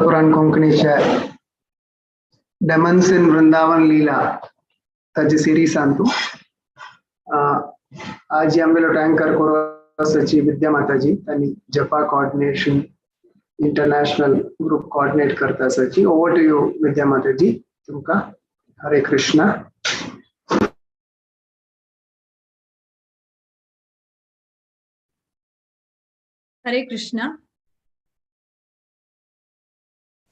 पुराण कोंकणीच्या Demons in Vrindavan लीला ताची सिरीज तूं आज आमगेलो टँकर कोरो सची विद्या माताजी तांणी जपा कोऑर्डिनेशन इंटरनॅशनल ग्रुप कोऑर्डिनेट करता सची. ओवर टू you विद्या माताजी, तुमकां हरे कृष्णा. हरे कृष्णा.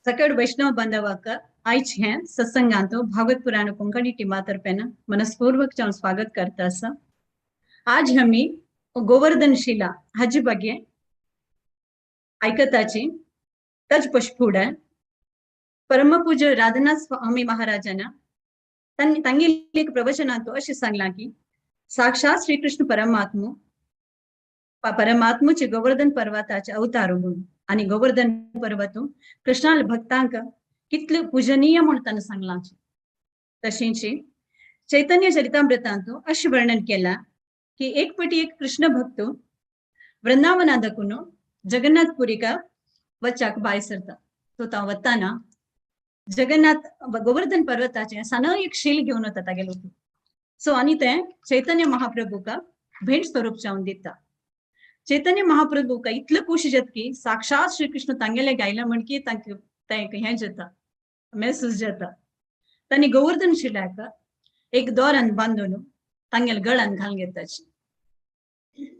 सकळ वैष्णव बांधवाक आयज हें सत्संगांत भागवत पुराण कोंकणी टिमा तर्फेन मनस्पूर्वक जावन स्वागत करता आसा. आज आमी गोवर्धन शिला हाजे ಬಗ್ಗೆ आयकताची. ताज पशफुडें परमपूज्य राधनाथ स्वामी महाराजान तांगेले एक प्रवचनांत अशें सांगलां की साक्षात श्रीकृष्ण परमात्मो परमात्मूचे गोवर्धन पर्वताचे अवतार म्हणून आनी गोवर्धन पर्वत कृष्णाल भक्तांक कितले पूजनीय म्हूण ताणें सांगलां. तशेंच चैतन्य चरितामृतांत अशें वर्णन केलां की एक पटी एक कृष्ण भक्त वृंदावना दाखून जगन्नाथपुरीका वचाक भायर सरता. तो तो वताना जगन्नाथ गोवर्धन पर्वताचे सान एक शील घेवन वता तागेलो. सो आनी तें चैतन्य महाप्रभूका भेट स्वरूप जावन दिता. चैतन्य महाप्रभूका इतले खुश जाता की साक्षात श्रीकृष्ण तांगेले गायला म्हण की तांकां तें हें जाता, महसूस जाता. तांणी गोवर्धन शिलाक एक दोरान बांदून तांगेले गळ्यान घालून घेताची.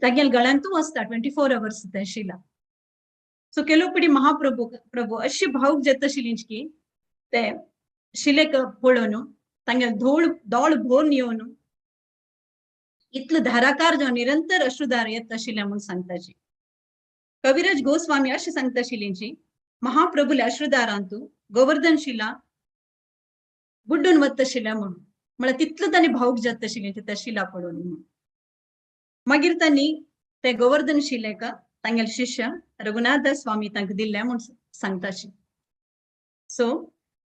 तांगेले गळ्यांतूच आसता 24 आवर्स तें शिला. सो केलो पिडी महाप्रभू प्रभू अशी भावूक जाता आशिल्ली की ते शिलेक पळोवन तांगेले धोळ दोळ भरून येवन इतलो धाराकार जावन निरंतर अश्रुधार येत आशिल्ले म्हूण सांगताची. कविराज गोस्वामी अशें सांगता आशिल्ली महाप्रभूल्या अश्रुधारांतू गोवर्धन शिला बुड्डून वता आशिल्लें म्हणून, म्हळ्यार तितलो तांणी भावूक जाता आशिल्लें त्या शिला पळोवन म्हणून. मागीर तांणी ते गोवर्धन शिलेक तांगेले शिष्य रघुनाथदास स्वामी तांकां दिल्लें म्हूण सांगताशी. सो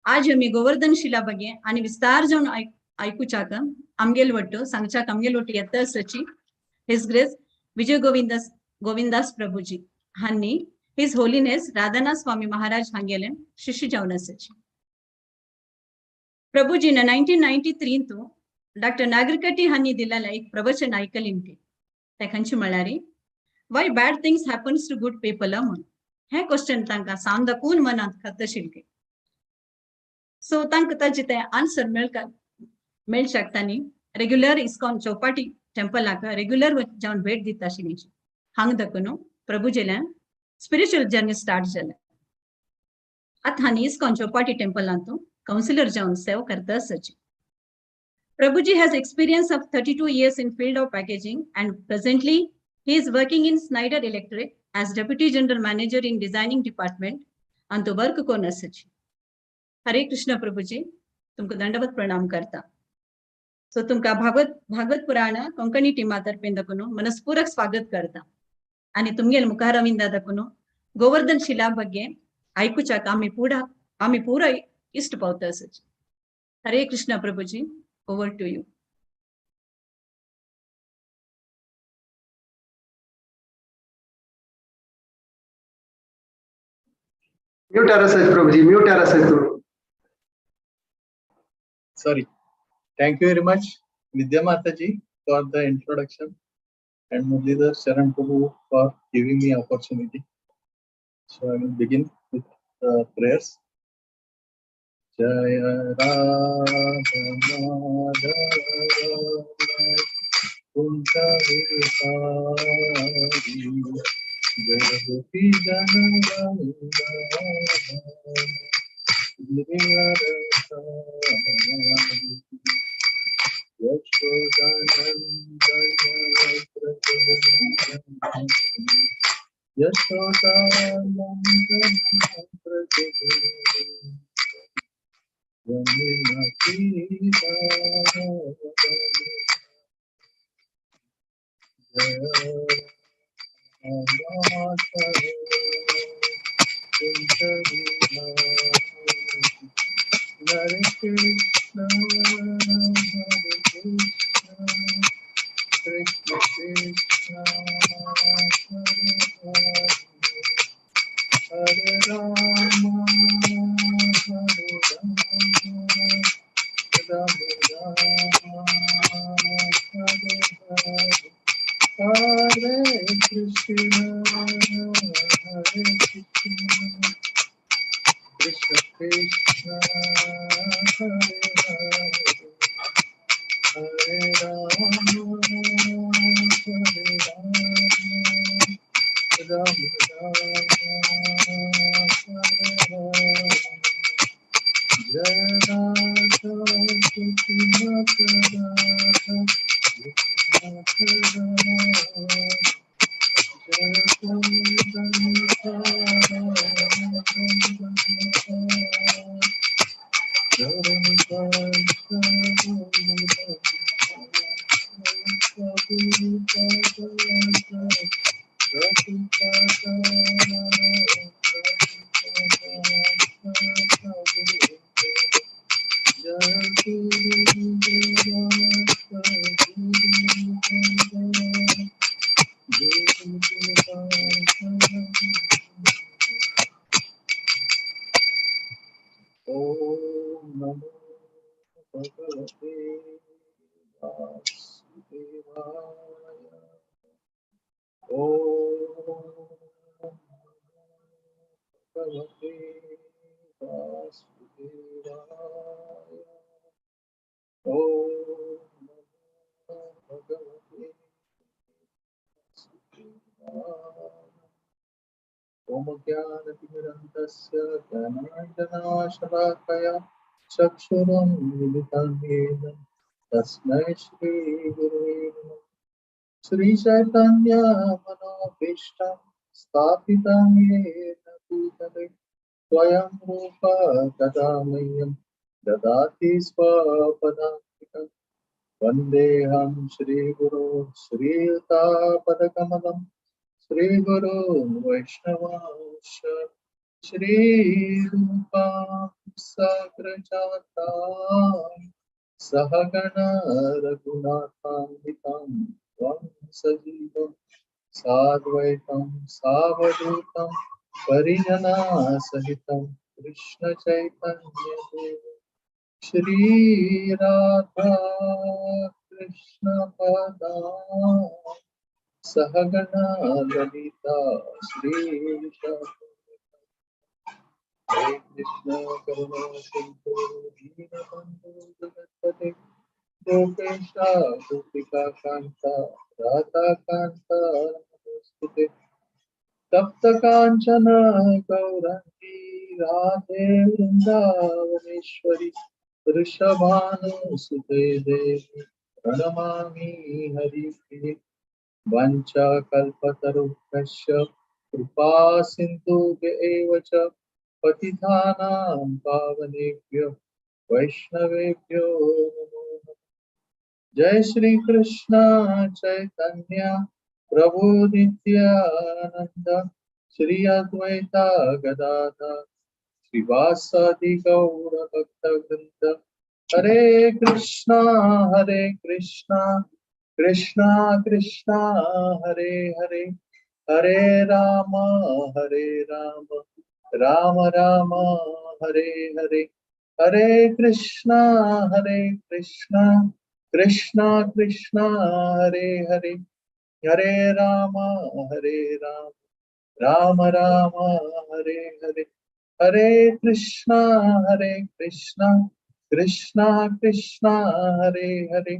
आज आमी गोवर्धन शिला ಬಗ್ಗೆ आनी विस्तार जावन आयकुच्याक आमगेल वट्टू सांगच्याक आमगेल वट्टू येता आसाची his grace विजय गोविंदास गोविंदास प्रभुजी हांणी his holiness Radhanath Swami Maharaj हांगेले शिष्य जावन आसाची. प्रभुजीन 1993 डॉक्टर नागरकटी हांणी दिलेलें एक प्रवचन आयकलें ते खंयचें म्हळ्यार why bad things happens to good people म्हूण. हें क्वेश्चन तांकां सांदकून मनांत खात आशिल्लें. सो तांकां ताजें तें आन्सर मेळशाक तांणी रेग्युलर इस्कॉन चौपाटी टेम्पलाक रेग्युलर जावन भेट दिता आशिल्ली. हांगा दाखून प्रभुजेल्यान स्पिरिच्युअल जर्नी स्टार्ट जालें. आतां हांणी इस्कॉन चौपाटी टेम्पलांत कावन्सिलर जावन सेवा करता आसाची. Prabhuji has experience of 32 years in field of packaging and presently he is working in Schneider Electric as Deputy General Manager in Designing Department and the work कोण आसाची. हरे कृष्ण प्रभुजी, तुमकां दंडवत प्रणाम करता. सो तुमकां भागवत भागवत पुराण कोंकणी टिमा तर्फेन दाखून मनस्पूर्वक स्वागत करता आनी तुमगेल मुखारविंदा दाखून गोवर्धन शिला ಬಗ್ಗೆ आयकुच्याक आमी पुरा इश्ट पावता आसाची. हरे कृष्ण प्रभुजी, over to you. Mute आसात प्रभुजी, म्यूट आसात तुम्ही. Sorry. Thank you very much, Vidya Mataji, for the introduction and Murlidhar Sharan Prabhu for giving me opportunity. So I will begin with the prayers. Jaya Radha Madhava Kunja Vihari Jaya Gopi Jana Vallabha Girivar Yashodanandana Braja Yashodanandana Braja Yamuna Tira Jaya Madhava Kunja Vihari Hare Krishna, Hare Krishna, Krishna Krishna, Hare Hare, Hare Rama, Krishna, Hare Krishna, Krishna Krishna, Hare Hare, Hare Rama, Hare Rama, Rama Rama, Hare Hare. Jaya Radha, Gopinath Radha, Gopinath Radha. Jaya Om Namo Bhagavate Vasudevaya. Om Namo Bhagavate Vasudevaya. Om Namo Bhagavate Vasudevaya. Om Jnanatimirandasya Jnananjanashalakaya Chakshuram Militam Yena Tasmai Shri Gurave Namah. Shri Chaitanya Manobhishtam Sthapitam Yena Bhutale Swayam Rupa Kadamayam Dadati Swapadantikam. Vandeham Shri Guru Shri Yutapadakamalam Shri Guru Vaishnavasha Shri Rupam Sagrajatam Sahagana Raghunathanvitam Tvam Sajivam Sadvaitam Savadhutam Parijana Sahitam Krishna Chaitanya Deva Shri Radha Krishna Padam Sahagana Lalita Shri Vishakha. Hare Krishna Karuna Sindhu Deenabandhu Jagatpate Gopesha Gopika Kanta Radha Kanta Namostute. Tapta Kanchana Gaurangi Radhe Vrindavaneshwari Vrishabhanu Sute Devi Pranamami Hari Priye. Vancha kalpatarubhyascha krupa sindhubhya eva cha patithanam pavanebhyo vaishnavebhyo namo namaha. Jai Shri Krishna Chaitanya Prabhu Nityananda Shri Advaita Gadadhar Shrivasadi Gaura Bhakta Vrinda. Hare Krishna Hare Krishna Krishna Krishna Hare Hare, Hare Rama Hare Rama Rama Rama Hare Hare, Hare Krishna Hare Krishna Krishna Krishna Hare Hare, Hare Rama Hare Rama Rama Rama Hare Hare, Hare Krishna Hare Krishna Krishna Krishna Hare Hare,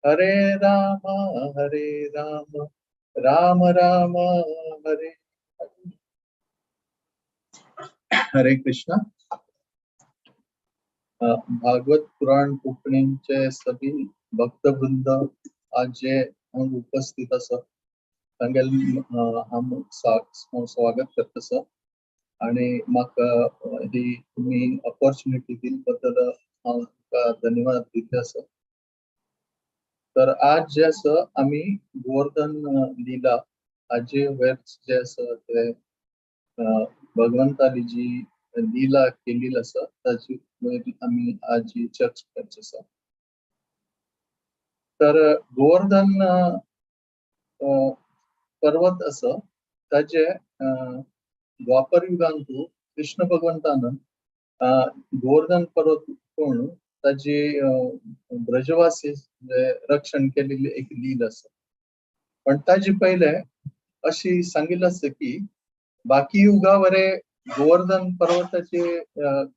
Hare Rama Hare Rama Rama Rama Hare Hare. Hare Krishna. Bhagwat Purana कोंकणीचे सगळी भक्तवृंद आज जे हांगा उपस्थित आसा तांगेले हांव स्वागत करता आसा आणि म्हाका ही तुमी ऑपॉर्च्युनिटी दिल्ले बद्दल हांव तुमकां धन्यवाद दिता आसा. तर आज जे आसा आमी गोवर्धन लीला हाजे वयर जे आसा ते भगवंताली जी लीला केलेली आसा ताची वयर आमी आज चर्चा करचे आसा. तर गोवर्धन पर्वत आसा ताजे द्वापर युगांतु कृष्ण भगवंतान गोवर्धन पर्वत कोण ताजी ब्रजवासी रक्षण केलेली एक लीला आसा. पण ताजे पयले अशी सांगितलं आसा की बाकी युगावरे गोवर्धन पर्वताची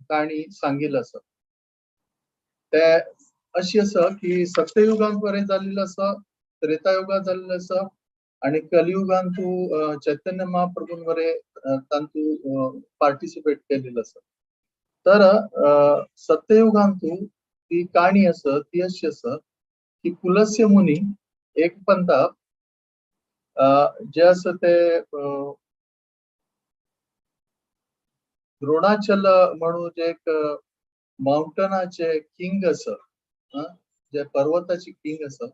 काणी सांगितलं आसा. ते अशी आसा की सत्ययुगांत बरें जाल्लें आसा, त्रेतायुगांत जाल्लें आसा आनी कलियुगांत तूं चैतन्य महाप्रभून बरें तांतू पार्टिसिपेट केलेलं आसा. तर सत्ययुगांत ती काणी आसा ती अशी आसा की पुलस्य मुनी एक पंथा जे आसा ते द्रोणाचल म्हणून जे एक माउंटनाचे किंग आसा, जे पर्वताची किंग आसा,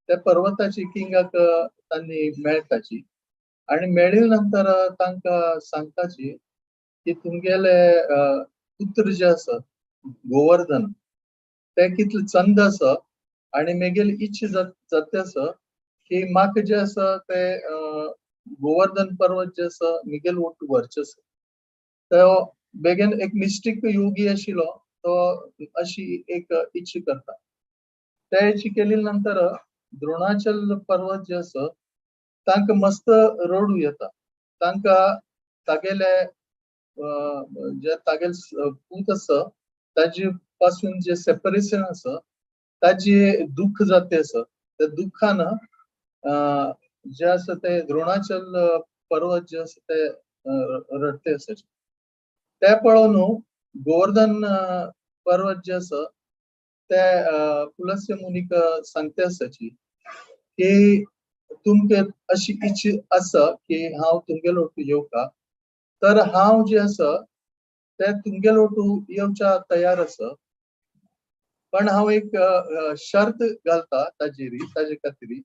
त्या पर्वताची किंगाक तांणी मेळटाची आनी मेळिल्ले नंतर तांकां सांगताची की तुमगेले पुत्र जे आसा गोवर्धन ते कितले चंद आसा आनी मेगेली इच्छा जाता आसा की म्हाका जे आसा ते गोवर्धन पर्वत जे आसा मिगेल ओट व्हरचें आसा. तो बेगीन एक मिस्टीक योगी आशिल्लो तो अशी एक इच्छा करता. त्या इच्छा केली नंतर द्रोणाचल पर्वत जे आसा तांकां मस्त रडू येता. तांकां तागेले जे तागेले पूत आसा ताजे पासून जे सेपरेशन आसा ताजे दुःख जाते आसा. त्या दुःखान जे आसा ते द्रोणाचल पर्वत जे आसा ते रडते आसा. ते पळोवन गोवर्धन पर्वत जे आसा ते पुलस्य मुनीक सांगते आसाची की तुमके अशी इच्छा आसा की हांव तुमगेलो ओटू येवका, तर हांव जे आसा ते तुमगेलो ओटू येवच्या तयार आसा, पण हांव एक शर्त घालता ताजेरी ताजे खातीर.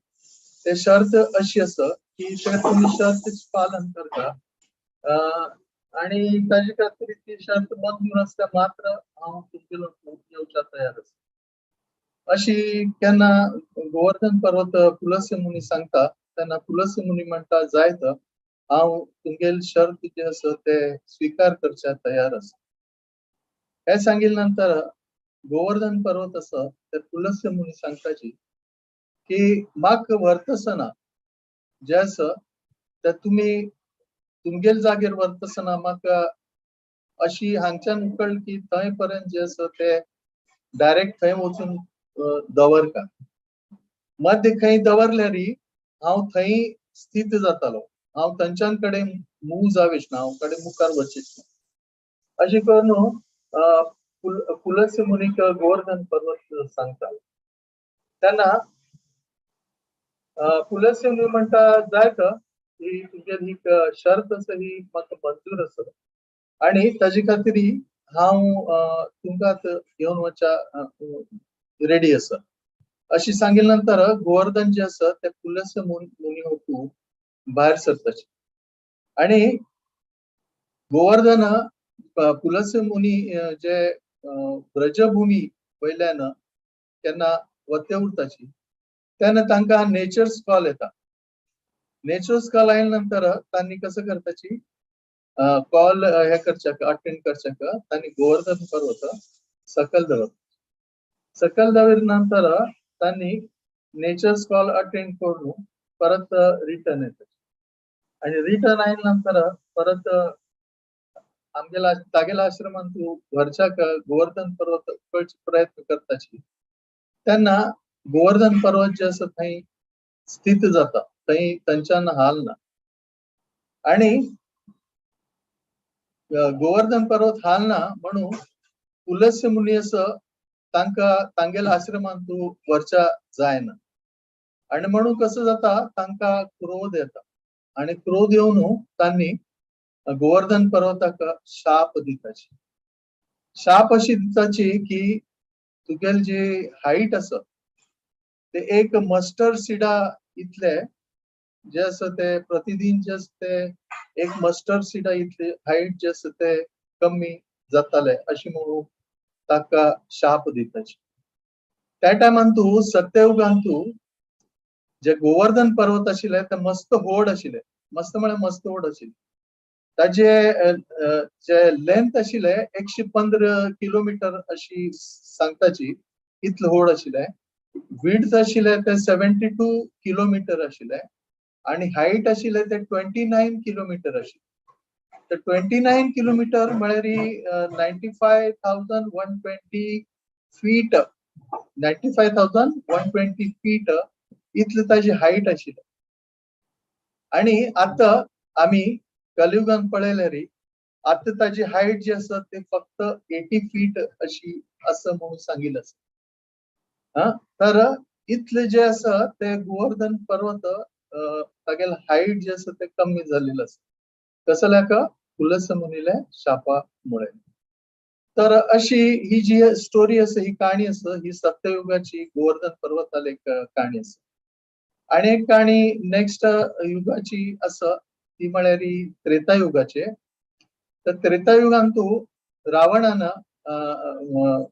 ते शर्त अशी आसा की ते तुमी शर्त पालन करता आनी ताजे खातीर ती शर्त मंजूर आसता मात्र हांव तुमगेलो येवच्या तयार आसा. अशी केन्ना गोवर्धन पर्वत पुलस्य मुनी सांगता तेन्ना पुलस्य मुनी म्हणटा जायत हांव तुमगेल शर्त जे आसा ते स्विकार करच्या तयार आसा. हे सांगितले नंतर गोवर्धन पर्वत आसा ते पुलस्य मुनी सांगताची की म्हाका व्हरतासना जे आसा ते तुमी तुमगेल जागेर व्हरतासना म्हाका अशी हांगच्यान उकळ की थंय पर्यंत जे आसा ते डायरेक्ट थंय वचून दवरका. मध्य खंय दवरल्यारी हांव थंय स्थित जातालो, हांव तांच्यान कडेन मूव जावेच ना, हांव कडेन मुखार वचेच ना. अशें करून पुलस्य मुनीक गोवर्धन पर्वत सांगता. तेन्ना पुलस्य मुनी म्हणटा जायत ही तुमगे ही शर्त आसा ही म्हाका मंजूर आसा आनी ताजे खातीर हांव तुमकां घेवन वचच्या रेडी आसा. अशी सांगितले नंतर गोवर्धन जे आसा ते पुलस्य मुनी ओटू भायर सरताचे आनी गोवर्धन पुलस्य मुनी जे ब्रजभूमी वयल्यान केन्ना वते उरताची तेन्ना तांकां नेचर्स कॉल येता. नेचर्स कॉल आयल्या नंतर तांणी कसं करताची कॉल हे करच्याक अटेंड करच्याक तांणी गोवर्धन पर्वत सकल दवर सकल दवर नंतर तांणी नेचर्स कॉल अटेंड करून परत रिटर्न येता आनी रिटर्न आयल्या नंतर परत आमगेला तागेल्या आश्रमांत व्हरच्याक गोवर्धन पर्वत प्रयत्न करताची तेन्ना गोवर्धन पर्वत जे आसा थंय स्थित जाता, थंय तांच्यान हालना आनी गोवर्धन पर्वत हालना म्हणून पुलस्य मुनी आसा तांकां तांगेल्या आश्रमांत व्हरच्या जायना आनी म्हणून कसं जाता तांकां क्रोध येता आनी क्रोध येवन तांणी गोवर्धन पर्वताक शाप दिताची. शाप अशी दिताची की तुगेली जी हायट आसा ते एक मस्टर्ड सिडा इतले जे आसा ते प्रतिदिन जे आसा ते एक मस्टर्ड सिडा इतले हायट जे आसा ते कमी जाताले अशी म्हणून ताका शाप दिताची. त्या टायमान तूं सत्ययुगान तूं जे गोवर्धन पर्वत आशिल्ले ते मस्त व्हड आशिल्ले, मस्त म्हळ्यार मस्त व्हड आशिल्ले. ताजे जे लेंथ आशिल्ले 115 किलोमिटर अशी सांगताची इतले व्हड आशिल्ले. विड्थ आशिल्ले ते 72 किलोमिटर आशिल्ले आणि हायट आशिल्लें तें 29 किलोमिटर आशिल्लें. तर 29 किलोमिटर म्हळ्यार 95,120 feet, 95,120 feet इतली ताजी हायट आशिल्ली. आणि आता आमी कलियुगान पळयल्यार आता ताजी हायट जी आसा ते फक्त 80 फीट अशी आसा म्हणून सांगिल्लें आसा. तर इतले जे आसा ते गोवर्धन पर्वत तागेले हायट जे आसा ते कमी जाल्लें आसा. कसल्याक? पुलस मुनीले शापामुळे. तर अशी ही जी स्टोरी आसा, ही काणी आसा, ही सत्ययुगाची गोवर्धन पर्वताला एक काणी आसा. आणि एक काणी नेक्स्ट युगाची आसा ती म्हळ्यार त्रेतायुगाची. तर त्रेतायुगांतू रावणान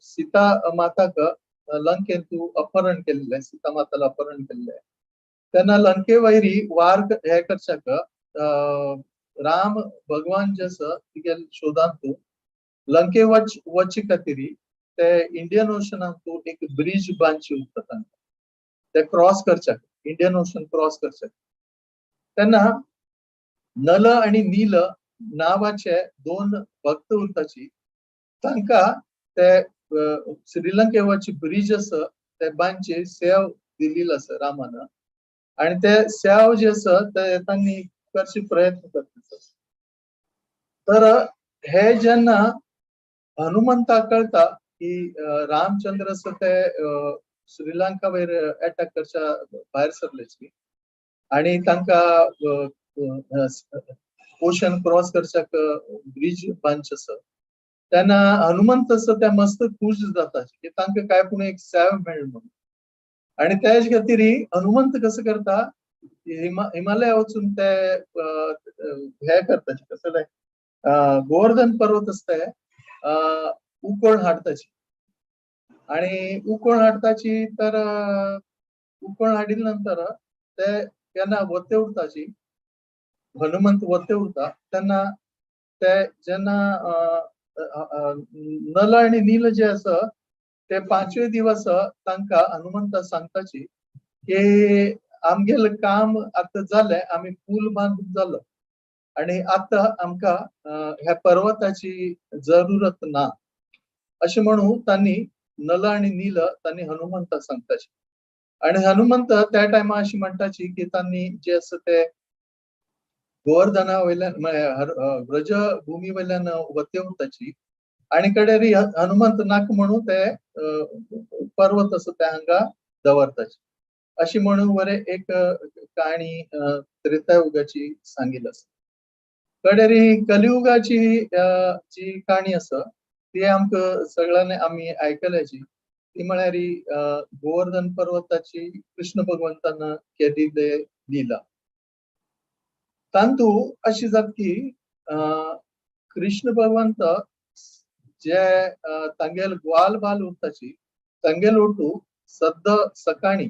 सीता माताक लंकेंतू अपहरण केल्लें, सीता माताला अपहरण केल्लें. तेन्ना लंके वयरी वार हे करच्याक राम भगवान जे आसा तिगेल शोधांतू लंके वच खातीर ते इंडियन ओशनांतू एक ब्रिज बांदची उरता तांकां, ते क्रॉस करच्याक, इंडियन ओशन क्रॉस करच्याक. तेन्ना नल आणि नील नावाचे दोन भक्त उरताची, तांकां ते श्रीलंकेवाची ब्रिज आसा ते बांदचे सेव दिलेलो आसा रामान, आणि ते सेव जे आसा ते तांणी करचे प्रयत्न करता. तर हे जेन्ना हनुमंताक कळटा की रामचंद्र आसा ते श्रीलंका वयर एटॅक करच्या भायर सरलेची आणि तांकां ओशन क्रॉस करच्याक ब्रिज बांदचे आसा, तेन्ना हनुमंत आसा ते मस्त खूश जाता की तांकां काय पूण एक सेव मेळ्ळें म्हणून. आणि त्याच खातीर हनुमंत कसं करता, हिमालया वचून ते हे करता, कसले गोवर्धन पर्वत आसता उकोळ हाडताची. आणि उकोळ हाडताची, तर उकोळ हाडिल्ले नंतर ते केन्ना वते उरताची, हनुमंत वते उरता तेन्ना ते जेन्ना नल आणि नील जे आसा ते पांचवे दिवस तांकां हनुमंता सांगताची की आमगेलें काम आतां जालें, आमी पूल बांदून जालो आणि आतां आमकां ह्या पर्वताची जरुरत ना, अशें म्हणून तांणी नल आणि नील तांणी हनुमंता सांगताची. आणि हनुमंत त्या टायमार अशी म्हणटाची की तांणी जे आसा ते गोवर्धना वयल्यान म्हळ्यार व्रजभूमी वयल्यान वते उरताची आणि कडेरी हनुमंत नाका म्हणून ते पर्वत आसा ते हांगा दवरताची, अशी म्हणून बरें एक काणी त्रेतायुगाची सांगिल्ली आसा. कडेरी कलियुगाची जी काणी आसा ती आमकां सगळ्यांनी आमी आयकल्याची, ती म्हळ्यार गोवर्धन पर्वताची कृष्ण भगवंतान केल्ली लीला. तांतू अशी जाता की कृष्ण भगवंत जे तांगेल ग्वाल बाल उरताची तांगेल ओटू सद्द सकाळी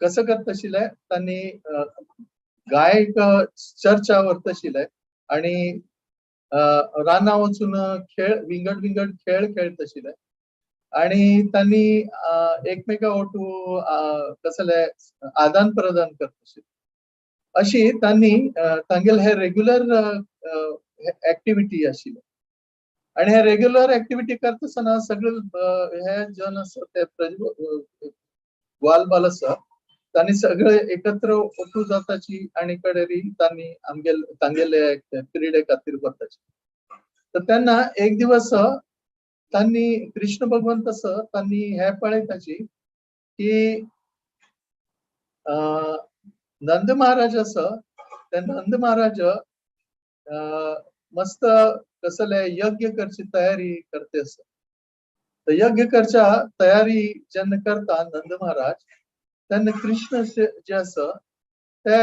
कसं करता आशिल्लें, तांणी गायक चर्चा व्हरता आशिल्लें आणि रानां वचून खेळ विंगड विंगड खेळ खेळत आशिल्ले आणि तांणी एकमेका ओटू कसले आदान प्रदान करता आशिल्ले. अशी तांणी तांगेले हे रेग्युलर ऍक्टिव्हिटी आशिल्ले. आणि हे रेग्युलर ऍक्टिव्हिटी करता आसतना सगळे हे जन आसा ते ग्वाल बाल आसा तांणी सगळे एकत्र ओटू जाताची आणि कडेरी तांणी आमगेले तांगेले क्रिडे खातीर वताची. तर तेन्ना एक दिवस तांणी कृष्ण भगवंत आसा तांणी हे पळयताची की नंद महाराज आसा ते नंद महाराज मस्त कसले यज्ञ करची तयारी करते आसा. तर यज्ञ करच्या तयारी जेन्ना करता नंद महाराज तेन्ना कृष्ण जे आसा ते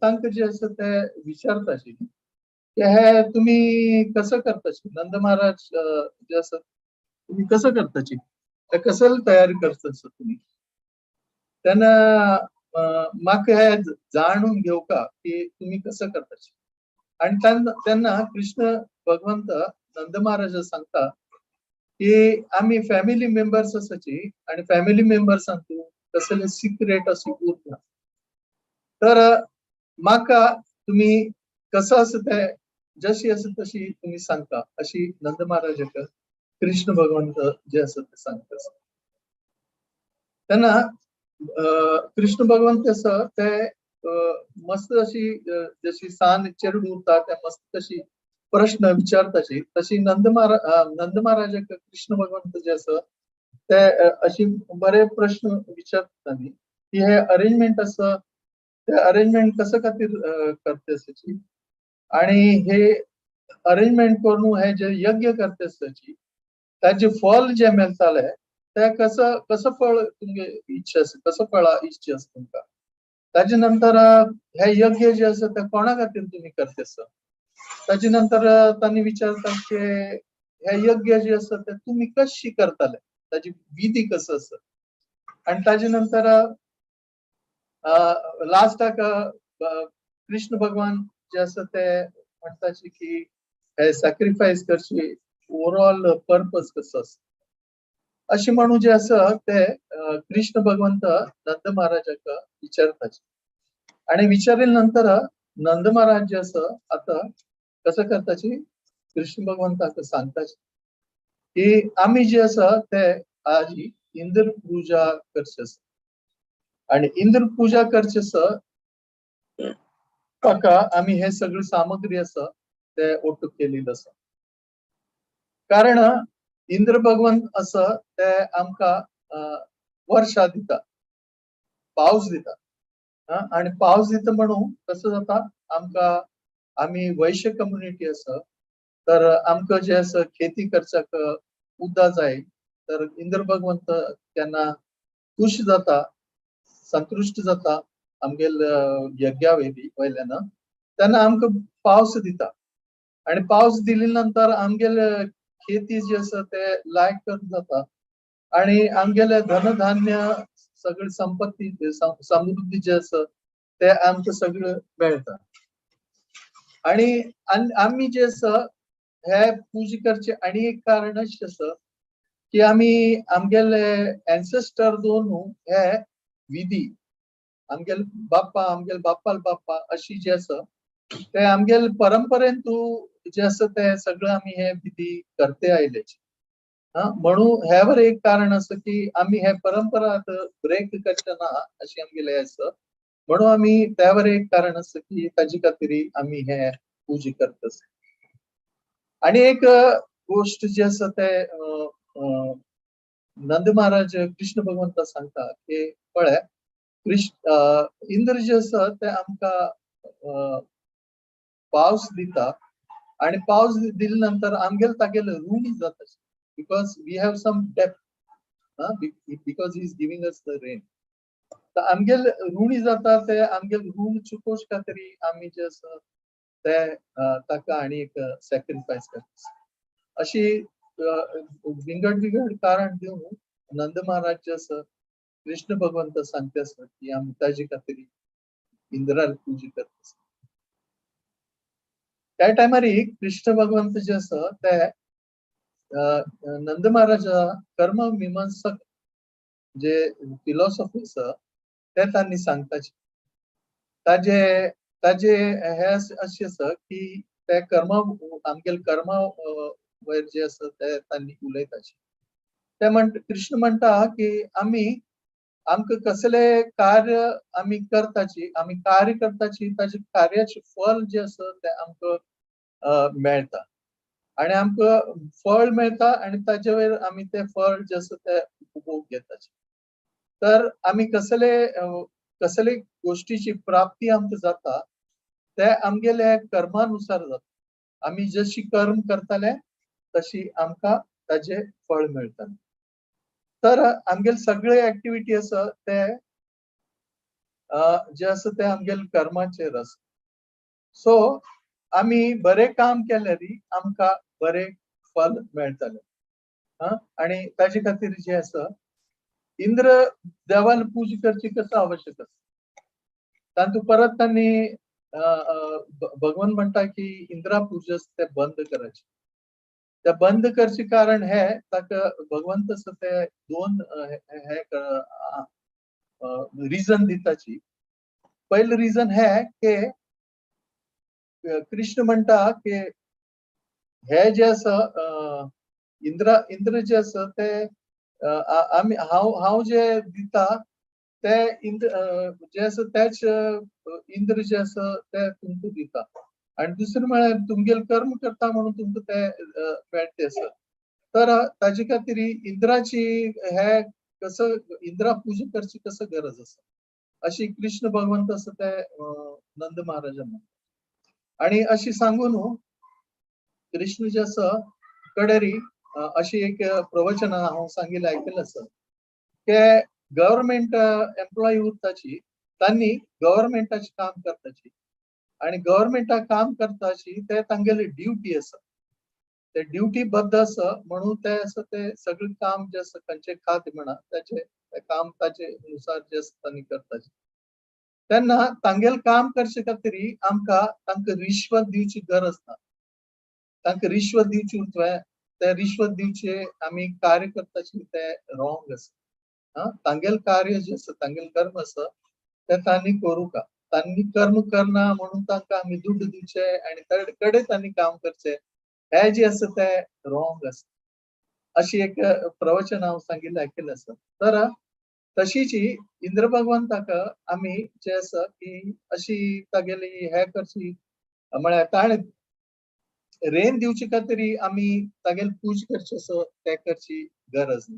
तांकां जे आसा ते विचारताची की हे तुमी कसं करताची, नंद महाराज जे आसा तुमी कसं करताची, ते कसली तयारी करता आसा तुमी. तेन्ना म्हाका हे जाणून घेवका की तुमी कसं करताची. आणि तेन्ना कृष्ण भगवंत नंद महाराज सांगता की आमी फॅमिली मेंबर्स आसाची आणि फॅमिली मेंबर्सांतू कसले सिक्रेट अशी उरना. तर म्हाका तुमी कसो आसा तें जशी आसा तशी तुमी सांगता अशी नंद महाराजाक कृष्ण भगवंत जे आसा ते सांगता. तेन्ना कृष्ण भगवंत आसा ते मस्त अशी जशी सान चेडूं उरता ते मस्त तशी प्रश्न विचारताची तशी नंद महाराजाक कृष्ण भगवंत जे आसा ते अशी बरे प्रश्न विचारता न्ही की हे अरेंजमेंट आसा ते अरेंजमेंट कसं खातीर करते आसाची आणि हे अरेंजमेंट करून हे जे यज्ञ करते आसाची ताजे फळ जे मेळटाले ते कसं कसं फळ तुमगे इच्छा आसा कसं फळा इच्छा आसा तुमकां. ताजे नंतर हे यज्ञ जे आसा ते कोणा खातीर तुमी करते आसा. ताजे नंतर तांणी विचारता की हे यज्ञ जे आसा ते तुमी कशी करताले ताजी विधी कसो आसा. आनी ताजे नंतर लास्टाक कृष्ण भगवान जे आसा ते म्हणटाचे की हे सॅक्रिफायस करची ओवरऑल पर्पज कसो आसा अशें म्हणून जे आसा ते कृष्ण भगवंत नंद महाराजाक विचारताचे. आनी विचारले नंतर नंद महाराज जे आसा आतां कसं करताची कृष्ण भगवंताक सांगताचे की आमी जे आसा ते आज इंद्र पूजा करचे आसा आणि इंद्र पूजा करचे आसा ताका आमी हे सगळी सामग्री आसा ते ओटू केलेली आसा. कारण इंद्र भगवंत आसा ते आमकां वर्षा दिता पावस दिता आनी पावस दिता म्हणून कसं जाता आमकां आमी वैश्य कम्युनिटी आसा तर आमकां जे आसा खेती करच्याक उदक जाय तर इंद्र भगवंत तेन्ना खुश जाता संतुश्ट जाता आमगेल यज्ञा वयल्यान तेन्ना आमकां पावस दिता आनी पावस दिले नंतर आमगेल खेती जी आसा ते लायक जाता आनी आमगेले धनधान्य सगळी संपत्ती समृद्धी जे आसा ते आमकां सगळें मेळटा. आनी आमी जे आसा हे पूजा करचे आनी एक कारण अशें आसा की आमी आमगेले एन्सेस्टर दोन हे विधी आमगेले बाप्पा आमगेले बाप्पाल बाप्पा अशी जे आसा ते आमगेले परंपरेन तूं जे आसा ते सगळं आमी हे विधी करते आयले. म्हणून ह्यावर एक कारण आसा की आमी हे परंपरा आतां ब्रेक करचे ना अशी आमगेले आसा म्हणून आमी त्यावर एक कारण आसा की ताजे खातीर आमी हे पूजा करता. आनी एक गोश्ट जी आसा ते नंद महाराज कृष्ण भगवंता सांगता की पळय कृष्ण इंद्र जे आसा ते आमकां पावस दिता आनी पावस दिले नंतर आमगेले तागेले ऋणी जाता because we have some debt because he is giving us the rain. तर आमगेले ऋणी जाता ते आमगेले ऋण चुकोवचे खातीर आमी जे आसा ते ताका आनी एक सॅक्रिफायस करता. अशी विंगड विंगड कारण दिवन नंद महाराज जे आसा कृष्ण भगवंत सांगता आसा की आमी ताजे खातीर इंद्राक पूजा करता. त्या टायमार कृष्ण भगवंत जे आसा ते नंद महाराजा कर्म मीमांसक जे फिलॉसॉफी आसा ते तांणी सांगताचे. ताजे ताजे हे अशें आसा की ते कर्म आमगेले कर्म वयर जे आसा ते तांणी उलयताचे. ते म्हण कृष्ण म्हणटा की आमी आमकां कसले कार्य आमी करताची आमी कार्य करताची ताजे कार्याचे फल जे आसा ते आमकां मेळटा आनी आमकां फळ मेळटा आनी ताजे वयर आमी ते फळ जे आसा ते उपभोग घेताचे. तर आमी कसले कसले गोष्टीची प्राप्ती आमकां जाता ते आमगेले कर्मानुसार जाता. आमी जशी कर्म करताले तशी आमकां ताजे फळ मेळटा. तर आमगेले सगळे एक्टिविटी आसा ते जे आसा ते आमगेले कर्माचेर आसा. सो आमी बरें काम केल्यार आमकां बरें फल मेळटलें. आनी ताजे खातीर जे आसा इंद्र देवान पूजा करची कसो आवश्यक आसा. तातूंत परत तांणी भगवान म्हणटा की इंद्रा पूजा ते बंद करायचे. ते बंद करचे कारण हे ताका भगवंत आसा ते दोन हे रिजन दिताची. पयलें रिजन हे की कृष्ण म्हणटा की हे जे आसा इंद्र जे आसा ते आमी हांव हांव जे दिता ते इंद्र जे आसा तेच इंद्र जे आसा ते तुमकां दिता. आनी दुसरें म्हळ्यार तुमगेले कर्म करता म्हणून तुमकां ते मेळटा आसा. तर ताजे खातीर इंद्राची हे कसो इंद्रा पुजा करची कसो गरज आसा अशी कृष्ण भगवंत आसा ते नंद महाराजा म्हणटा. आनी अशी सांगून कृष्ण जे आसा कडेरी अशी एक प्रवचन हांव सांगिल्लें आयकल्लें आसा की गव्हर्मेंट एम्प्लॉई उरताची तांणी गव्हर्मेंटाचें काम करताची आनी गव्हर्मेंटाक काम करताची ते तांगेली ड्युटी आसा, ते ड्युटी बद्द आसा म्हणून ते आसा ते सगळें काम जे आसा खंयचें खातें म्हणा ताचें काम ताचे नुसार जे आसा तांणी करताचे. तेन्ना तांगेलें काम करचे खातीर आमकां तांकां रिश्वत दिवची गरज ना. तांकां रिश्वत दिवची उरता ते रिश्वत दिवचे आमी कार्य करताची ते रॉंग आसा. तांगेलें कार्य जे आसा तांगेलें कर्म आसा ते तांणी करूंक, तांणी कर्म करना म्हणून तांकां आमी दुड्ड दिवचे आनी कडेन तांणी काम करचे हे जे आसा ते रॉंग आसा. अशी एक प्रवचन हांव सांगिल्लें आयकल्लें आसा. तर तशीच इंद्र भगवंताक आमी जे आसा की अशी तागेली हे करची म्हळ्यार ताणें रेन दिवचे खातीर आमी तागेली पूजा करची आसा ते करची गरज ना.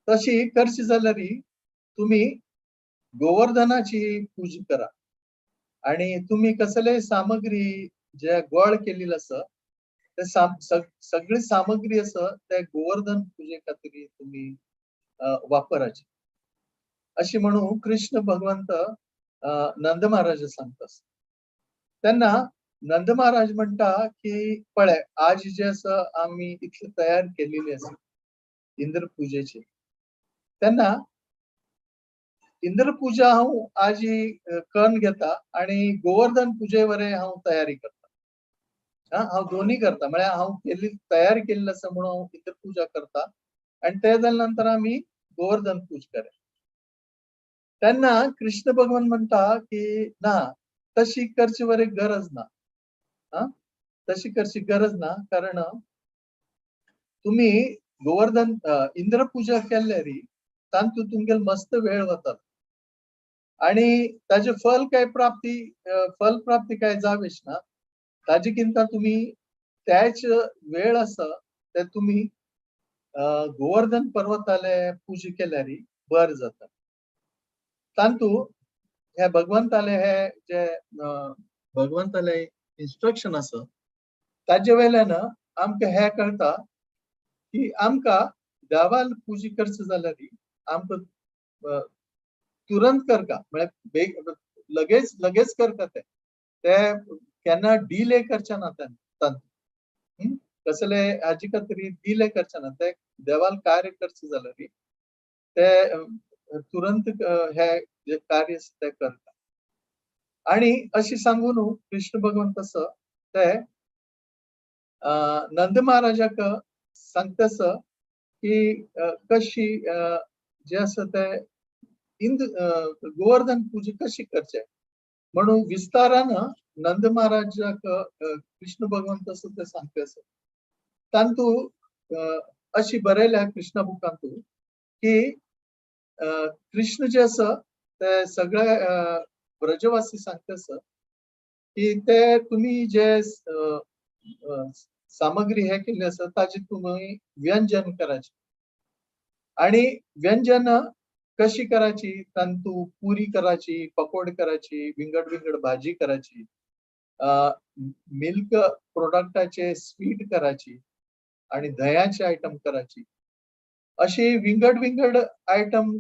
तशी करची जाल्यार तुमी गोवर्धनाची पूजा करा आनी तुमी कसले सामग्री जे गोळ केलेली आसा ते सगळी सामग्री आसा ते गोवर्धन पुजे खातीर तुमी वापराची अशी म्हणून कृष्ण भगवंत नंद महाराज सांगता. तेन्ना नंद महाराज म्हणटा की पळय आज जे आसा आमी इतले तयार केलेली आसा इंद्र पुजेची, तेन्ना इंद्र पुजा हांव आज करून घेता आनी गोवर्धन पुजे वरे हांव तयारी करता. हांव दोन्ही करता म्हळ्यार हांव केल्ली तयारी केल्ली आसा म्हणून हांव इंद्र पुजा करता आनी ते जाल्या नंतर आमी गोवर्धन पूजा करे. तेन्ना कृष्ण भगवान म्हणटा की ना तशी करची वरे गरज ना. तशी करची गरज ना, कारण तुमी गोवर्धन इंद्र पुजा केल्यार तातूंत तुमगेलो मस्त वेळ वता आनी ताजे फल काय प्राप्ती फल प्राप्ती काय जावेच ना. ताजे किंता तुमी त्याच वेळ आसा ते तुमी गोवर्धन पर्वताले पुजा केल्यार बर जाता. तातूंत हे भगवंताले हे जे भगवंताले इन्स्ट्रक्शन आसा ताजे वयल्यान आमकां हे कळटा की आमकां देवाल पुजा करचे जाल्यार आमकां तुरंत करका म्हळ्यार बेग लगेच लगेच करता ते ते केन्ना डिले करचे ना तातूंत कसले हाजे खातीर डिले करचे ना. ते देवाल कार्य करचे जाल्यार ते तुरंत हे जे कार्य आसा ते करता. आनी अशें सांगून कृष्ण भगवंत आसा ते नंद महाराजाक सांगता आसा की कशी जे आसा ते इंद्र गोवर्धन पुजा कशी करचे म्हणून विस्तारान नंद महाराजाक कृष्ण भगवंत आसा ते सांगता आसा. तातूंत अशी बरयल्या कृष्ण बुकांतू की कृष्ण जे आसा ते सगळे ब्रजवासी सांगता आसा की ते तुमी जे सामग्री हे केल्ली आसा ताजे तुमी व्यंजन करायचे आनी व्यंजन कशी करायची तातूंत पुरी करायची, पकोड करायची, विंगड विंगड भाजी करायची, मिल्क प्रोडक्टाचे स्वीट करायची आणि दह्याचे आयटम करायची, अशी विंगड विंगड आयटम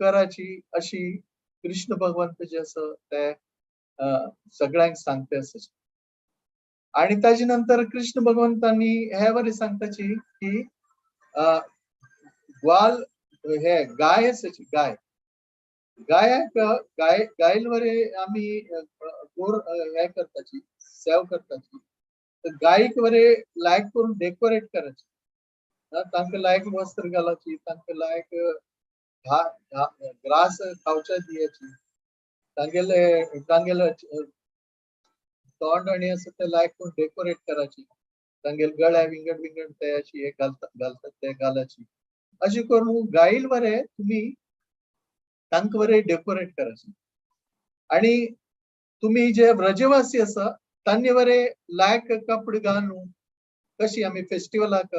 करायची अशी कृष्ण भगवंत जे आसा ते सगळ्यांक सांगता आसा. आणि ताजे नंतर कृष्ण भगवंतांनी हे वरी सांगताची की ग्वाल हे गाय आसाची गाय गायाक गाय गायल वरे आमी गोर हे करताची सेव करताची, तर गायक वरे लायक करून डेकोरेट करायची, तांकां लायक वस्त्र घालाची, तांकां लायक ग्रास खावच्या दियाची. तांगेले तांगेले तोंड आनी आसा ते लायक करून डेकोरेट करायची, तांगेले गळ्या विंगड विंगड ते अशी हे घालता घालतात ते घालाची. अशी करून गाईल बरे तुम्ही तांकां बरे डेकोरेट करायची. आणि तुम्ही जे व्रजवासी आसा तांणी बरे लायक कपडे घालून कशी आमी फेस्टिवलाक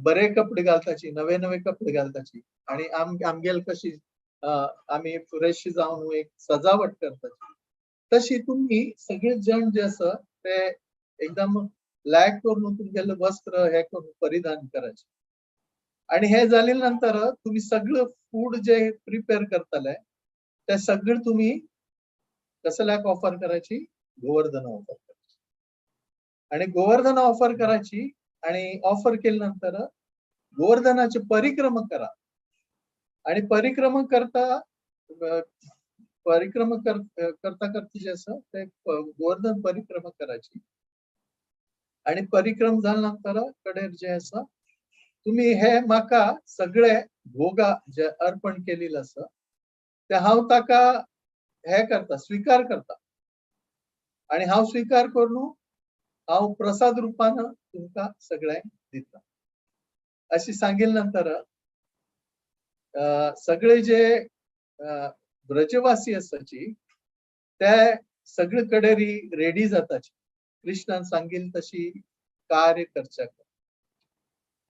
बरे कपडे घालताची, नवे नवे कपडे घालताची आणि आमगेल कशी आमी फ्रेश जावन एक सजावट करताची, तशी तुम्ही सगळे जण जे आसा ते एकदम लायक करून तुमगेले वस्त्र हे करून परिधान करायचे. आणि हे जाले नंतर तुम्ही सगळं फूड जे प्रिपेअर करतले ते सगळं तुम्ही कसल्याक ऑफर करायची, गोवर्धन ऑफर करायची. आणि गोवर्धन ऑफर करायची आणि ऑफर केल्यानंतर गोवर्धनाची परिक्रमा करा. आणि परिक्रमा करता परिक्रमा करता करता जे असं ते गोवर्धन परिक्रमा करायची. आणि परिक्रम झाल्यानंतर कडेर जे आसा तुम्ही हे म्हाका सगळे भोगा जे अर्पण केलेलं आसा ते हांव ताका हे करता, स्वीकार करता. आणि हांव स्वीकार करून हांव प्रसाद रुपान तुमकां सगळ्यांक दिता. अशी सांगितल्या नंतर सगळे जे ब्रजवासी आसाची ते सगळे कडेरी रेडी जाताची, कृष्णान सांगील तशी कार्य करच्याक.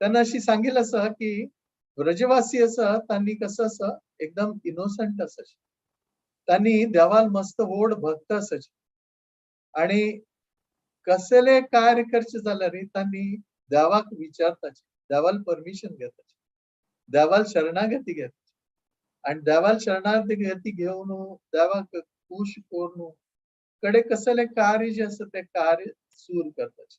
त्यांना अशी सांगील आसा की ब्रजवासी आसा तांणी कसं आसा एकदम इनोसंट आसाची, तांणी देवाल मस्त व्हड भक्त आसाची आणि कसले कार्य करचे जाल्यार तांणी देवाक विचारताची, देवाल परमिशन घेताची, देवाल शरणागती घेताची. आणि देवाल शरणागती घेवन देवाक खुश करून कडे कसले कार्य जे आसा ते कार्य सुरू करताची.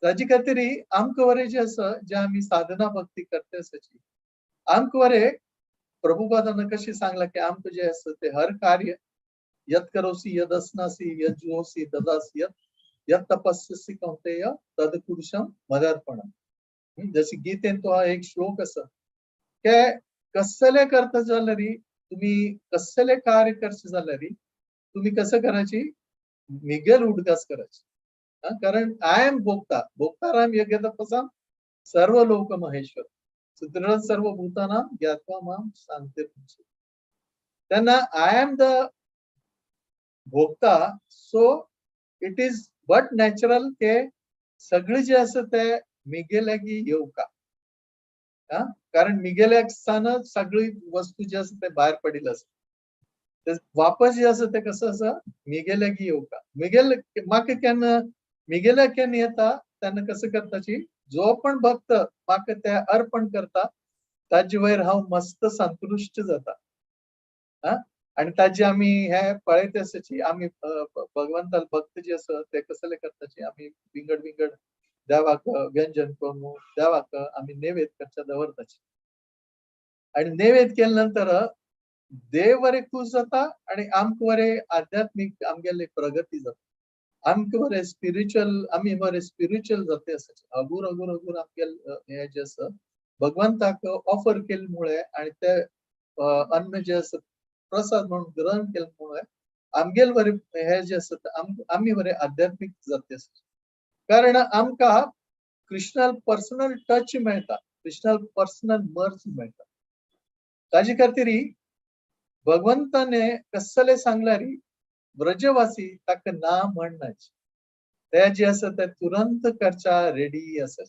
ताजे खातीर आमकां बरें जे आसा जे आमी साधना भक्ती करते आसाची, आमकां बरें प्रभुपादान कशें सांगलां की आमकां जे आसा ते हर कार्य यत करोसी यद असनासी यद जुहोसी ददासी यत यत तपस्यसी कौंतेय तद पुरुषम मदर्पणम. जशी गीतेन तो एक श्लोक आसा के कसले करता जाल्यार तुम्ही कसले कार्य करचे जाल्यार तुम्ही कसं करायची, मिगेल उडगास करायची. कारण I am भोक्ता, भोक्ताराम यज्ञ तपसाम सर्व लोक महेश्वर सुदृढ सर्व भूतानाम ज्ञात्वा माम शांती. त्यांना I am the Bhokta, so it is but natural K सगळे जे आसा ते मिगेल्यागी येवका. कारण मिगेल्याक सानच सगळी वस्तू जी आसा ते भायर पडिल्ले आसा, ते वापस जे आसा ते कसं आसा मिगेल्यागी येवका. मिगेल म्हाका केन्ना मिगेल्या केन्ना येता तेन्ना कसं करताची, जो पण भक्त म्हाका ते अर्पण करता ताजे वयर हांव मस्त संतुश्ट जाता. आणि ताजे आमी हे पळयत आसाची, आमी भगवंताल भक्त जे आसा ते कसले करताची, आमी विंगड विंगड देवाक व्यंजन करून देवाक आमी नैवेद्य करच्या दवरताची. आणि नैवेद्य केल्या नंतर देव बरे खुश जाता आणि आमकां बरे आध्यात्मीक आमगेले प्रगती जाता, आमकां बरे स्पिरिच्युअल, आमी बरे स्पिरिच्युअल जाते आसाची. हगूर हगूर हगूर आमगेले हे जे आसा भगवंताक ऑफर केले मुळे आणि ते अन्न जे आसा प्रसाद म्हणून ग्रहण केले मुळे आमगेल बरे हे जे आसा आमी बरे आध्यात्मीक जाते आसाची. कारण आमकां कृष्णाल पर्सनल टच मेळटा, कृष्णाल पर्सनल मर्ज मेळटा. ताजे खातीर भगवंताने कसले सांगल्यार व्रजवासी ताका ना म्हणनाची, ते जे आसा ते तुरंत करच्या रेडी आसा.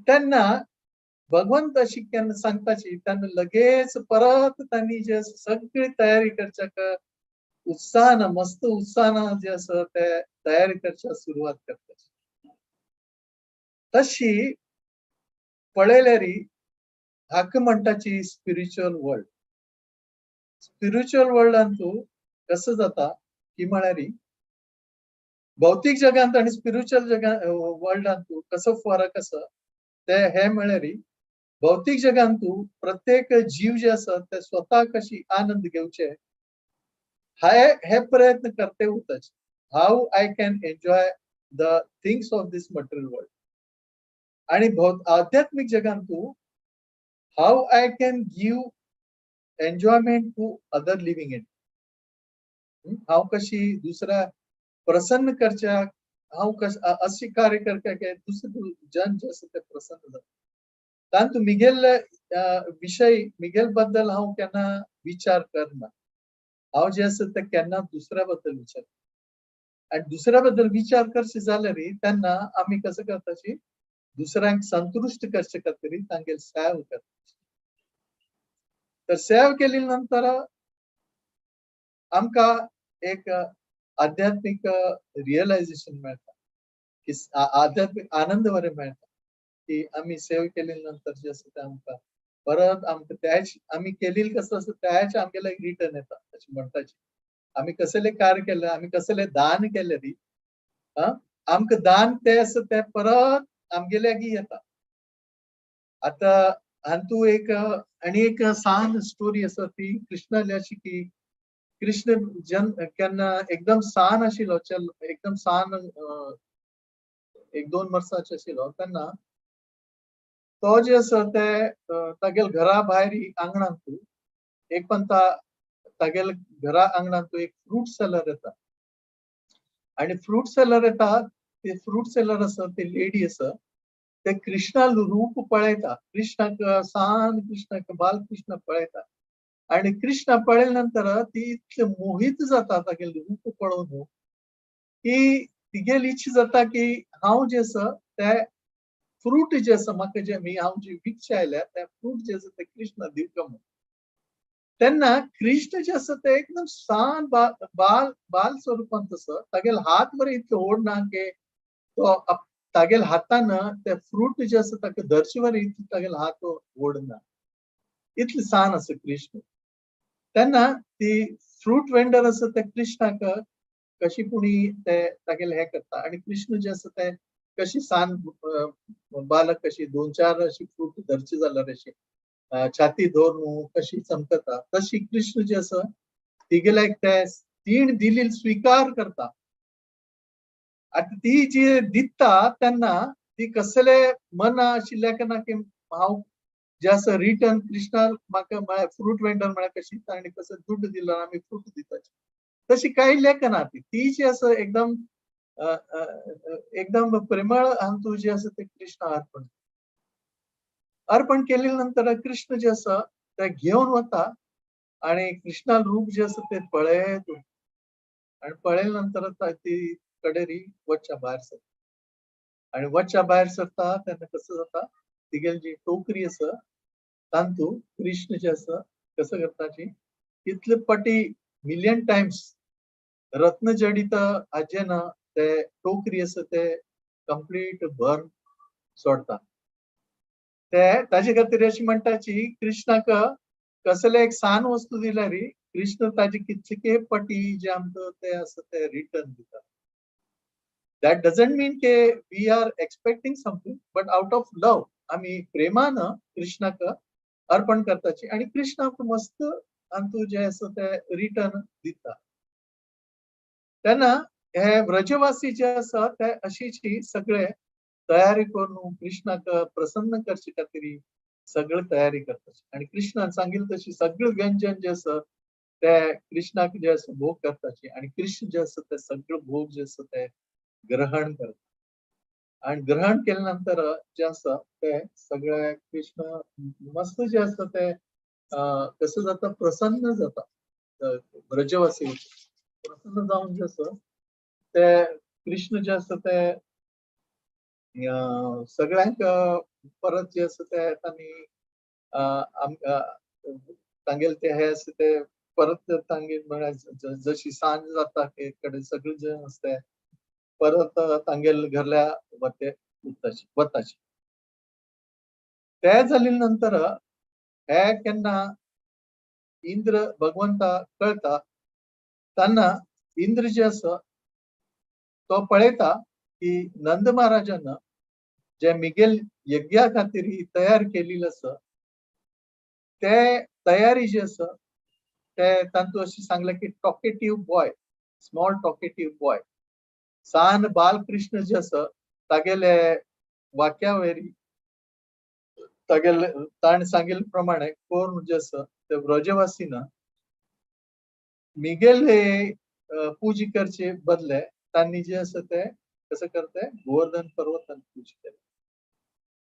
तेन्ना भगवंत अशी केन्ना सांगताची तेन्ना लगेच परत तांणी जे सगळी तयारी करच्याक उत्साहान, मस्त उत्साहान जे आसा ते तयारी करच्या सुरवात करताची. तशी पळयल्यार हाका म्हणटाची स्पिरिच्युअल वर्ल्ड. स्पिरिच्युअल वर्ल्डान तूं कसं जाता की म्हळ्यार भौतीक जगांत आणि स्पिरिच्युअल जगात वर्ल्डान तूं कसो फरक आसा ते हे म्हळ्यार भौतीक जगांत तूं प्रत्येक जीव जे आसा ते स्वता कशी आनंद घेवचे हे प्रयत्न करते उरताचे. How I can enjoy the things of this material world. आणि आध्यात्मिक जगांत तूं how I can give enjoyment to other living entities. हांव कशी दुसऱ्या प्रसन्न करच्या, हांव कश अशी कार्य करता की दुसरे जन जे आसा ते प्रसन्न जाता. तातूंत मिगेल विशय, मिगेल बद्दल हांव केन्ना विचार करना. हांव जे आसा ते केन्ना दुसऱ्या बद्दल विचार, आनी दुसऱ्या बद्दल विचार करचे जाल्यार तेन्ना आमी कसो करताची, दुसऱ्यांक संतुश्ट करचे खातीर तांगेल सेव करता. तर सेव केली नंतर आमकां एक आध्यात्मीक रियलायझेशन मेळटा की आध्यात्मीक आनंद बरें मेळटा की आमी सेव केली नंतर जे आसा ते आमकां परत आमकां त्याच आमी केलेली कसं आसा त्याच आमगेले रिटर्न येता अशें म्हणटाची. आमी कसले कार्य केले, आमी कसले दान केले री, आमकां दान ते आसा ते परत आमगेले लागीं येता. आतां हातूंत एक आनी एक सान स्टोरी आसा ती कृष्णाली अशी की कृष्ण जन केन्ना एकदम सान आशिल्लो, चल एकदम सान, 1-2 वर्साचो आशिल्लो तेन्ना तो जे आसा ते तागेल घरा भायर आंगणांत एक पंता तागेल घरा आंगणांत एक फ्रूट सेलर येता आनी फ्रूट सेलर येता, ते फ्रूट सेलर आसा ते लेडी आसा ते कृष्णा रूप पळयता, कृष्णाक सान कृष्णाक बालकृष्ण पळयता आनी कृष्णा पळयल्या नंतर ती इतले मोहीत जाता तागेले रूप पळोवन की तिगेली इच्छा जाता की हांव जे आसा ते फ्रूट जे आसा म्हाका जे मी हांव जे विकचे आयल्या ते फ्रूट जे आसा ते कृष्णा दिवका म्हणून. तेन्ना कृष्ण जे आसा ते एकदम सान बाल बाल स्वरूपांत आसा, तागेले हात बरे इतले व्हड ना की तो तागेले हातान ते फ्रूट जे आसा ताका धरचे बरे इतले तागेले हात व्हड ना, इतले सान आसा कृष्ण. तेन्ना ती फ्रूट वेंडर आसा ते कृष्णाक कशी पुणी ते तागेले हे करता आनी कृष्ण जे आसा ते कशी सान बालक कशी 2-4 अशी फ्रूट धरची जाल्यार अशी छाती धरून कशी चमकता तशी कृष्ण जे आसा तिगेले ते तीण दिली स्वीकार करता. आतां ती जी दिता तेन्ना ती कसले मन आशिल्ल्या केन्ना की हांव जे आसा रिटर्न कृष्णा म्हाका म्हळ्यार फ्रूट वेंडर म्हळ्यार कशी ताणें कसो दुड्ड दिलो आमी फ्रूट दिता तशी कांय लेखना ती, ती जी आसा एकदम एकदम प्रेमळ हातूंत जे आसा ते कृष्णा अर्पण अर्पण केले नंतर कृष्ण जे आसा ते घेवन वता आनी कृष्णा रूप जे आसा ते पळयत आनी पळयले नंतर ती कडेरी वच्च्या भायर सरता आनी वच्च्या भायर सरता तेन्ना कसो जाता तिगेली जी टोकरी आसा तातूंत कृष्ण जे आसा कसो करता जी इतले पटी मिलियन टायम्स रत्न जडित हाजे ना ते टोकरी आसा ते कंप्लीट भर सोडता. ते ताजे खातीर अशी म्हणटाची कृष्णाक कसले एक सान वस्तू दिल्यार कृष्ण ताजे कितके पटी जे आमकां ते आसा ते रिटर्न दिता. That doesn't mean K we are expecting something, but out of love आमी प्रेमान कृष्णाक अर्पण करताची आनी कृष्णाक मस्त आमकां जे आसा ते रिटर्न दिता. तेन्ना हे व्रजवासी जे आसा ते अशीची सगळे तयारी करून कृष्णाक प्रसन्न करचे खातीर सगळे तयारी करतात आनी कृष्णान सांगितलं तशी सगळे व्यंजन जे आसा ते कृष्णाक जे आसा भोग करताची आनी कृष्ण जे आसा ते सगळे भोग जे आसा ते ग्रहण करता आनी ग्रहण केल्या नंतर जे आसा ते सगळे कृष्ण मस्त जे आसा ते कसं जाता प्रसन्न जाता व्रजवासी प्रसन्न जावन जे आसा ते कृष्ण जे आसा ते सगळ्यांक परत जे आसा ते तांणी तांगेले ते हे आसा ते परत तांगेर म्हळ्यार जशी सांज जाता कडेन सगळे जे आसा ते परत तांगेले घरल्या वते वताचे. ते जाले नंतर हे केन्ना इंद्र भगवंता कळता तेन्ना इंद्र जे आसा तो पळयता की नंद महाराजान जे मिगेल यज्ञा खातीर तयार केलेली आसा ते तयारी जी आसा ते तातूंत अशें सांगलें की talkative boy, small talkative boy, सान बालकृष्ण जे आसा तागेले वाक्या वयरी तागेले ताणें सांगिल्ले प्रमाणे करून जे आसा ते ते व्रजवासी ना मिगेले पूजा करचे बदले तांणी जे आसा ते कसं करते गोवर्धन पर्वतान पूजा केले.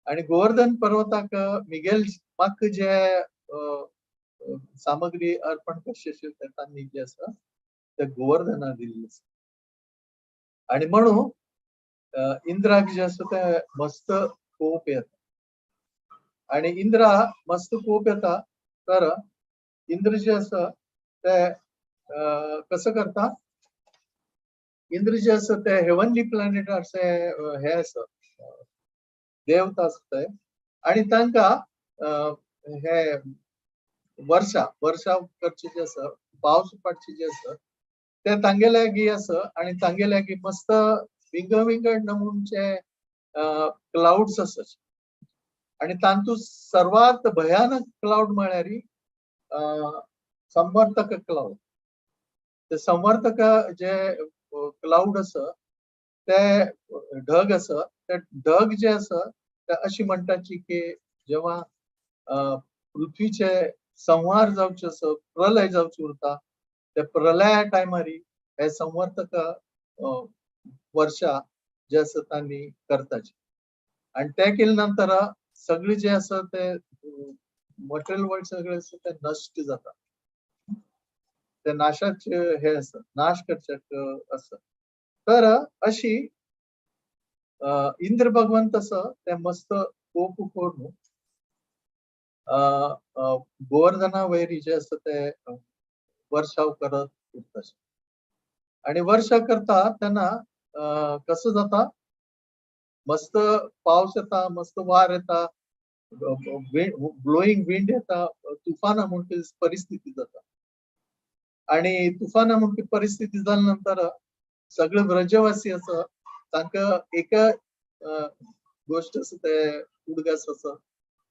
आणि गोवर्धन पर्वताक मिगेल म्हाका जे सामग्री अर्पण करचे आशिल्ले ते तांणी जे आसा ते गोवर्धना दिल्ले आसा. आणि म्हणून इंद्राक जे आसा ते मस्त कोप येता. आणि इंद्रा मस्त कोप येता तर इंद्र जे आसा ते कसं करता, इंद्र जे आसा ते हेवनली प्लॅनेट अशे हे आसा देवता आसा ते, आणि तांकां हे वर्षा वर्षा करचे जे आसा पावस पडचे जे आसा ते तांगेले लागीं आसा. आणि तांगेले लागीं मस्त विंगड विंगड नमुनचे क्लाउड्स आसा. आणि तांतू सर्वात भयानक क्लाउड म्हळ्यार संवर्तक क्लाउड. ते संवर्तक जे क्लाउड आसा ते ढग आसा, ते ढग जे आसा ते अशी म्हणटाची की जेव्हा पृथ्वीचे संहार जावचे आसा, प्रलय जावचे उरता, ते प्रलया टायमार हे संवर्तक वर्षा जे आसा तांणी करताचे. आणि ते केले नंतर सगळे जे आसा ते मटेरियल वर्ल्ड सगळे आसा ते नश्ट जाता, ते नाशाचे हे आसा, नाश करचे आसा. तर अशी इंद्र भगवंत आसा ते मस्त कोप करून गोवर्धना वयर जे आसा ते वर्षाव करत उरता. आणि वर्षा करता तेन्ना कसं जाता, मस्त पावस येता, मस्त वार येता, ब्लोईंग विंड येता, तुफाना म्हणटी परिस्थिती जाता. आणि तुफाना म्हणटी परिस्थिती जाल्या नंतर सगळे व्रजवासी आसा तांकां एका गोश्ट आसा ते उडगास आसा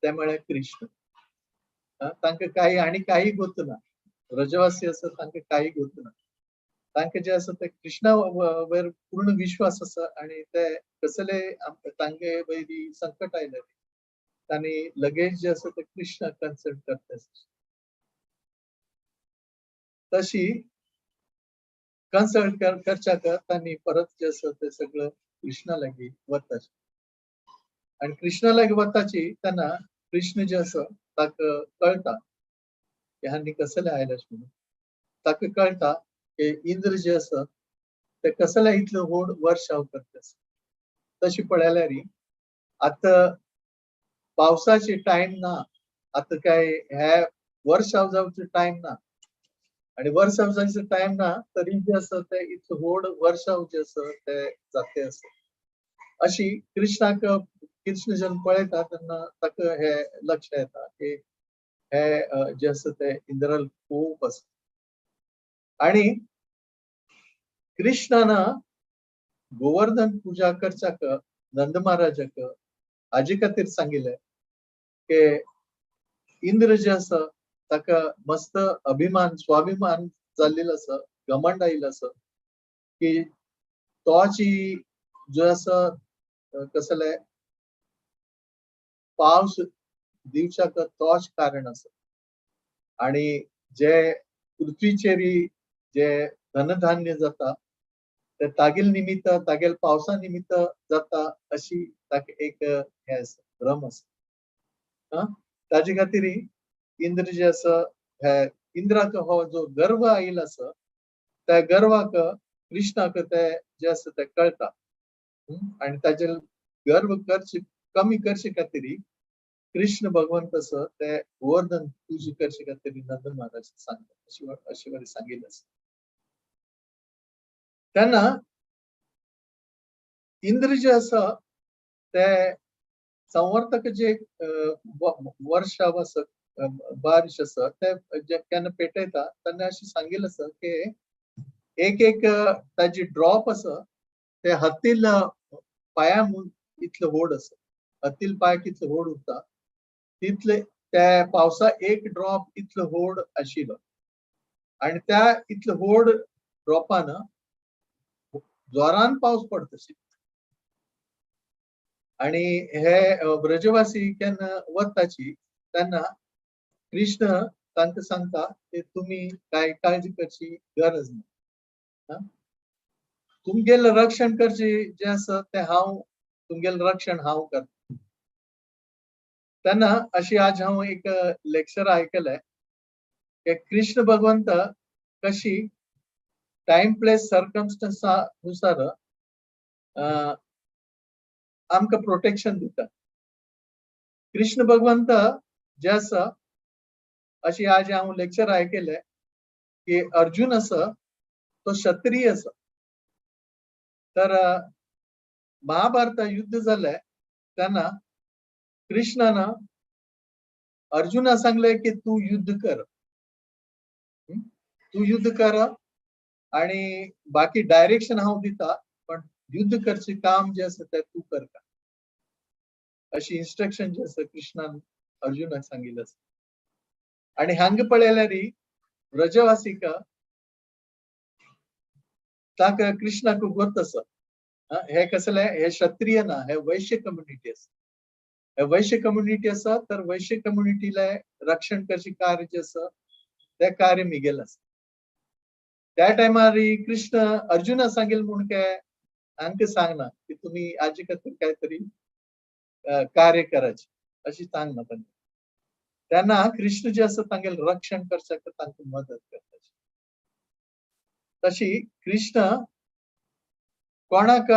ते म्हळ्यार कृष्ण. तांकां काही आनी काही गोत ना, व्रजवासी आसा तांकां काही गोत ना, तांकां जे आसा ते कृष्णा वयर पूर्ण विश्वास आसा. आणि ते कसले तांगे वयरी संकट आयले तांणी लगेच जे आसा ते कृष्णा कन्सल्ट करता. तशी कन्सल्ट करच्याक तांणी परत जे आसा ते सगळं कृष्णा लागीं वताचे. आणि कृष्णा लागीं वताची तेन्ना कृष्ण जे आसा ताका कळटा की हांणी कसले आयले म्हणून. ताका कळटा की इंद्र जे आसा ते कसले इतले व्हड वर्षाव करता. तशी पळयल्यार आतां पावसाची टायम ना, आतां काय हे वर्षाव जावचो टायम ना, आणि वर्षाव जावचो टायम ना तरी जे आसा ते इतले व्हड वर्षाव जे आसा ते जाते आसा. अशी कृष्णाक कृष्ण जेन्ना पळयता तेन्ना ताका हे लक्ष येता की हे जे आसा ते इंद्राल खूब आसा. आणि कृष्णान गोवर्धन पूजा करच्याक नंद महाराजाक हाजे खातीर सांगिल्लें की इंद्र जे आसा ताका मस्त अभिमान स्वाभिमान जाल्लेलो आसा, घमंड आयिल्लो आसा की तोची जो आसा कसले पावस दिवच्याक तोच कारण आसा. आणि जे पृथ्वीचेरी जे धनधान्य जाता ते तागेल निमित्त तागेल पावसा निमित्त जाता अशी ताका एक हे आसा, भ्रम आसा. ताजे खातीर इंद्र जे आसा हे इंद्राक हो जो गर्व आयिल्लो आसा त्या गर्वाक कृष्णाक ते जे आसा ते कळटा. आणि ताजे गर्व करचे कमी करचे खातीर कृष्ण भगवंत आसा ते गोवर्धन पूजा करचे खातीर नंद महाराज सांगता अशी वरी सांगिल्लें आसा. तेन्ना इंद्र जे आसा ते संवर्तक जे वर्षाव आसा बारिश आसा ते केन्ना पेटयता तेन्ना अशें सांगिल्लें आसा की एक एक ताजी ड्रॉप आसा ते हत्तील पांया इतले व्हड आसा, हत्तील पांय कितले व्हड उरता तितले त्या पावसा एक ड्रॉप इतलो व्हड आशिल्लो. आणि त्या इतले व्हड ड्रॉपान जोरान पावस पडता. आणि हे ब्रजवासी केन्ना वताची तेन्ना कृष्ण तांकां सांगता की तुमी कांय काळजी करची गरज ना. तुमगेलें रक्षण करचें जें आसा तें हांव, तुमगेलें रक्षण हांव करता. तेन्ना अशी आज हांव एक लेक्चर आयकलें की कृष्ण भगवंत कशी टायम प्लेस सर्कमस्टन्सा नुसार आमकां प्रोटेक्शन दिता. कृष्ण भगवंत जे आसा, अशी आज हांव लेक्चर आयकलें की अर्जुन आसा तो क्षत्रिय आसा. तर महाभारत युद्ध जालें तेन्ना कृष्णान अर्जुना सांगलें की तूं युद्ध कर, तूं युद्ध कर आणि बाकी डायरेक्शन हांव दिता, पण युद्ध करचें काम जें आसा तें तूं करता, अशी इन्स्ट्रक्शन जे आसा कृष्णान अर्जुनाक सांगिल्लें आसा. आनी हांगा पळयल्यार व्रजवासीक ताका कृष्णाक गोत आसा, हे कसले, हे क्षत्रिय ना, हे वैश्य कम्युनिटी आसा, हे वैश्य कम्युनिटी आसा. तर वैश्य कम्युनिटीला रक्षण करचें कार्य जें आसा तें कार्य मिगेल आसा. त्या टायमार कृष्ण अर्जुना सांगेल म्हूण काय हांकां सांगना की तुमी हाजे खातीर काय तरी कार्य करायचें, अशी सांगना तांकां. तेन्ना कृष्ण जे आसा तांगेलें रक्षण करच्याक तांकां मदत करता. तशी कृष्ण कोणाक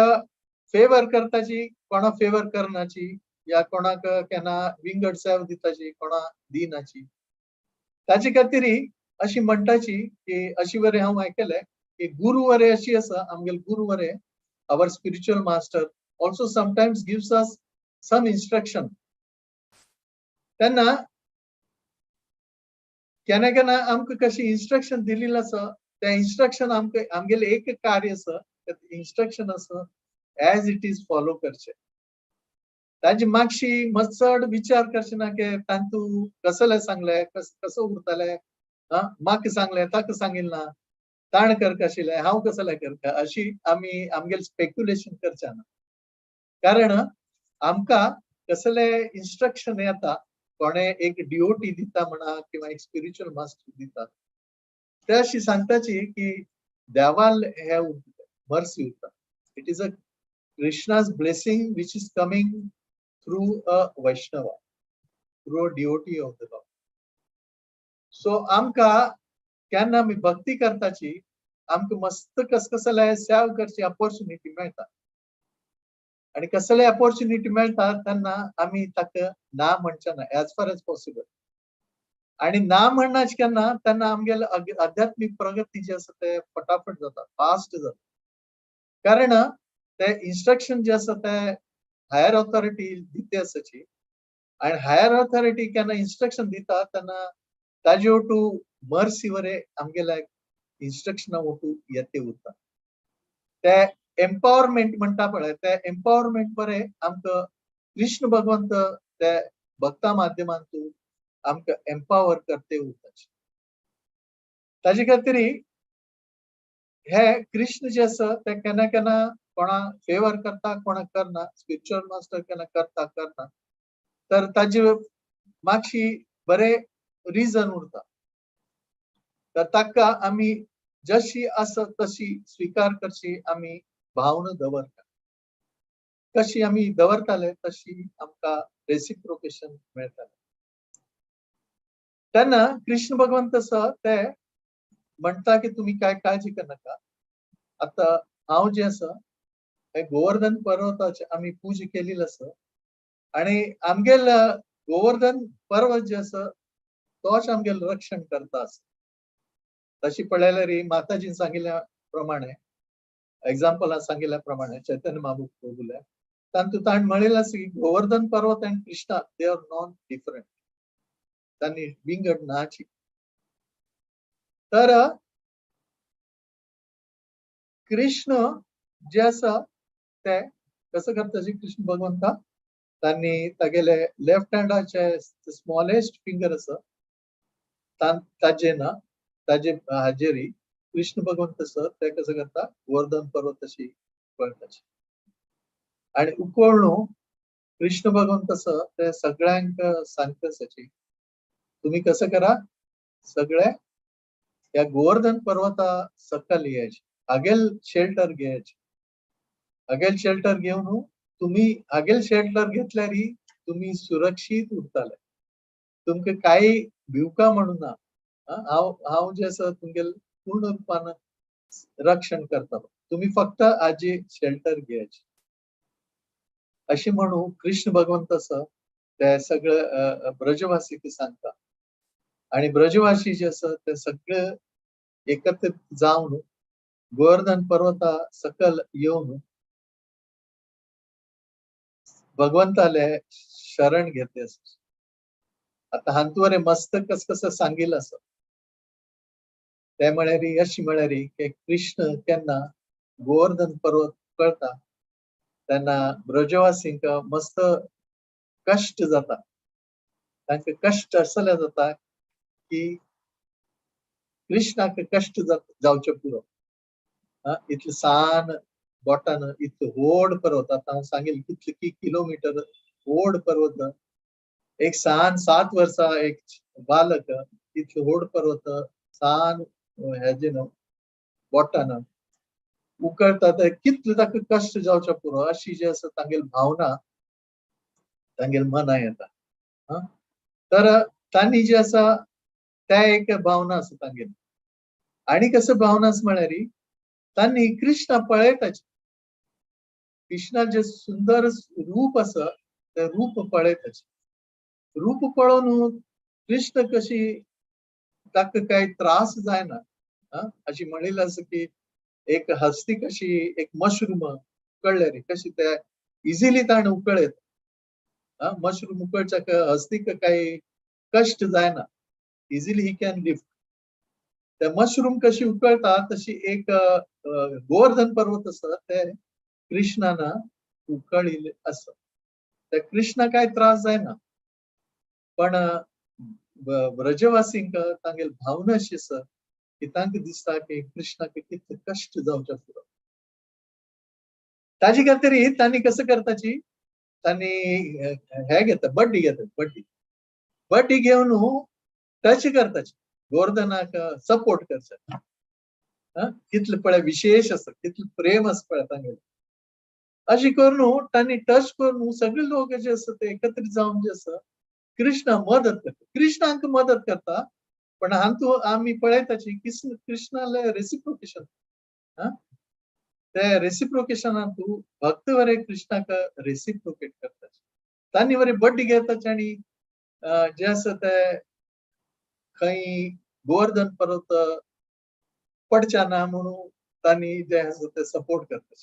फेवर करताची, कोणा फेवर करनाची, या कोणाक केन्ना विंगड सेवा दिताची, कोणा दिनाची. ताचे खातीर अशी म्हणटाची की अशी बरें हांव आयकलें की गुरू वरे अशी आसा, आमगेले गुरू वरे, our spiritual master also sometimes gives us some instruction. तेन्ना केन्ना केन्ना आमकां कशी इन्स्ट्रक्शन दिलेलें आसा, तें इन्स्ट्रक्शन आमकां आमगेलें एक कार्य आसा, इन्स्ट्रक्शन आसा एज it is follow करचें. ताजी मातशी मत चड विचार करचे ना की तांतू कसलें सांगलें, कसो उरतलें, म्हाका सांगलें ताका सांगिल्लें ना, ताण करका आशिल्लें, हांव कसलें करता, अशी आमी आमगेलें स्पेक्युलेशन करचें ना. कारण आमकां कसले इन्स्ट्रक्शन येता, कोणे एक डिओटी दिता म्हणा किंवा एक स्पिरिच्युअल मास्टर दिता, ते अशी सांगताची की देवाल हे मर्सी उरता. It is a Krishna's blessing which is coming through a Vaishnava, through a devotee of the Lord. So आमकां केन्ना आमी भक्ती करताची आमकां मस्त कसकसले सेवा करची ऑपॉर्च्युनिटी मेळटा, आनी कसले ऑपॉर्च्युनिटी मेळटा तेन्ना आमी ताका ना म्हणचे ना, एज फार एज पॉसिबल. आनी ना म्हणनाच केन्ना तेन्ना आमगेले आध्यात्मीक प्रगती जी आसा ते फटाफट जाता, फास्ट जाता. कारण ते इन्स्ट्रक्शन जे आसा ते हायर ऑथॉरिटी दिते आसाची, आनी हायर ऑथॉरिटी केन्ना इन्स्ट्रक्शन दिता तेन्ना ताजे ओटू मर्सी वरे आमगेल्या इन्स्ट्रक्शना ओटू येते उरता. ते एम्पावरमेंट म्हणटा पळय, ते एम्पावरमेंट बरे आमकां कृष्ण भगवंत ते भक्ता माध्यमांतून आमकां एम्पावर करते उरता. ताजे खातीर हे कृष्ण जे आसा ते केन्ना केन्ना कोणा फेवर करता, कोणाक करना, स्पिरिच्युअल मास्टर केन्ना करता करना, तर ताजे मातशी बरे रिजन उरता. तर ताका आमी जशी आसा तशी स्विकार करची, आमी भावना दवरता. कशी आमी दवरताले तशी आमकां रेसिप्रोकेशन मेळटालें. तेन्ना कृष्ण भगवंत आसा ते म्हणटा की तुमी काय काळजी करनाका, आतां हांव जें आसा हे गोवर्धन पर्वताचे आमी पुजा केलेली आसा, आनी आमगेल गोवर्धन पर्वत जे आसा तोच आमगेल रक्षण करता आसा. तशी पळयल्यार माताजीन सांगिल्ल्या प्रमाणे, एग्जाम्पल सांगिल्ल्या प्रमाणे चैतन्य महाप्रभुल्या तांतूत ताणें म्हणलें आसा की गोवर्धन पर्वत आनी Krishna they are non different, तांणी विंगड नाची. तर कृष्ण जे आसा ते कसं करता कृष्ण भगवंता तांणी तागेले लेफ्ट हँडाचे स्मॉलेस्ट फिंगर आसा ताजे ना ताजे हाजेरी कृष्ण भगवंत आसा ते कसं करता गोवर्धन पर्वत अशी वळटाचे आणि उकळणू कृष्ण भगवंत आसा ते सगळ्यांक सांगता आसाची तुम्ही कसं करा सगळे ह्या गोवर्धन पर्वता सकल यायचे, आगेल शेल्टर घ्यायचे. आगेल शेल्टर घेवन तुम्ही आगेल शेल्टर घेतल्यार तुम्ही सुरक्षीत उरताले, तुमकां कांय भिवका म्हणून ना. हांव हांव जे आसा तुमगेले पूर्ण रुपान रक्षण करतालो, तुम्ही फक्त आजी शेल्टर घेयाचे अशें म्हणून कृष्ण भगवंत आसा ते सगळे ब्रजवासीक सांगता. आणि ब्रजवासी जे आसा ते सगळे एकत्रित जावन गोवर्धन पर्वता सकल येवन भगवंताले शरण घेतले. आता हांतुवरे मस्त कस कसं सांगील आसा ते म्हळ्यार अशी म्हळ्यार की कृष्ण केन्ना गोवर्धन पर्वत कळता तेन्ना ब्रजवासींक मस्त कश्ट जाता. तांकां कश्ट असले जाता की कृष्णाक कश्ट जावचे पुरो. इतले सान बोटान इतलो व्हड पर्वत, आतां हांव सांगील कितले की किलोमिटर व्हड पर्वत, एक सान 7 वर्सां एक बालक इतलो व्हड पर्वत सान हेजे न्हू बोटान उकळटा ते कितले ताका कश्ट जावचे पुरो अशी जी आसा तांगेली भावना तांगेले मना येता. तर तांणी जे आसा त्या एक भावना आसा तांगेली. आनी कसं भावना आसा म्हळ्यार तांणी कृष्णा पळयताची, कृष्णा जे सुंदर रूप आसा ते रूप पळयताची. रूप पळोवन कृष्ण कशी ताका काय त्रास जायना. अशी म्हणिल्लें आसा की एक हस्ती कशी एक मशरूम उकळ्ळे रे कशी ते इझिली ताणें उकळयत. मशरूम उकळच्याक हस्तीक काही कश्ट जायना, इझिली he can lift. ते मशरूम कशी उकळटा तशी एक गोवर्धन पर्वत आसा ते कृष्णान उकळिल्ले आसा. ते कृष्णा काय त्रास जायना, पण ब्रजवासींक तांगेली भावना अशी आसा की तांकां दिसता की कृष्णाक कितले कश्ट जावचे पुरो. ताजे खातीर तांणी कसं करताची, तांणी हे घेता, बड्डी घेता, बड्डी बड्डी घेवन टच करताची, गोवर्धनाक सपोर्ट करता. कितले पळय विशेष आसा, कितले प्रेम आसा पळय तांगेले. अशें करून तांणी टच करून सगळे लोक जे आसा ते एकत्रित जावन जे आसा कृष्णा मदत करता, कृष्णाक मदत करता. पण हातूंत आमी पळयताची कृष्णाले रेसिप्रोकेशन. ते रेसिप्रोकेशनान तूं भक्त वरे कृष्णाक रेसिप्रोकेट करता, तांणी वरे बड्डी घेताचे आनी जे आसा ते खंय गोवर्धन पर्वत पडच्या ना म्हणून तांणी जे आसा ते सपोर्ट करता.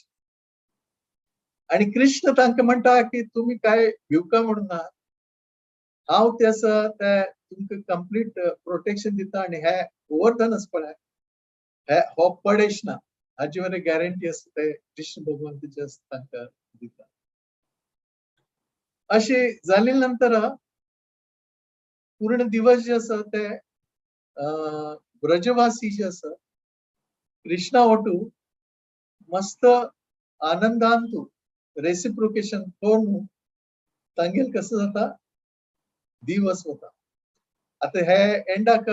आनी कृष्ण तांकां म्हणटा की तुमी काय भिवका म्हणून ना, हांव ते आसा ते तुमकां कंप्लीट प्रोटेक्शन दिता आनी हे गोवर्धन पळय हे हो पडेश ना, हाजी वरे गॅरंटी आसा ते कृष्ण भगवंत जे आसा तांकां दिता. अशें जाले नंतर पूर्ण दिवस जे आसा ते ब्रजवासी जे आसा कृष्णा वटू मस्त आनंदान तूं रेसिप्रोकेशन करून तांगेल कसं जाता दिवस वता. आता हे एंडाक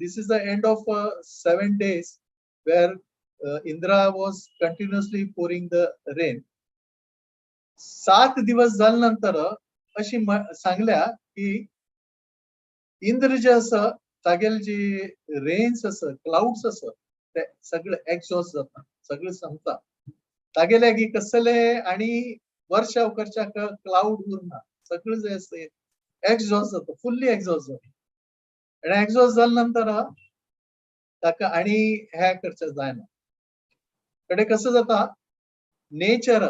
this is the end of 7 days where Indra was continuously pouring the rain. 7 दिवस झाल्यानंतर अशी सांगल्या की इंद्र जे आसा तागेले जी रेन्स आसा क्लाउड्स आसा ते सगळे एक्झॉस्ट जाता, सगळे संपता. तागेले की कसले आणि वर्षाव करच्याक क्लाउड उरना, सगळे जे आसा एक्झॉस्ट जाता, फुल्ली एक्झॉस्ट जाता. आणि एक्झॉस्ट जाल्या नंतर ताका आणि हे करचें जायना. कडे कसं जाता नेचर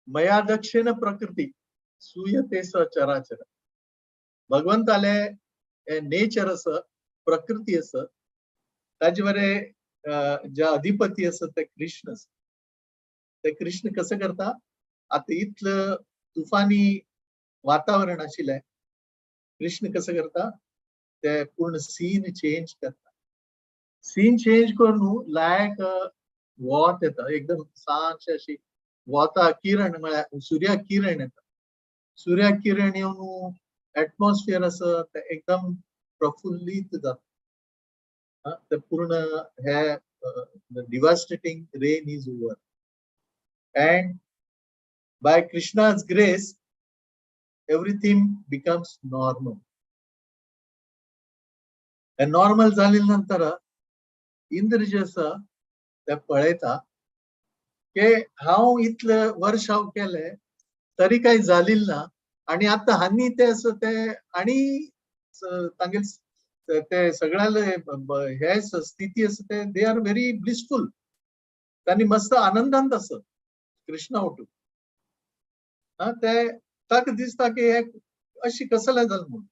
मया दक्षिण प्रकृती सूयते स चराचर. भगवंताले नेचर आसा प्रकृती आसा ताजे बरे ज्या अधिपती आसा ते कृष्ण आसा. ते कृष्ण कसं करता आता इतलं तुफानी वातावरण आशिल्लें कृष्ण कसं करता ते पूर्ण सीन चेंज करता. सीन चेंज करून लायक वत येता एकदम सांजशे अशी वता किरण म्हळ्यार सूर्या किरण येता. सूर्या किरण येवन एटमॉस्फियर आसा ते एकदम प्रफुल्लित जाता. ते पूर्ण हे devastating rain is over and by Krishna's grace everything becomes normal. Normal जाले नंतर इंद्र जे आसा ते पळयता की हांव इतले वर्ष हांव केले तरी काही जालें ना आणि आता हांनी ते आसा ते आणि तांगेले ते सगळ्याले हे स्थिती आसा ते they are very blissful. त्यांनी मस्त आनंदांत आसत कृष्णा उठून हा ते ताका दिसता की हे अशी कसले जालें म्हणून.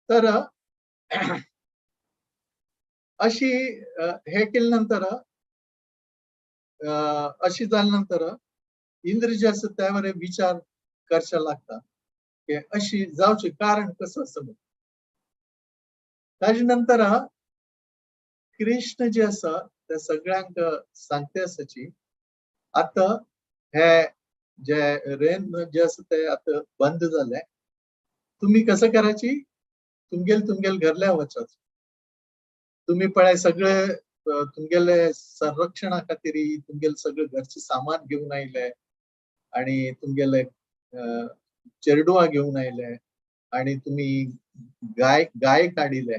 तर अशी हे केले नंतर अशी जाल्या नंतर इंद्र जे आसा त्यावर विचार करचे लागता की अशी जावचे कारण कसं आसा म्हणून. ताजे नंतर कृष्ण जे आसा ते सगळ्यांक सांगते आसाची आतां हे जे रेन जे आसा ते आतां बंद जाले, तुमी कसं करायची तुमगेल तुमगेल घरल्या वचात, तुमी पळय सगळे तुमगेले संरक्षणा खातीर तुमगेले सगळे घरचे सामान घेवन आयले आणि तुमगेले चेरडुआ घेवन आयले आणि तुमी गाय गाय काडिले,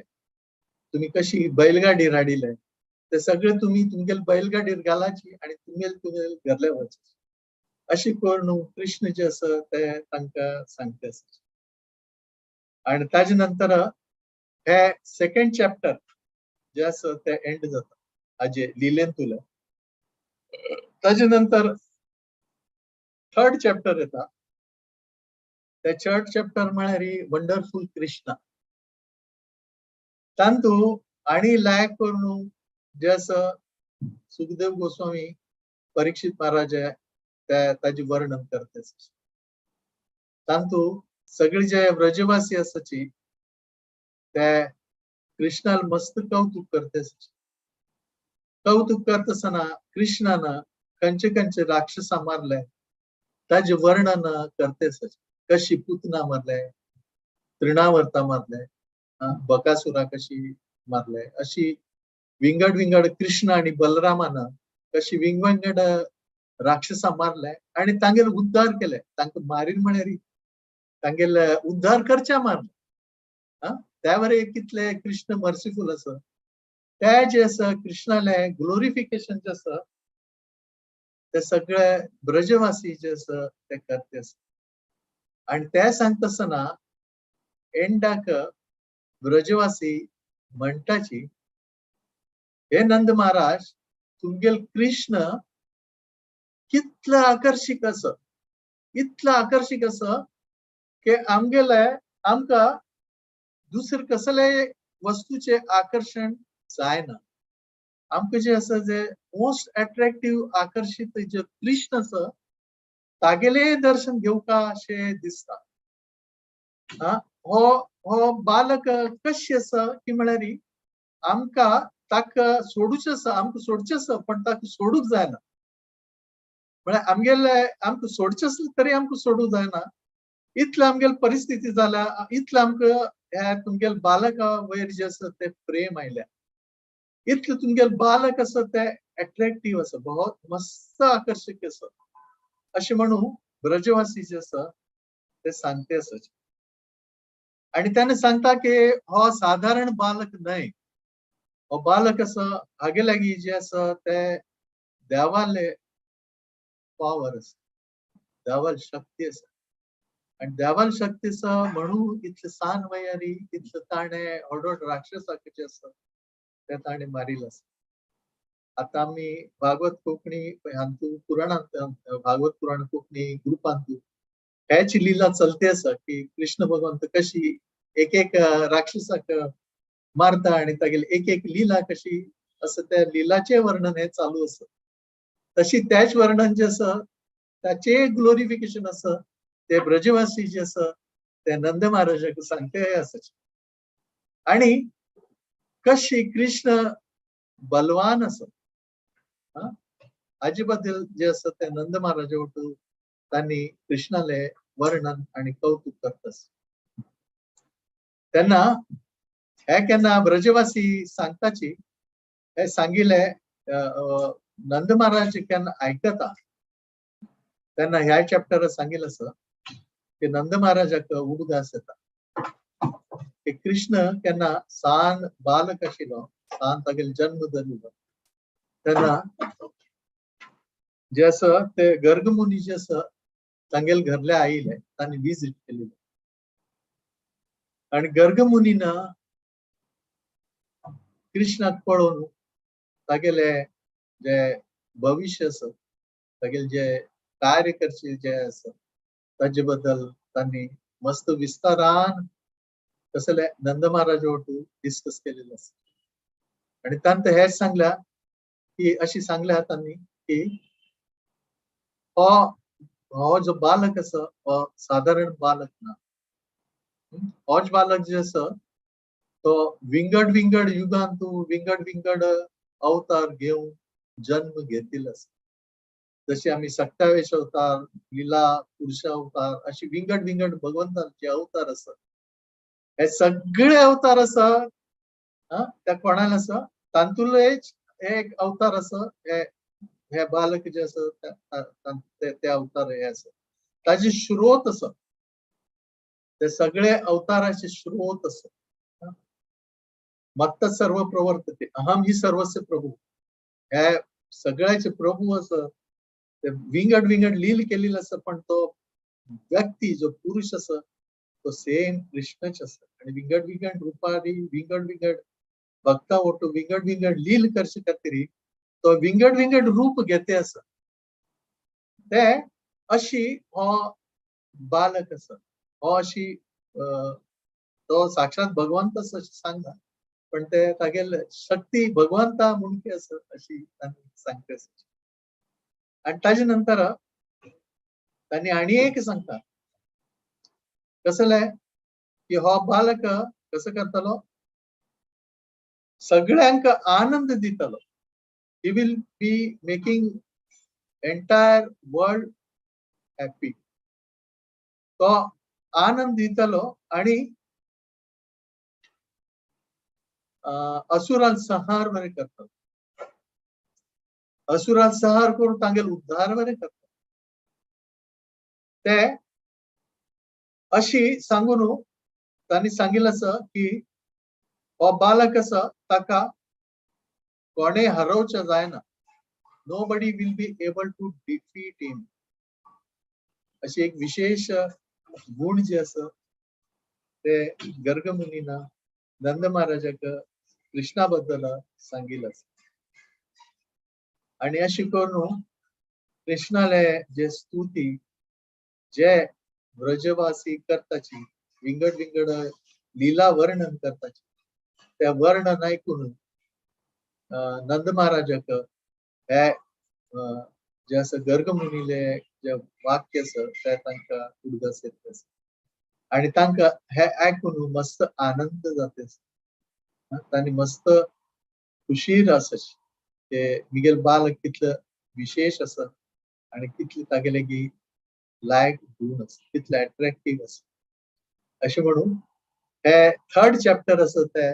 तुमी कशी बैलगाडीर हाडिले, ते सगळे तुमी तुमगेले बैलगाडीर घालाची आणि तुमगेले तुमगेले घरले वचाची. अशी करून कृष्ण जे आसा ते तांकां सांगता आसा. आणि ताजे नंतर हे सेकंड चॅप्टर जे आसा ते एंड जाता हाजे लिलेन तुला. ताजे नंतर थर्ड चॅप्टर येता. ते थर्ड चॅप्टर म्हळ्यार वंडरफुल कृष्णा. तांतू आणि लायक करून जे आसा सुखदेव गोस्वामी परीक्षित महाराज ते ताजे वर्णन करता. तांतू सगळे जे व्रजवासी आसाची ते कृष्णाल मस्त कौतुक करते. कौतुक करतासना कृष्णान खंयचे खंयचे राक्षसा मारले ताजे वर्णन करते. कशी पुतना मारले, तृणावर्ता मारले, बकासुरा कशी मारले, अशी विंगड विंगड कृष्ण आणि बलरामान कशी विंगड राक्षसा मारले आणि तांगेले उद्धार केले. तांकां मारीन म्हळ्यार तांगेले उद्धार करच्या मारले. त्यावर एक कितले कृष्ण मर्सिफुल आसा ते जे आसा कृष्णाले ग्लोरिफिकेशन जे आसा ते सगळे ब्रजवासी जे आसा ते करते आसा. आणि ते सांगता आसतना एंडाक ब्रजवासी म्हणटाची, हे नंद महाराज तुमगेल कृष्ण कितलं आकर्षक आसा, इतलं आकर्षक आसा की आमगेले आमकां दुसरे कसले वस्तूचे आकर्षण जायना. आमकां जे आसा जे मोस्ट अट्रॅक्टिव्ह आकर्षित जे कृष्ण आसा तागेले दर्शन घेवका अशें दिसता. हो हो बालक कशें आसा की म्हळ्यार आमकां ताका सोडूचें आसा, आमकां सोडचें आसा पण ताका सोडूंक जायना. म्हळ्यार आमगेले आमकां सोडचें आसलें तरी आमकां सोडूंक जायना. इतले आमगेले परिस्थिती जाल्या, इतले आमकां ह्या तुमगेले बालका वयर जे आसा ते प्रेम आयल्या, इतले तुमगेले बालक आसा ते एट्रॅक्टीव आसा, बहुत मस्त आकर्षक आसा अशें म्हणून ब्रजवासी जे आसा ते सांगते आसा. आणि त्याने सांगता की हो साधारण बालक न्हय, हो बालक आसा हागे लागीं जे आसा ते देवाले पावर आसा, देवाल शक्ती आसा. आणि देवाल शक्ती आसा म्हणून इतले सान वयारी इतले ताणें व्हड व्हड राक्षसाक जे आसा ते ताणें मारिल्लें आसा. आतां आमी भागवत कोंकणी हातूंत पुराणांत भागवत पुराण कोंकणी ग्रुपांत हेच लिला चलते आसा की कृष्ण भगवंत कशी एक एक राक्षसाक मारता आणि तागेली एक एक लिला कशी आसा त्या लिलाचें वर्णन हे चालू आसा. तशी त्याच वर्णन जे आसा ताचे ग्लोरिफिकेशन आसा ते ब्रजवासी जे आसा ते नंद महाराजाक सांगते आसा. आणि कशी कृष्ण बलवान आसा हाजे बद्दल जे आसा ते नंद महाराजा वटून तांणी कृष्णाले वर्णन आणि कौतुक करता. तेन्ना हे केन्ना ब्रजवासी सांगताची हे सांगिल्ले नंद महाराज केन्ना आयकता तेन्ना ह्या चॅप्टर सांगिल्लें आसा की नंद महाराजाक उडगास येता की कृष्ण केन्ना सान बालक आशिल्लो, सान तागेलो जन्म जाल्लो तेन्ना जे आसा ते गर्गमुनी जे आसा तांगेले घरले आयिल्ले, तांणी विजीट केलेले आनी गर्गमुनीन कृष्णाक पळोवन तागेले जे भविश्य आसा, तागेले जे कार्य करचे जे आसा ताजे बद्दल तांणी मस्त विस्तारान कसले नंद महाराज वटू डिस्कस केलेले आसा. आनी तांकां हेच सांगल्या की अशी सांगल्या तांणी की हो हो जो बालक आसा हो सादारण बालक ना, होच बालक जे आसा तो विंगड विंगड युगांत विंगड विंगड अवतार घेवन जन्म घेतिल्लो आसा. जशी आमी सत्तावीस अवतार, लीला पुरुष अवतार, अशी विंगड विंगड भगवंतांचे अवतार आसा. हे सगळे अवतार आसा त्या कोणाला आसा तातूंतलेच एक अवतार आसा, हे बालक जे आसा ते अवतार हे आसा, ताजे स्रोत आसा, ते सगळे अवताराचे स्रोत आसा. मत्त सर्व प्रवर्तते अहम ही सर्वस्य प्रभू, हे सगळ्याचे प्रभू आसा. ते विंगड विंगड लील केलेली आसा, पण तो व्यक्ती जो पुरुष आसा तो सेम कृष्णच आसा. आनी विंगड विंगड रुपांनी विंगड विंगड भक्ता वटू विंगड विंगड लील करचे खातीर तो विंगड विंगड रूप घेते आसा. ते अशी हो बालक आसा, हो अशी तो साक्षात भगवंत आसा अशें सांगना, पण ते तागेले शक्ती भगवंता म्हणकी आसा अशी तांणी सांगता आसा. आनी ताजे नंतर तांणी आनी एक सांगता कसलें की हो बालक कसो करतलो, सगळ्यांक आनंद दितलो. He will be making entire world happy. तो आनंद दितलो आणि असुरान संहार बरें करतलो, असुरान संहार करून तांगेल उद्धार बरें करतलो. ते अशी सांगून तांणी सांगिल्लें आसा की हो बालक आसा ताका कोणे हरोवचें जायना, nobody will be able to defeat him. अशी एक विशेष गुण जे आसा ते गर्गमुनीना नंद महाराजाक कृष्णा बद्दल सांगिल्लें आसा. आनी अशें करून कृष्णाले जे स्तुती जे व्रजवासी करताची, विंगड विंगड लीला वर्णन करताची, त्या वर्णन आयकून नंद महाराजाक हे जे आसा गर्गमुनीले जे वाक्य आसा ते तांकां उडगास येता आसा आनी तांकां हे आयकून मस्त आनंद जाता आसा. तांणी मस्त खुशीर आसा ते मिगेल बालक कितले विशेष आसा आनी कितले तागेले की लायक गुण आसा, कितले एट्रॅक्टीव आसा. अशें म्हणून हे थर्ड चॅप्टर आसा ते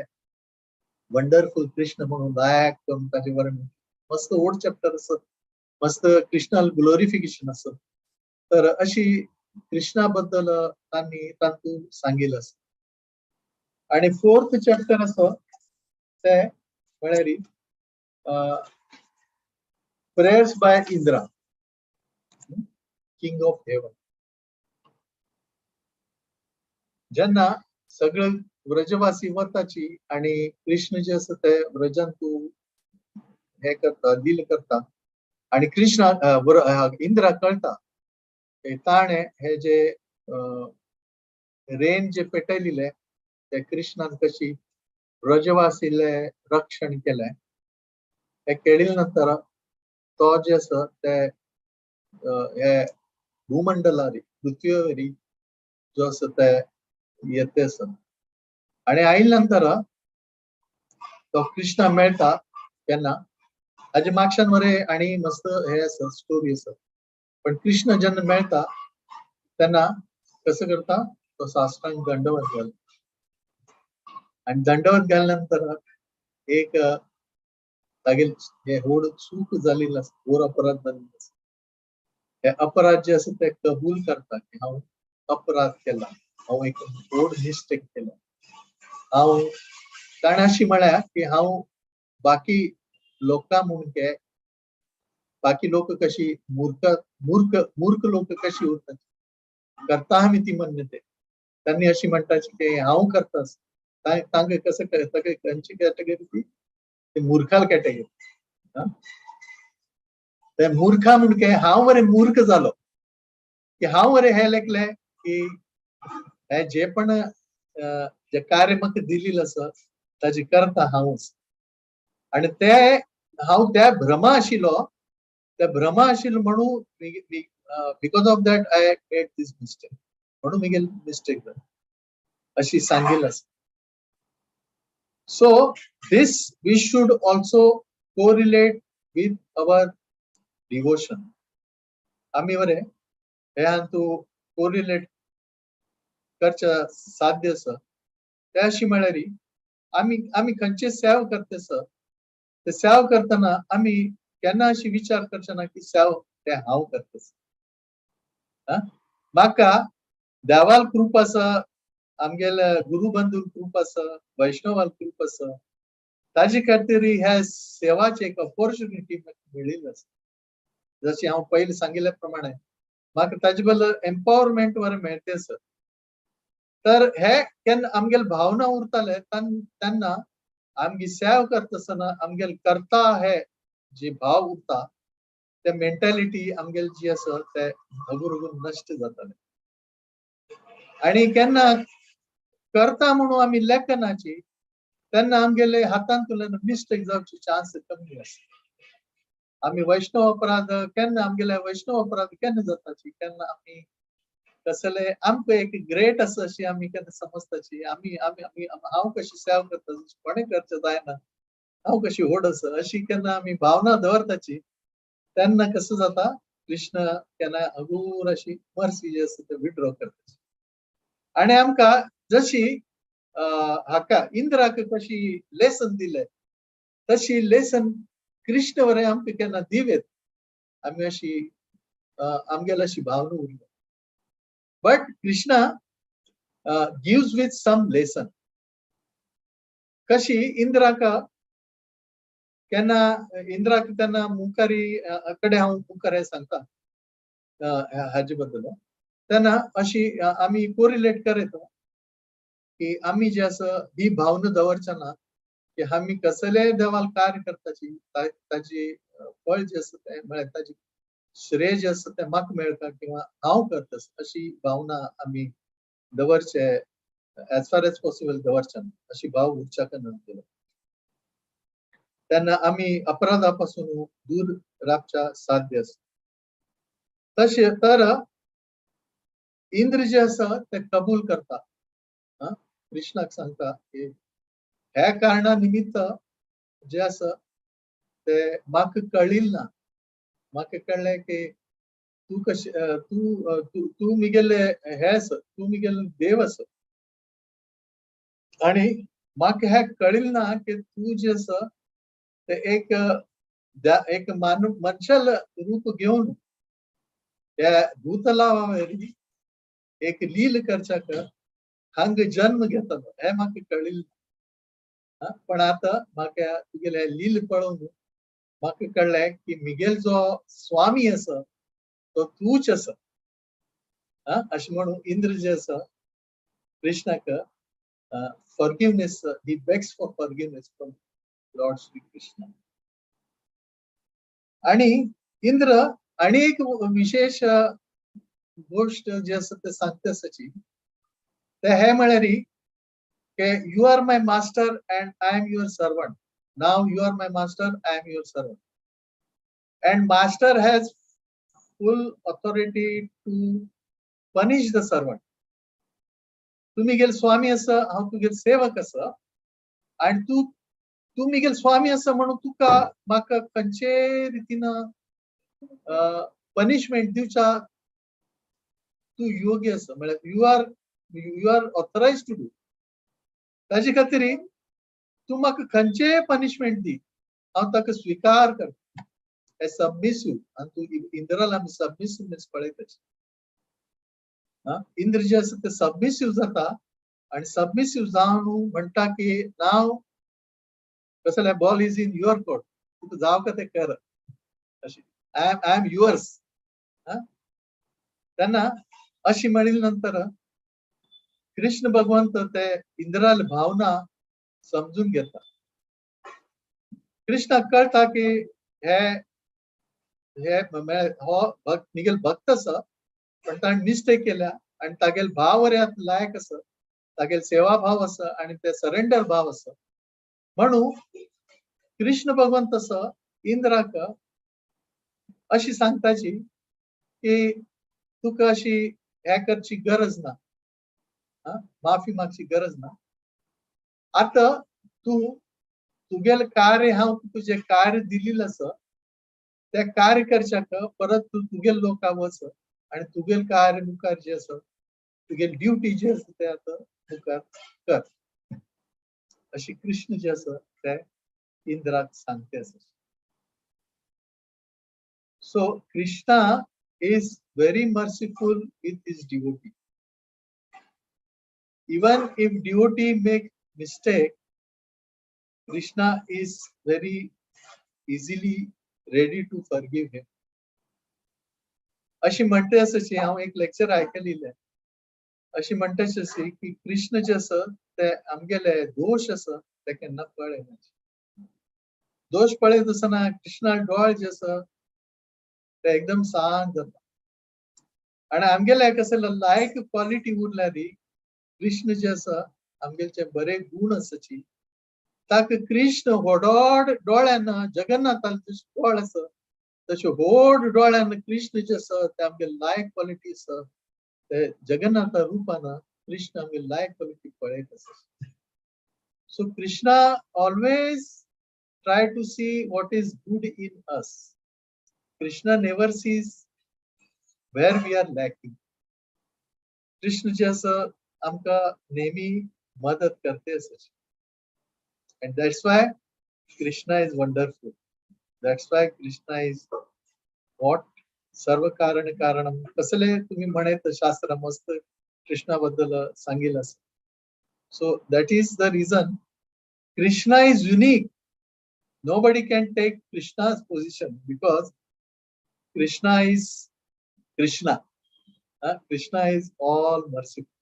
वंडरफुल कृष्ण म्हणून लायक करून ताजे वर्णन मस्त ओड चॅप्टर आसा, मस्त कृष्णा ग्लोरिफिकेशन आसा. तर अशी कृष्णा बद्दल तांणी तातूंत सांगिल्लें आसा. आनी फोर्थ चॅप्टर आसा ते म्हळ्यार prayers by Indra, king of heaven. जेन्ना सगळे व्रजवासी वताची आनी कृष्ण जे आसा ते व्रजान तूं हे करता, लील करता आनी कृष्ण इंद्रा कळटा ताणें हे जे रेन जे पेटयलेले ते कृष्णान कशी व्रजवासीले रक्षण केलें हे केले नंतर तो जे आसा ते हे भूमंडलारी पृथ्वीवरी जो आसा ते येते आसा. आनी आयिल्ल्या नंतर तो कृष्णा मेळटा तेन्ना ताजे मागच्यान मरे आनी मस्त हे आसा स्टोरी आसा. पण कृष्ण जेन्ना मेळटा तेन्ना कसो करता तो साष्टांग दंडवत घालता. आणि दंडवत घातल्यानंतर एक तागेल हे व्हड चूक जालेली आसा, व्हड अपराध जाल्लो आसा. हे अपराध जे आसा ते कबूल करता की हांव अपराध केला, हांव एक व्हड मिस्टेक केला. हांव ताणें अशी म्हळ्यार की हांव बाकी लोकां म्हूण के बाकी लोक कशी मूर्ख मूर्ख मूर्ख लोक कशी उरतात, करता आमी ती मन्यते. त्यांनी अशी म्हणटाची की हांव करता, तांकां कसं ताका खंयची कॅटेगरी ती, ती मूर्खाल कॅटेगरी. ते मूर्खा म्हण के हांव बरे मूर्ख जालो की हांव बरे हे लेखले की हे जे पण जे कार्य म्हाका दिलेलं आसा ताजी करता हांवच. आणि ते हांव त्या भ्रमा आशिल्लो, त्या भ्रमा आशिल्लो म्हणून because of that I made this mistake, म्हणून मिगेल मिस्टेक जाली अशी सांगेल आसा. So this we should also correlate with our devotion. आमी बरे हे हातूं कोरिलेट करच्या साध्य आसा. ते अशी म्हळ्यार आमी आमी खंयचे सेवा करता सर, ते सेवा करतना आमी केन्ना अशी विचार करचे ना की सेवा ते हांव करता. म्हाका देवाल कृप आसा, आमगेले गुरुबंधूल कृप आसा, वैष्णवाल कृप आसा, ताजे खातीर ह्या सेवाची एक ऑपॉर्च्युनिटी म्हाका मेळिल्ली आसा. जशी हांव पयलीं सांगिल्ल्या प्रमाणे म्हाका ताजे बद्दल एम्पावरमेंट बरें मेळटे सर. तर हे केन्ना आमगेले भावना उरताले तेन्ना आमगे सेवा करता आसतना आमगेले करता हे जी भाव उरता ते मेंटालिटी आमगेली जी आसा ते हगूर हगूर नश्ट जाताले. आणि केन्ना करता म्हणून आमी लेखनाची तेन्ना आमगेले हातांतल्यान मिस्टेक जावची चान्स कमी आसा. आमी वैष्णव अपराध केन्ना आमगेले वैष्णव अपराध केन्ना जाताची, केन्ना आमी कसले आमकां एक ग्रेट आसा अशी आमी केन्ना समजताची, आमी आमी आमी हांव कशी सेवा करता कोणें करचें जायना, हांव कशी व्हड आसा अशी केन्ना आमी भावना दवरताची तेन्ना कसं जाता कृष्ण केन्ना हगूर अशी मर्सी जी आसा ते विड्रॉ करता. आणि आमकां जशी हाका इंद्राक कशी लेसन दिले तशी लेसन कृष्ण वरें आमकां केन्ना दिवेत आमी अशी आमगेली अशी भावना उरली. But Krishna gives with some lesson. कशी इंद्राक केन्ना इंद्राक तेन्ना मुखारी कडे हांव मुखार सांगता हाजे बद्दल तेन्ना अशी आमी कोरिलेट करयता की आमी जे आसा ही भावना दवरचे ना की आमी कसले देवाल कार्य करताची ताजी फळ जे आसा तें म्हळ्यार ताजी श्रेय जे आसा तें म्हाका मेळटा किंवा हांव करता अशी भावना आमी दवरचे, एज फार एज पॉसिबल दवरचे ना, अशी भाव उरच्या ना. तेन्ना आमी अपराधा पासून दूर रावच्या साध्य आसा. तशें तर इंद्र जे आसा ते कबूल करता, कृष्णाक सांगता की ह्या कारणा निमित्त जे आसा ते म्हाका कळिल ना, म्हाका कळ्ळें की तूं कशें तूं तूं तूं मिगेले हे आसा, तूं मिगेले देव आसा आणि म्हाका हें कळिल ना की तूं जे आसा ते एक एक मानव मनशाल रूप घेवन त्या भूतलावावरी एक लील करच्याक हांगा जन्म घेतलो हें म्हाका कळिल्लें. पण आतां म्हाका तुगेले लील पळोवन म्हाका कळ्ळें की मिगेल जो स्वामी आसा तो तूच आसा. अशें म्हणून इंद्र जे आसा कृष्णाक forgiveness, he begs for forgiveness from Lord Shri Krishna. आणि इंद्र आणि एक विशेष गोष्ट जी आसा ते सांगता आसाची ते हे म्हळ्यार की you are my master and I am your servant. Now you are my master, I am your servant. And master has full authority to punish the servant. तूं मिगेल स्वामी आसा, हांव तुगेल सेवक आसा आणि तूं तूं मिगेल स्वामी आसा म्हणून तुका म्हाका खंयचे रितीन पनिशमेंट दिवच्या तूं योग्य आसा, म्हळ्यार you are authorized to do. ताजे खातीर तूं म्हाका खंयचेय पनिशमेंट दी, हांव ताका स्विकार करता. हे सबमिसिव. आनी तूं इंद्राला आमी सबमिसिवनेस पळयता. इंद्र जे आसा ते सबमिसिव जाता आनी सबमिसिव जावन म्हणटा की नाव कसले ball is in your court, तुका जावं का ते कर, अशी I am yours. तेन्ना अशी म्हणिल्ले नंतर कृष्ण भगवंत ते इंद्राल भावना समजून घेता. कृष्णाक कळटा की हे हे हो भक्त निगेल भक्त आसा, पण ताणें मिस्टेक केल्या आनी तागेल भाव लायक आसा, तागेल सेवा भाव आसा आनी ते सरेंडर भाव आसा. म्हणून कृष्ण भगवंत आसा इंद्राक अशी सांगताची की तुका अशी हे करची गरज ना, माफी मागची गरज ना. आता तूं तुगेले कार्य हांव तुजें कार्य दिलेलें आसा त्या कार्य करच्याक परत तूं तुगेल लोकां वच आनी तुगेल कार्य मुखार जे आसा तुगेल ड्युटी जी आसा ते आतां मुखार कर, अशी कृष्ण जे आसा ते इंद्राक सांगते आसा. So Krishna is very merciful with his devotee. Even if devotee make mistake, Krishna is very easily ready to forgive him. अशी म्हणते आसाची हांव एक लेक्चर आयकलेलें, अशी म्हणटा अशी की कृष्ण जे आसा ते आमगेले दोश आसा ते केन्ना पळयना. दोश पळयत आसतना कृष्णा डोळे जे आसा ते एकदम शांत जाता आनी आमगेले कसले लायक क्वॉलिटी उरल्या ती कृष्ण जे आसा आमगेले बरे गुण आसाची ताका कृष्ण व्हडोड डोळ्यान जगन्नाथाले जशे डोळे आसा तशे व्हड डोळ्यान कृष्ण जे आसा ते आमगे लायक क्वॉलिटी आसा ते जगन्नाथा रुपान कृष्ण आमगे लायक क्वॉलिटी पळयत आसा. So Krishna always try to see what is good in us. Krishna never sees where we are lacking. Krishna जे आसा आमकां नेहमी मदत करते आसा. And that's why Krishna is wonderful. That's why Krishna is what? सर्व कारण कारणम. कसले तुम्ही म्हणत शास्त्र मस्त कृष्णा बद्दल सांगेल असं. So that is the reason Krishna is unique. Nobody can take Krishna's position because Krishna is Krishna. Krishna is all merciful.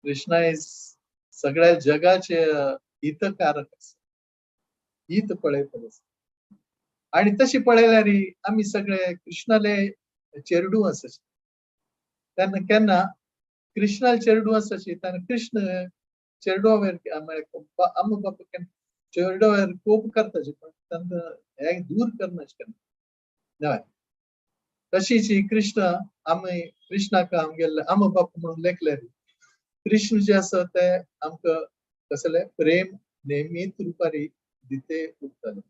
Krishna is सगळ्या जगाचे हितकारक आसा, हित पळयत आसा. आणि तशी पळयल्यार आमी सगळे कृष्णाले चेरडू आसाचे. तेन्ना केन्ना कृष्णाले चेरडू आसाची तेन्ना कृष्ण चेरडुवा आमो बापा केन्ना चेरडुवार कोप करताची, पण तेन्ना हे दूर करनाच केन्ना न्हय. तशीच कृष्ण आमी कृष्णाक आमगेले आमो बापा म्हणून लेखले. कृष्ण जे आसा ते आमकां कसले प्रेम नेहमीत रुपारी दिते उरतले.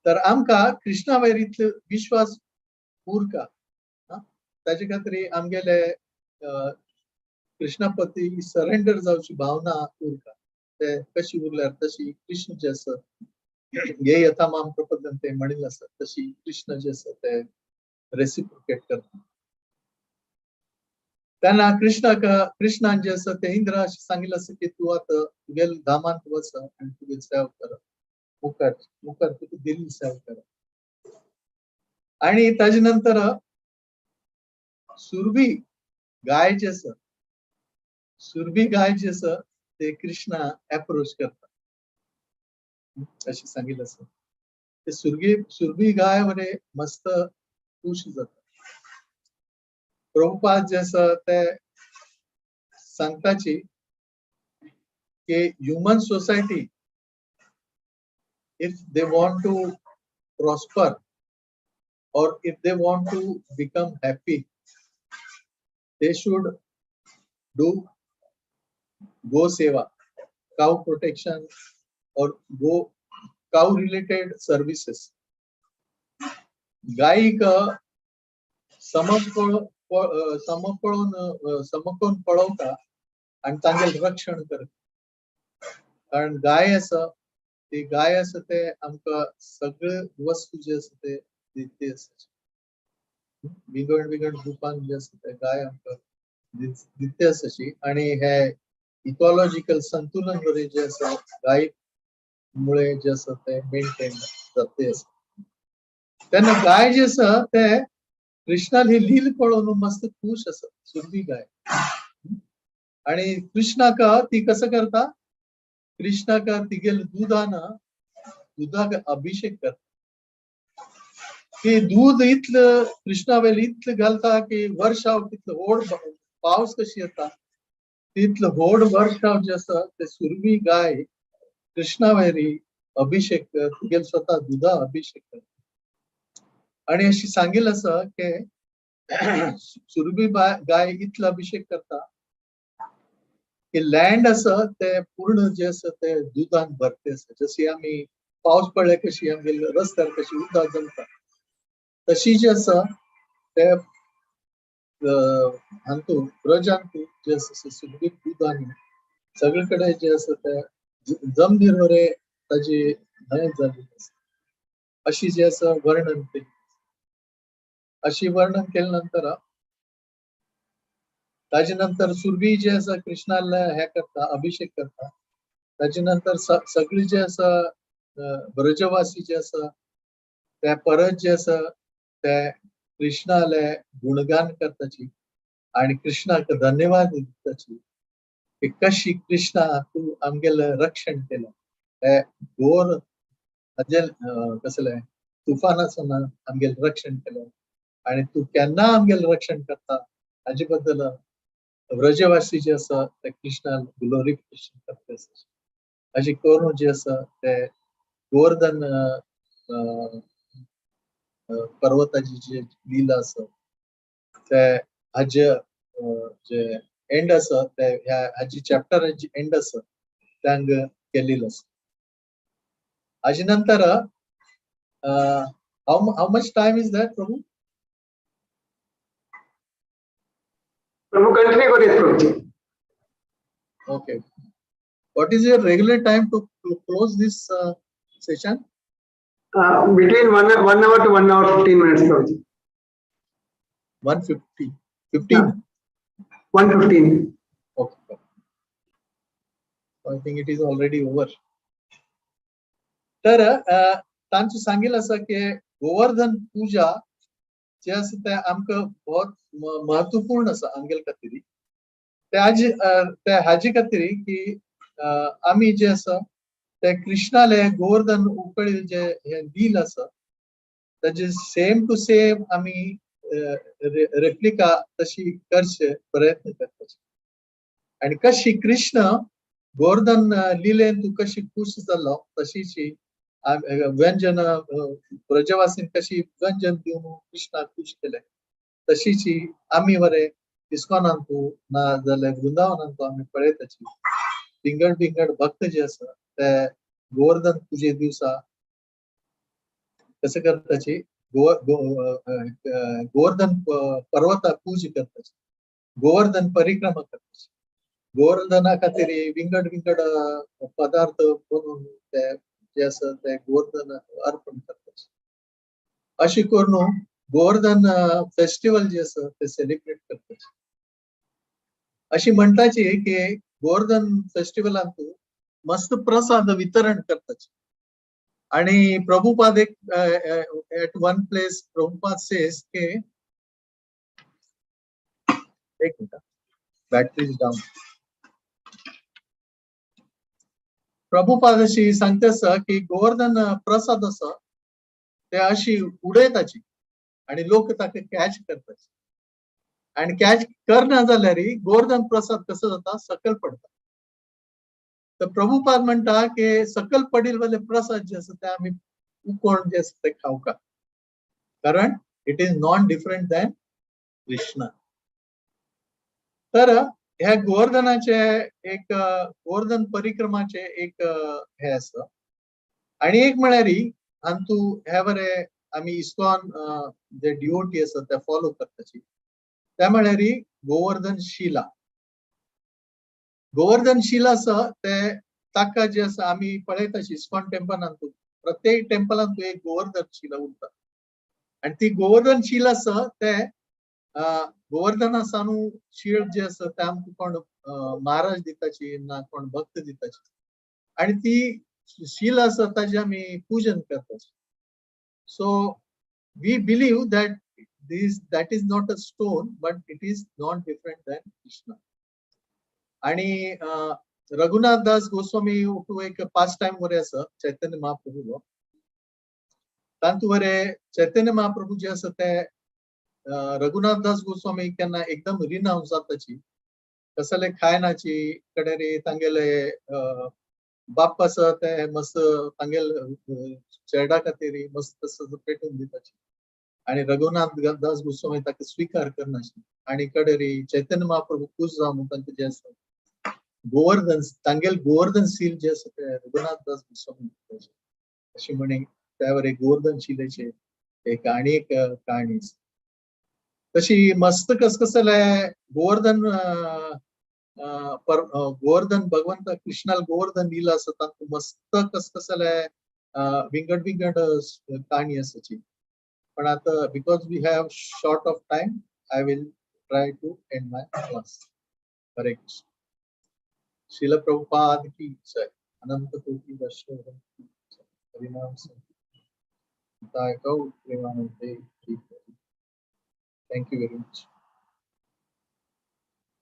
तर आमकां कृष्णा वयर इतलो विश्वास उरका, ताजे खातीर आमगेले कृष्णा प्रती सरेंडर जावची भावना उरका. ते कशी उरल्यार तशी कृष्ण जे आसा ये यथा माम प्रपद्यन्ते म्हणिल्लें आसा तशी कृष्ण जे आसा ते रेसिप्रोकेट करता. तेन्ना कृष्णाक कृष्णान जे आसा ते इंद्रा अशें सांगिल्लें आसा की तूं आतां तुगेल धामांत वच आनी तुगेल सेवा कर, मुखार मुखार तुका दिल्ली सेवा कर. आनी ताजे नंतर सुरभी गाय जे आसा, सुरभी गाय जे आसा ते कृष्णा एप्रोच करता अशें सांगिल्लें आसा. ते सुरगी सुरभी गाय बरे मस्त खुश जाता. प्रभुपाद जे आसा ते सांगताची की human society if they want to prosper or if they want to become happy, they should do go seva, cow protection or go cow related services. गायीक समपळोवन समकोवन पळोवता आनी तांगेलें रक्षण करता. कारण गाय आसा ती गाय आसा ते आमकां सगळे वस्तू जे आसा ते दिते आसा. विंगड विंगड रुपान जे आसा ते गाय आमकां दिते आसाची. आणि हे इकॉलॉजिकल संतुलन बरें जे आसा गाय मुळे जे आसा ते मेंटेन जाते आसा. तेन्ना गाय जे आसा ते कृष्णाल ही लील पळोवन मस्त खुश आसा सुरभी गाय. आणि कृष्णाक ती कसं करता, कृष्णाक तिगेल दुधान दुधाक अभिषेक करता. ती दूध इतलं कृष्णावेल इतलं घालता की वर्षाव तितलं व्हड पावस कशी येता तितलं व्हड वर्षाव जे आसा ते सुरभी गाय कृष्णावेरी अभिषेक तिगेल स्वतः दुधा अभिषेक करता. आणि अशी सांगेल आसा की सुरभी गाय इतलं अभिषेक करता की लँड आसा ते पूर्ण जे आसा ते दुधान भरते आसा. जशी आमी पावस पडले कशी आमगे रस्त्यार कशी उदक जमता तशी जी आसा ते हातूंत ब्रजांतू जे आसा ते सुरभी दुधान सगळे कडेन जे आसा ते जमनीर वरे ताजी न्हंय जाल्ली आसा. अशी जी आसा वर्णन केली. अशी वर्णन केले नंतर ताजे नंतर सुरभी जे आसा कृष्णाला हे करता अभिषेक करता. ताजे नंतर सगळी जे आसा ब्रजवासी जे आसा ते परत जे आसा ते कृष्णाले गुणगान करताची आणि कृष्णाक धन्यवाद दिताची की कशी कृष्णा तू आमगेले रक्षण केलं, हे घोर हाजे कसले तुफानासून आमगेले रक्षण केलं आणि तू केन्ना आमगेले रक्षण करता हाजे बद्दल व्रजवासी जे आसा ते कृष्णाक ग्लोरिफिकेशन करता आसा. अशें करून जे आसा ते गोवर्धन पर्वताची जी लीला आसा ते हाजे जे एंड आसा ते ह्या हाजी चॅप्टराची एंड आसा ते हांगा केलेलो आसा. हाजे नंतर how much time is that Prabhu? Prabhu continue करूयात Prabhuji. Okay. What is your regular time to close this session? Between 1 hour to 1 hour 15 minutes, Prabhuji. 1:50. 15? Yeah. 1:15. Okay. I think it is already over. तर तांचो सांगेल आसा की गोवर्धन पूजा जे आसा ते आमकां बहुत महत्वपूर्ण आसा आमगेले खातीर. ते आज ते हाजे खातीर की आमी जे आसा ते कृष्णाले गोवर्धन उकळी जे हे लील आसा ताजे सेम टू सेम आमी रेप्लिका तशी करचे प्रयत्न करपाचे. आनी कशी कृष्ण गोवर्धन लिलेन तूं कशी खुश जालो तशीची व्यंजन ब्रजवासीन कशी व्यंजन दिवन कृष्णाक खुश केले तशीची आमी वरे इस्कॉनांतू ना जाल्यार वृंदावनांतू आमी पळयताची विंगड विंगड भक्त जे आसा ते गोवर्धन पुजे दिवसा कसं करताची गोवर्धन पर्वता पूजा करताची, गोवर्धन परिक्रमा करताची. गोवर्धना खातीर विंगड विंगड पदार्थ बनवून ते जे आसा ते गोवर्धन अर्पण करताची. अशी करून गोवर्धन फेस्टिवल जे आसा ते सेलिब्रेट करताची. अशी म्हणटाची की गोवर्धन फेस्टिवलांत मस्त प्रसाद वितरण करताची. आणि प्रभुपाद एक at one place Prabhupada says के एक minute battery is down. Prabhupada अशी सांगता आसा की गोवर्धन प्रसाद आसा ते अशी उडयताची आणि लोक ताका कॅच करताची. आणि कॅच करना जाल्यार गोवर्धन प्रसाद कसो जाता सकल पडटा. तर प्रभुपाद म्हणटा की सकल पडील वाले प्रसाद जे आसा ते आमी उकोण जे आसा ते खावका, कारण it is non different than Krishna. तर ह्या गोवर्धनाचे एक गोवर्धन परिक्रमाचे एक हे आसा. आणि एक म्हळ्यार हातूंत हे बरे आमी इस्कॉन जे डिओटी आसा ते फॉलो करताची त्या म्हळ्यार गोवर्धन शिला. गोवर्धन शिला आसा ते ताका जे आसा आमी पळयता इस्कॉन टेम्पलांत, प्रत्येक टेम्पलांत एक गोवर्धन शिला उरता आनी ती गोवर्धन शील आसा ते गोवर्धना सानू शीळ जे आसा ते आमकां कोण महाराज दिताची ना कोण भक्त दिताची आनी ती शील आसा ताजें आमी पूजन करता. So we believe that this that is not a stone but it is not different than Krishna. आणि रघुनाथ दास गोस्वामी एक पास टाइम वरे आसा चैतन्य महाप्रभूलो, तांतू वरे चैतन्य महाप्रभू जे आसा ते रघुनाथ दास गोस्वामी केन्ना एकदम रिनाउन्स जाताची, कसले खायनाची कडे तांगेले बाप्प आसा ते मस्त तांगेले चेरडा खातीर मस्त पेटून दिताची आणि रघुनाथ दास गोस्वामी ताका स्वीकार करनाशी आणि कडेरी चैतन्य महाप्रभू खुश जावन तांकां जे आसा गोवर्धन तांगेल गोवर्धन शील जे आसा ते रघुनाथ दास गोस्वामी अशी म्हणी त्यावर एक गोवर्धन शिलेचे एक आणि एक कहाणी. तशी मस्त कस कसले गोवर्धन गोवर्धन भगवंत कृष्णाल गोवर्धन लीला आसा तांकां मस्त कस कसले विंगड विंगड कहाणी आसाची. पण आता because we have short of time I will try to end my class. Hare Krishna. Srila Prabhupada की जय. अनंत कोटि वैष्णव की जय. हरिनाम संकीर्तन गौर प्रेमानंदे. Thank you very much.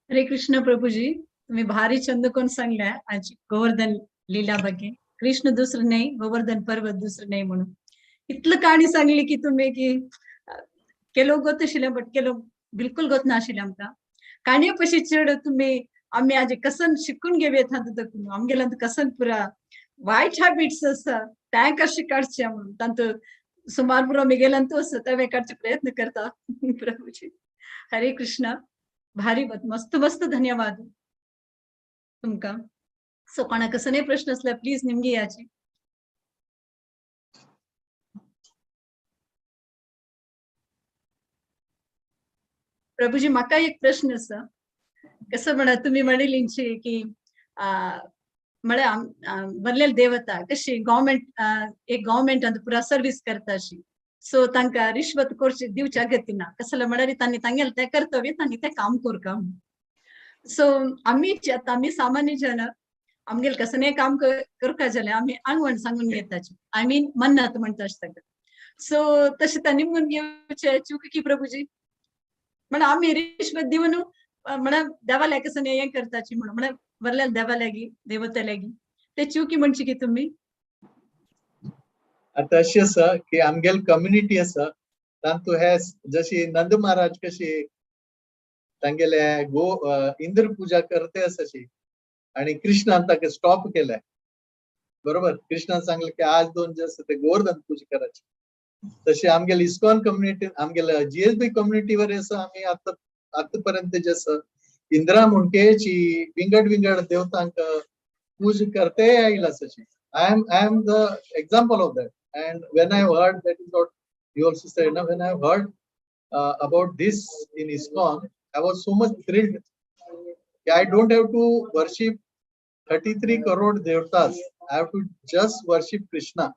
Hare Krishna Prabhuji, तुम्ही भारी छंद कोण सांगल्या आज गोवर्धन लीला ಬಗ್ಗೆ. कृष्ण दुसरं नाही, गोवर्धन पर्वत दुसरं नाही म्हणून इतलं कहाणी सांगली की तुम्ही की केलो गोत आशिल्लें बट केलो बिलकुल गोत नाशिल्लें आमकां. काणये पशी चड तुम्ही आम्ही आज कसन शिकून घेऊया तातूंत आमगेल्यान कसन पुरा वायट हॅबिट्स आसा तें कशें काडचें म्हणून तातूंत सुमार पुरो आमी तो आसा तें काडचे प्रयत्न करता प्रभूजी. हरे कृष्ण. भारी मस्त मस्त धन्यवाद तुमकां. सो कोणाक कसले प्रश्न असल्यार प्लीज निमगी याची. प्रभूजी म्हाका एक प्रश्न आसा. कसं म्हणा तुम्ही म्हणिल्ली की म्हळ्यार बरलेले देवता कशी गव्हर्मेंट एक गव्हर्मेंटान पुरा सर्वीस करता अशी, सो तांकां रिश्वत करची दिवची अगत्य ना. कसले म्हळ्यार तांणी तांगेलें तें कर्तव्य तांणी तें काम करका. सो आमी आतां आमी सामान्य जन आमगेले कसलें काम करका जाल्यार आमी आंगवण सांगून घेताची, I mean मन्नत म्हणटा अशें ताका. सो तशें तांणी म्हणून घेवचें चूक की प्रभूजी म्हण आमी रिश्वत दिवन म्हळ्यार देवाल्या कसं हें करताची म्हणून म्हळ्यार बरलेल्या देवालागी देवतेलागी ते चुकी म्हणची की तुम्ही. आता अशी आसा की आमगेल कम्युनिटी आसा तांतू हे जशी नंद महाराज कशी तांगेले गो इंद्र पूजा करते आसाची आणि कृष्णान ताका स्टॉप केलाय बरोबर. कृष्णान सांगले की आज दोन जे आसा ते गोवर्धन पूजा करायची. तशी आमगेले इस्कॉन कम्युनिटी आमगेले जीएसबी कम्युनिटीवर आसा आमी आतां आतापर्यंत जे आसा इंदिरा मुंडकेची विंगड विंगड देवतांक पूज करते आयला आसाची. I am the example of that. And when I heard that is what you also said ना, when I heard about this in ISKCON I was so much thrilled. I don't have to worship 33 crore devatas. I have to just worship Krishna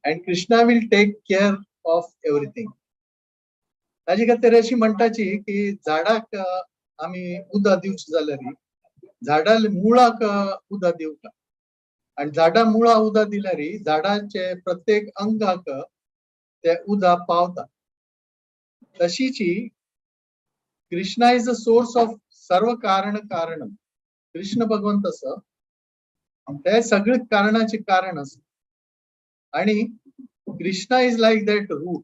and Krishna will take care of everything. ताजे खातीर अशी म्हणटाची की झाडाक आमी उदक दिवचें जाल्यार झाडा मुळाक उदक दिवका आनी झाडा मुळा उदक दिल्यार झाडाचे प्रत्येक अंगाक ते उदक पावता. तशीची Krishna is the source of सर्व कारण कारण. कृष्ण भगवंत आसा ते सगळे कारणाचे कारण आसा आणि Krishna is like that root.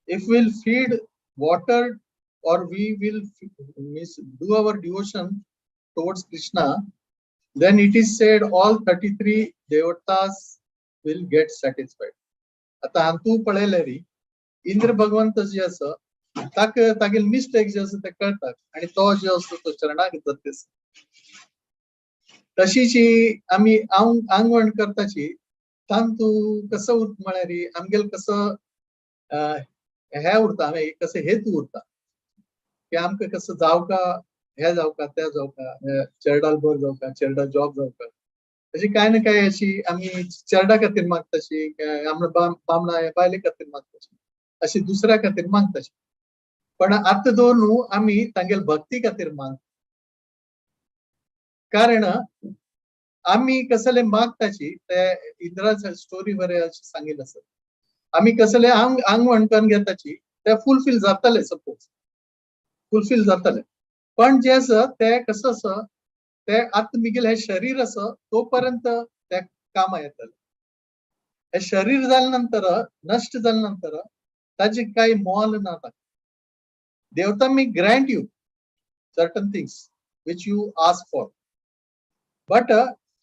If we'll feed water or we will do our devotion towards Krishna, then it is said all 33 devatas will get satisfied. आता हातूं पळयल्यार इंद्र भगवंत जे आसा ताका तागेले मिस्टेक जे आसा ते कळटा आणि तो जे आसा तो चरणाक जाता. तशीची आमी आंगवण करताची तांतू कसं उरता म्हळ्यार आमगेले कसं हे उरता, आमी कसं हेतू उरता की आमकां कसं जावका, हे जावका, ते जावका, चेरडाल बर जावका, चेरडा जॉब जावका. अशी काय ना काय अशी आमी चेरडा खातीर मागताशी, आमच्या बामणा बायले खातीर मागताशी, अशी दुसऱ्या खातीर मागताशी. पण आतां दवर न्हू आमी तांगेले भक्ती खातीर मागता. कारण आमी कसले मागताची ते इंद्रा स्टोरी बरे अशें सांगिल्लें आसा. आमी कसले आंग आंग वणकन घेताची ते फुलफील जाताले, सपोज फुलफील जाताले. पण जे आसा ते कसं आसा ते आतां मिगेल हे शरीर आसा तो पर्यंत ते कामा येतले. हे शरीर जाले नंतर नश्ट जाले नंतर ताजे काय मोल ना. देवता may grant you certain things which you ask for, but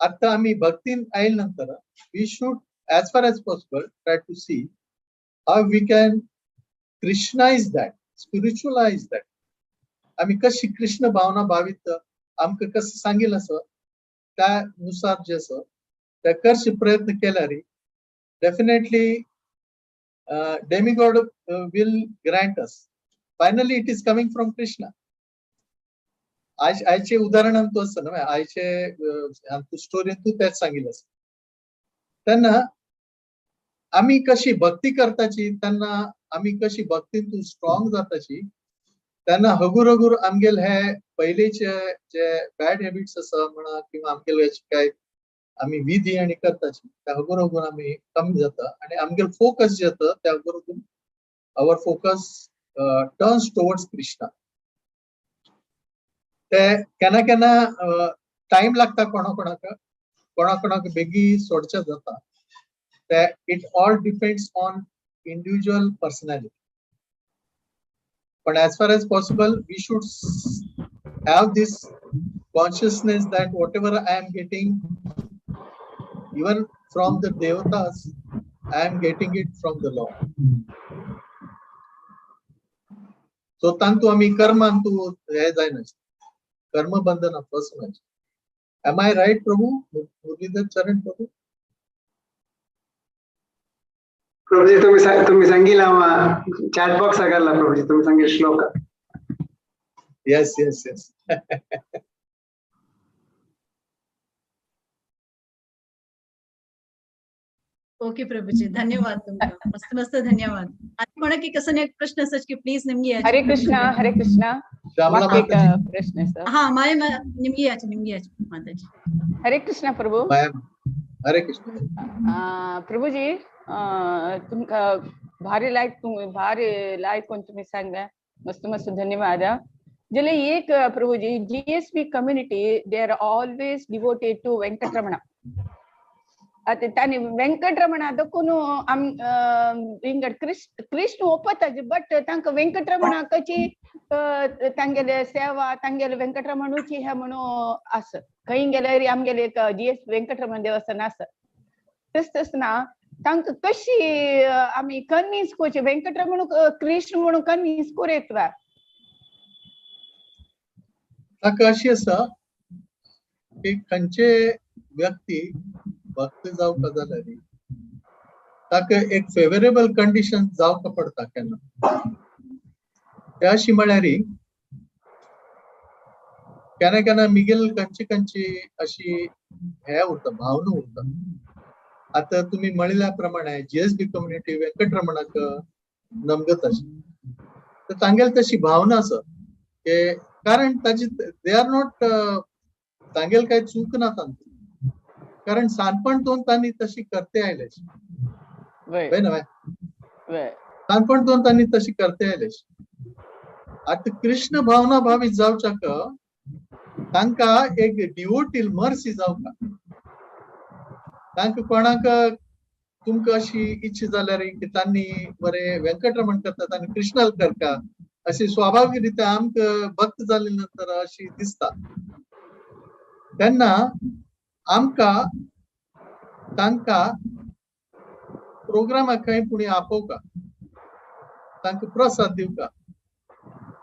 आतां आमी भक्तीन आयले नंतर we should as far as possible try to see how we can Krishnaize that, spiritualize that. आमी कशी कृष्ण भावना भावित आमकां कसं सांगिल्लें आसा त्यानुसार जे आसा ते करचे प्रयत्न केल्यार definitely demigod will grant us. Finally it is coming from Krishna. आयचे आयचे उदाहरणान तूं आसा न्हय, आयचे स्टोरीन तूं तेच सांगिल्लें आसा. तेन्ना आमी कशी भक्ती करताची, तेन्ना आमी कशी भक्तीन तूं स्ट्रॉंग जाताची, तेन्ना हगूर हगूर आमगेल हे पयलींचे जे बॅड हॅबिट्स आसा म्हणा किंवा आमगेले काय आमी विधी आनी करताची त्या हगूर हगूर आमी कमी जाता आनी आमगेल फोकस जे जाता त्या हगूर हगूर our focus turns towards Krishna. ते केन्ना केन्ना टायम लागता कोणा कोणाक, कोणा कोणाक बेगी सोडचे जाता. ते it all depends on individual personality. But as far as possible, we should have this consciousness that whatever I am getting, even from the devatas, I am getting it from the Lord. So तांतू आमी कर्मांतू हे जायना, कर्म बंधन फसना. Am I right, Prabhu? Muralidhar Charan Prabhu? Prabhuji तुम्ही तुम्ही सांगितलं chat box आकारला प्रभुजी, तुम्ही सांगेल श्लोक. Yes yes yes. Okay Prabhuji, धन्यवाद तुमका, मस्त मस्त धन्यवाद. आणि कोणाकी कसं एक प्रश्न आसा की प्लीज निमगी याचे. हरे कृष्णा, हरे कृष्णा. श्यामला म्हाका एक माताजी. प्रश्न आसा. हा माय निमगी याचे, निमगी याचे माताजी. हरे कृष्णा प्रभू. हरे कृष्ण. प्रभूजी, तुमका भारी लायक, भारी लायक कोण तुम्ही सांगला, मस्त मस्त धन्यवाद. जाल्यार एक Prabhuji, GSB community they are always devoted to Venkataramana. आतां तांणी वेंकटरमणा देखून आम विंगड कृष्ण कृष्ण ओपता, बट तांकां वेंकटरमणाची तांगेले सेवा, तांगेले वेंकटरमणूची हे म्हणून आसा. खंय गेल्यार आमगेले एक जीएस वेंकटरमण देवस्थान आसा. तस तस ना तांकां कशी आमी कन्विन्स करची वेंकटरमण कृष्ण म्हणून कन्विन्स करूं येता? ताका अशी आसा की खंयचे व्यक्ती भक्त जावका जाल्यार ताका एक फेवरेबल कंडिशन जावका पडटा केन्ना. ते अशी म्हळ्यार केन्ना केन्ना मिगेल खंयची खंयची अशी हे उरता, भावना उरता. आतां तुमी म्हणिल्ल्या प्रमाणे जीएसबी कम्युनिटी वेंकटरमणाक नमगत अशी, तर तांगेली तशी भावना आसा की कारण ताजी they are not, तांगेल काय चूक ना तांची, कारण सानपणतून तांणी तशी करते आयले. वय ना, सानपणतून तांणी तशी करते आयले. आतां कृष्ण भावना भावीत जावच्याक तांकां एक डिवोटील मर्सी जावका. तांकां कोणाक तुमकां अशी इच्छा जाल्यार की तांणी बरें वेंकटरमण करतात आनी कृष्णाल करता, अशी स्वाभाविक रित्या आमकां भक्त जाले नंतर अशी दिसता. तेन्ना आमकां तांकां प्रोग्रामाक खंय पुणी आपोवका, तांकां प्रसाद दिवका,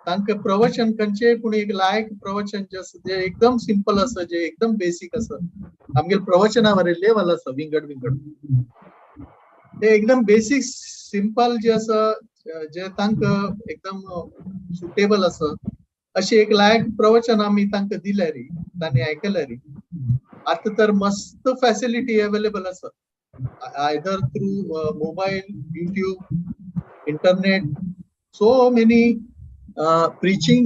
तांकां प्रवचन खंयचेय पुणी एक लायक प्रवचन जे आसा जे एकदम सिंपल आसा, जे एकदम बेसीक आसा, आमगेले प्रवचना वरे लेवल आसा विंगड विंगड, ते एकदम बेसीक सिंपल जे आसा जे तांकां एकदम सुटेबल आसा अशी एक लायक प्रवचन आमी तांकां दिल्यार, तांणी आयकल्यार आतां तर मस्त फॅसिलिटी अवेलेबल आसा, either through mobile, YouTube, internet, so many preaching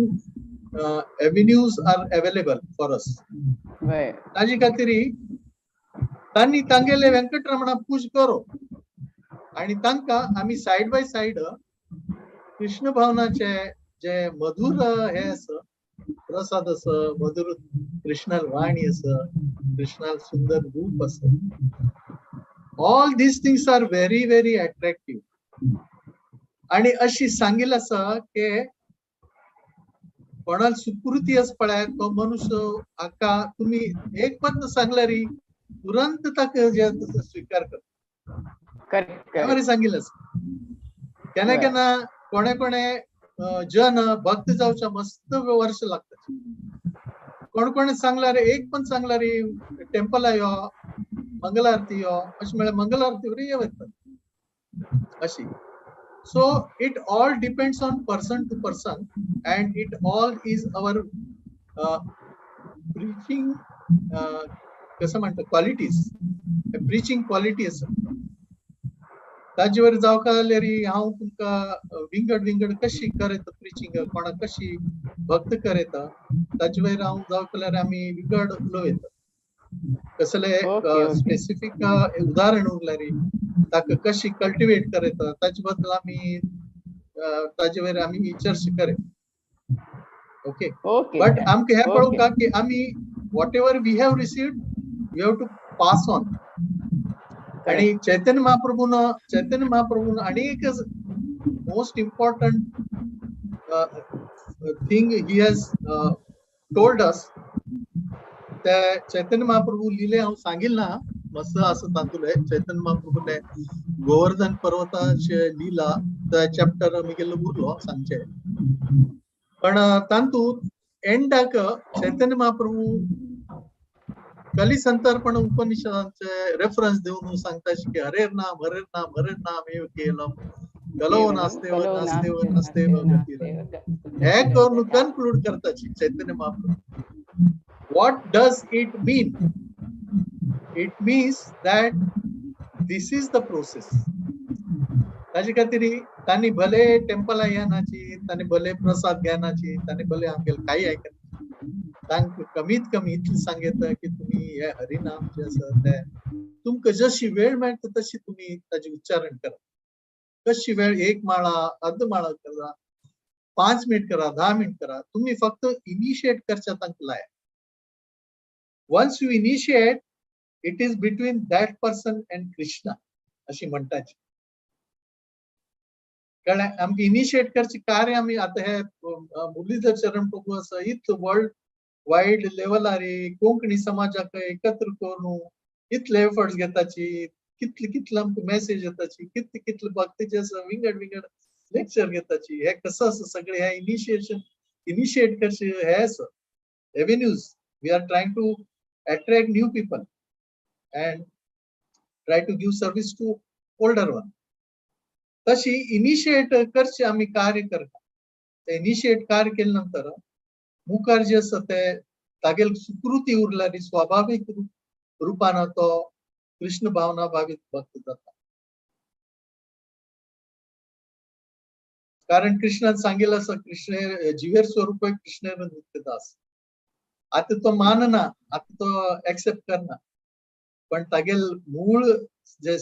avenues are available for us. ताजे खातीर तांणी तांगेले व्यंकटरमणा पूज करो आणि तांकां आमी सायड बाय सायड कृष्ण भावनाचे जे मधुर हे आसा, प्रसाद आसा, मधुर कृष्णाल वाणी आसा, कृष्णाल सुंदर रूप आसा, all these things are very very attractive. आणि अशी सांगिल आसा की कोणाला सुकृती आसा पळय तो मनुष्य हाका तुमी एक पद्द सांगल्यार तुरंत ताका जे स्वीकार करता. बरें सांगिल आसा. केन्ना केन्ना कोणे कोणे जन भक्त जावच्या मस्त वर्ष लागता. कोण कोणे सांगल्यार एक पण सांगल्यार टेम्पला यो, मंगल आरती यो, अशें म्हळ्यार मंगल आरती वरी वता अशी. So it all depends on person to person and it all is our preaching कसं म्हणटा क्वालिटीज, प्रिचींग क्वालिटी आसा. ताजेवर जावका जाल्यार हांव तुमकां विंगड विंगड कशी करता प्रिचींग, कोणाक कशी भक्त करता ताजेवर हांव जावका जाल्यार आमी विंगड उलोवं. कसले स्पेसिफीक उदाहरण उरल्यार ताका कशी कल्टिवेट करता ताजे बद्दल आमी ताजेवर आमी चर्चा करे. ओके, बट आमकां हें पळोवंक की आमी whatever we have received we have to pass on. आणि चैतन्य महाप्रभून आणि एक most important thing he has told us. ते चैतन्य महाप्रभू लिहिले हांव सांगिल ना मस्त आसा तातूंतले. चैतन्य महाप्रभूने गोवर्धन पर्वताचे लिला त्या चॅप्टर मिगेलो उरलो सांगचे, पण तातूंत एंडाक चैतन्य महाप्रभू कली संतर्पण उपनिषदांचे रेफरन्स दिवन सांगता की हरेर नाम हरेर नाम हरेर नाम एव केलम गलो नास्तेव नास्तेव नास्तेव गतीर, हे करून कन्क्लूड करता Chaitanya Mahaprabhu. What does it mean? It means that this is the process. ताजे खातीर तांणी भले टेम्पला येनाची, तांणी भले प्रसाद घेनाची, तांणी भले आमगेले काही आयकना, तांकां कमीत कमी इतलें सांगता की तुमी हे हरिनाम जे आसा ते तुमकां जशी वेळ मेळटा तशी तुमी ताजें उच्चारण करा. कशी वेळ, एक माळा, अर्द माळा करा, 5 मिनिट करा, 10 मिनिट करा, तुमी फक्त इनिशिएट करच्या तांकां लाया. Once you initiate, it is between that person and Krishna, अशी म्हणटाची. कळ्ळें? आमकां इनिशिएट करचें कार्य आमी आतां हे मुरलीधर चरण प्रभू आसा इतलो वर्ल्ड वायड लेवलार कोंकणी समाजाक एकत्र करून इतले एफर्ट्स घेताची, कितले कितले आमकां मॅसेज येताची, कितले कितले भक्तीचे आसा विंगड विंगड लेक्चर घेताची. हे कसं आसा सगळें हे इनिशिएशन इनिशिएट करचें हे आसा avenues. We are trying to attract new people and try to give service to older one. तशी इनिशिएट करचे आमी कार्य करता. ते इनिशिएट कार्य केले नंतर मुखार जे आसा ते तागेल सुकृती उरल्यार स्वाभावीक रूपान तो कृष्ण भावना भावीत भक्त जाता. कारण कृष्णान सांगितलं आसा कृष्ण जिवेर स्वरूप कृष्ण नित्यदास. आतां तो मानना, आतां तो एक्सेप्ट करना, पण तागेल मूळ जे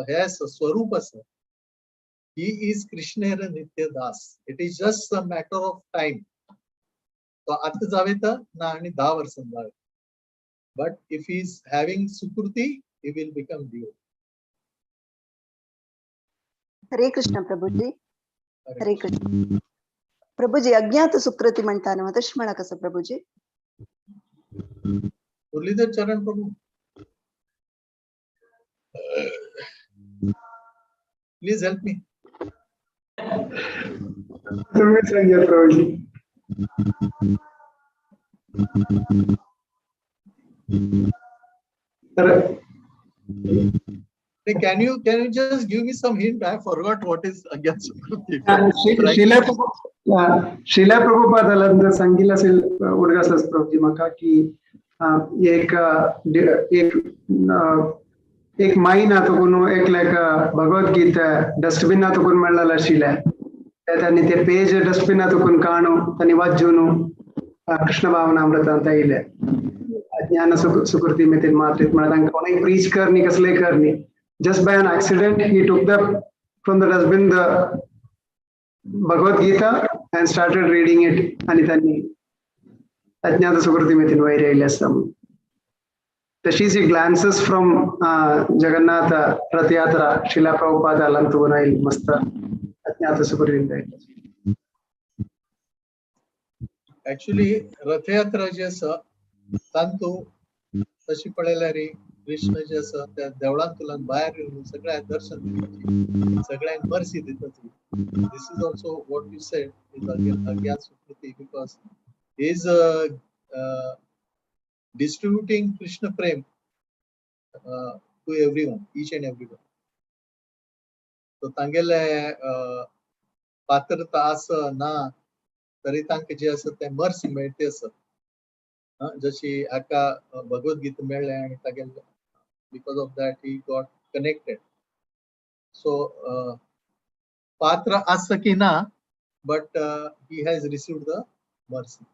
हे आसा स्वरूप आसा, he is कृष्णेर नित्यदास. It is just a matter of time. तो आतां जावेता ना आनी 10 वर्सां जावेता, but if he is having सुकृती he will become devotee. Hare Krishna Prabhuji. Hare Krishna Prabhuji. अज्ञात सुकृती म्हणता न्हू, तशें म्हणा कसं Prabhuji? Muralidhar Charan Prabhu, please help me. तुम्ही सांगा प्रभूजी. तर Can you just give me some hint? I forgot what is अज्ञात सुकृती. शिला प्रभुपादाला सांगितलं असेल उडगास प्रभूजी म्हाका की एक एक एक मायना तुकून एकल्याक भगवद्गीता डस्टबिना तुकून मेळ्ळेलें आशिल्लें. तांणी ते पेज डस्टबिना तुकून काणू तांणी वाचून कृष्ण भावनामृत ಅಂತ येयलें. ज्ञान सुकृती मितीन मात्रीत म्हळ्यार तांकां कोणूय प्रीच करनी कसलेय करनी, just by an accident he took the from the dustbin the Bhagavad Gita and started reading it आनी तांणी अज्ञात सुकृती मितीन वयर येयले आसता म्हणून. तशीच ही ग्लान्सेस फ्रॉम जगन्नाथ रथयात्रा शिला प्रभुपाद तुगून आयली मस्त अज्ञात सुकृतीन आयली. ऍक्च्युली रथयात्रा जी आसा तांतू तशी पळयल्यार कृष्ण जे आसा त्या देवळांतल्यान भायर येवन सगळ्यांक दर्शन दिताची, सगळ्यांक mercy दिताची. This is also what you said is again अज्ञात सुकृती, because is distributing Krishna Prem to everyone, each and everyone. So तांगेले पात्रता आसा ना तरी तांकां जे आसा ते मर्सी मेळटी आसा. जशी हाका भगवद्गीता मेळ्ळें आनी तागेले because of that he got connected. So पात्र आसा की ना, but he has received the mercy.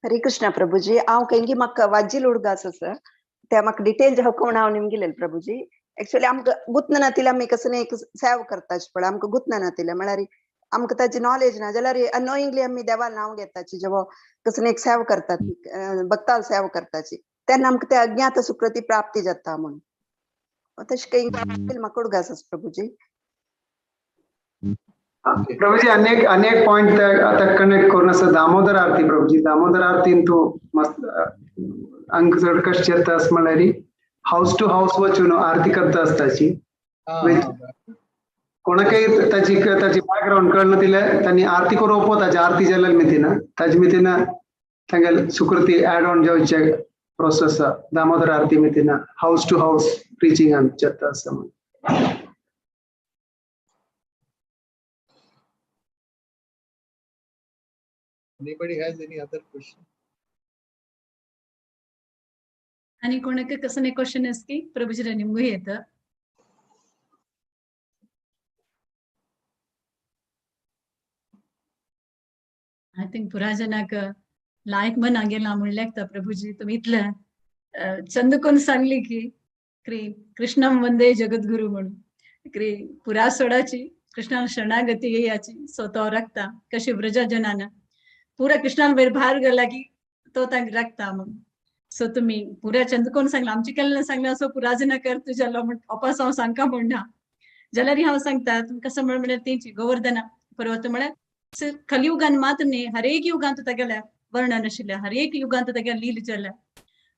Hare Krishna Prabhuji. हांव खंयगी म्हाका वाज्जील उडगा आसा सर, ते म्हाका डिटेल जावं हांव निमगिलेल प्रभुजी. एक्चुअली आमकां गुत्न नातिल्लें आमी कसलें एक सेव करताची पळय, आमकां गुत्न नातिल्लें म्हळ्यार आमकां ताची नॉलेज ना जाल्यार अनोइंगली आमी देवा नांव घेताची, जेव्हा कसलें एक सेव करतात, भक्ताल सेव करताची, तेन्ना आमकां ते अज्ञात सुकृती प्राप्ती जाता म्हणून. तशें काही म्हाका उडगा आसा प्रभुजी. प्रभुजी अनेक अनेक पॉइंट आता कनेक्ट करून आसा. दामोदर आरती प्रभुजी, दामोदर आरतीन तूं मस्त अंक चड कशें येता म्हणल्यार हावस टू हावस वचून आरती करता आसताची. कोणाकय ताची ताची बॅकग्रावंड कळना तिले तांणी आरती करून ओपो ताची आरती जाल्यार मितीन ताजी मितीन तांगेले सुकृती एड ऑन जावचे प्रोसेस दामोदर आरती मितीन हावस टू हावस प्रिचिंग जाता आसा म्हणून. Anybody has any other question? आणि कोणाक कसं क्वेश्चन की प्रभुजी निमगू येत. I think पुराजनाक लायक मना गेला म्हणल्याक प्रभुजी तुम्ही इतलं चंद कोण सांगली की कृष्णम वंदे जगद्गुरु म्हणून क्री पुरा सोडाची कृष्णा शरणागती येयाची सो तो राखता कशी व्रजजनाना पुरा कृष्णान वयर भायर गेला की तो तांकां राखता म्हणून. सो तुम्ही पुरा चंद कोण सांगला आमची केन्ना सांगला सो पुराजना कर तुज्या म्हण अपास हांव सांगका म्हणना जाल्यार हांव सांगता तुमकां कसं म्हळ्यार तेंची गोवर्धना पर्वत म्हळ्यार कलियुगान मात्र न्ही, हरेक युगांत तागेल्या वर्णन आशिल्लें, हरेक युगांत तागेल्या लील जाल्या.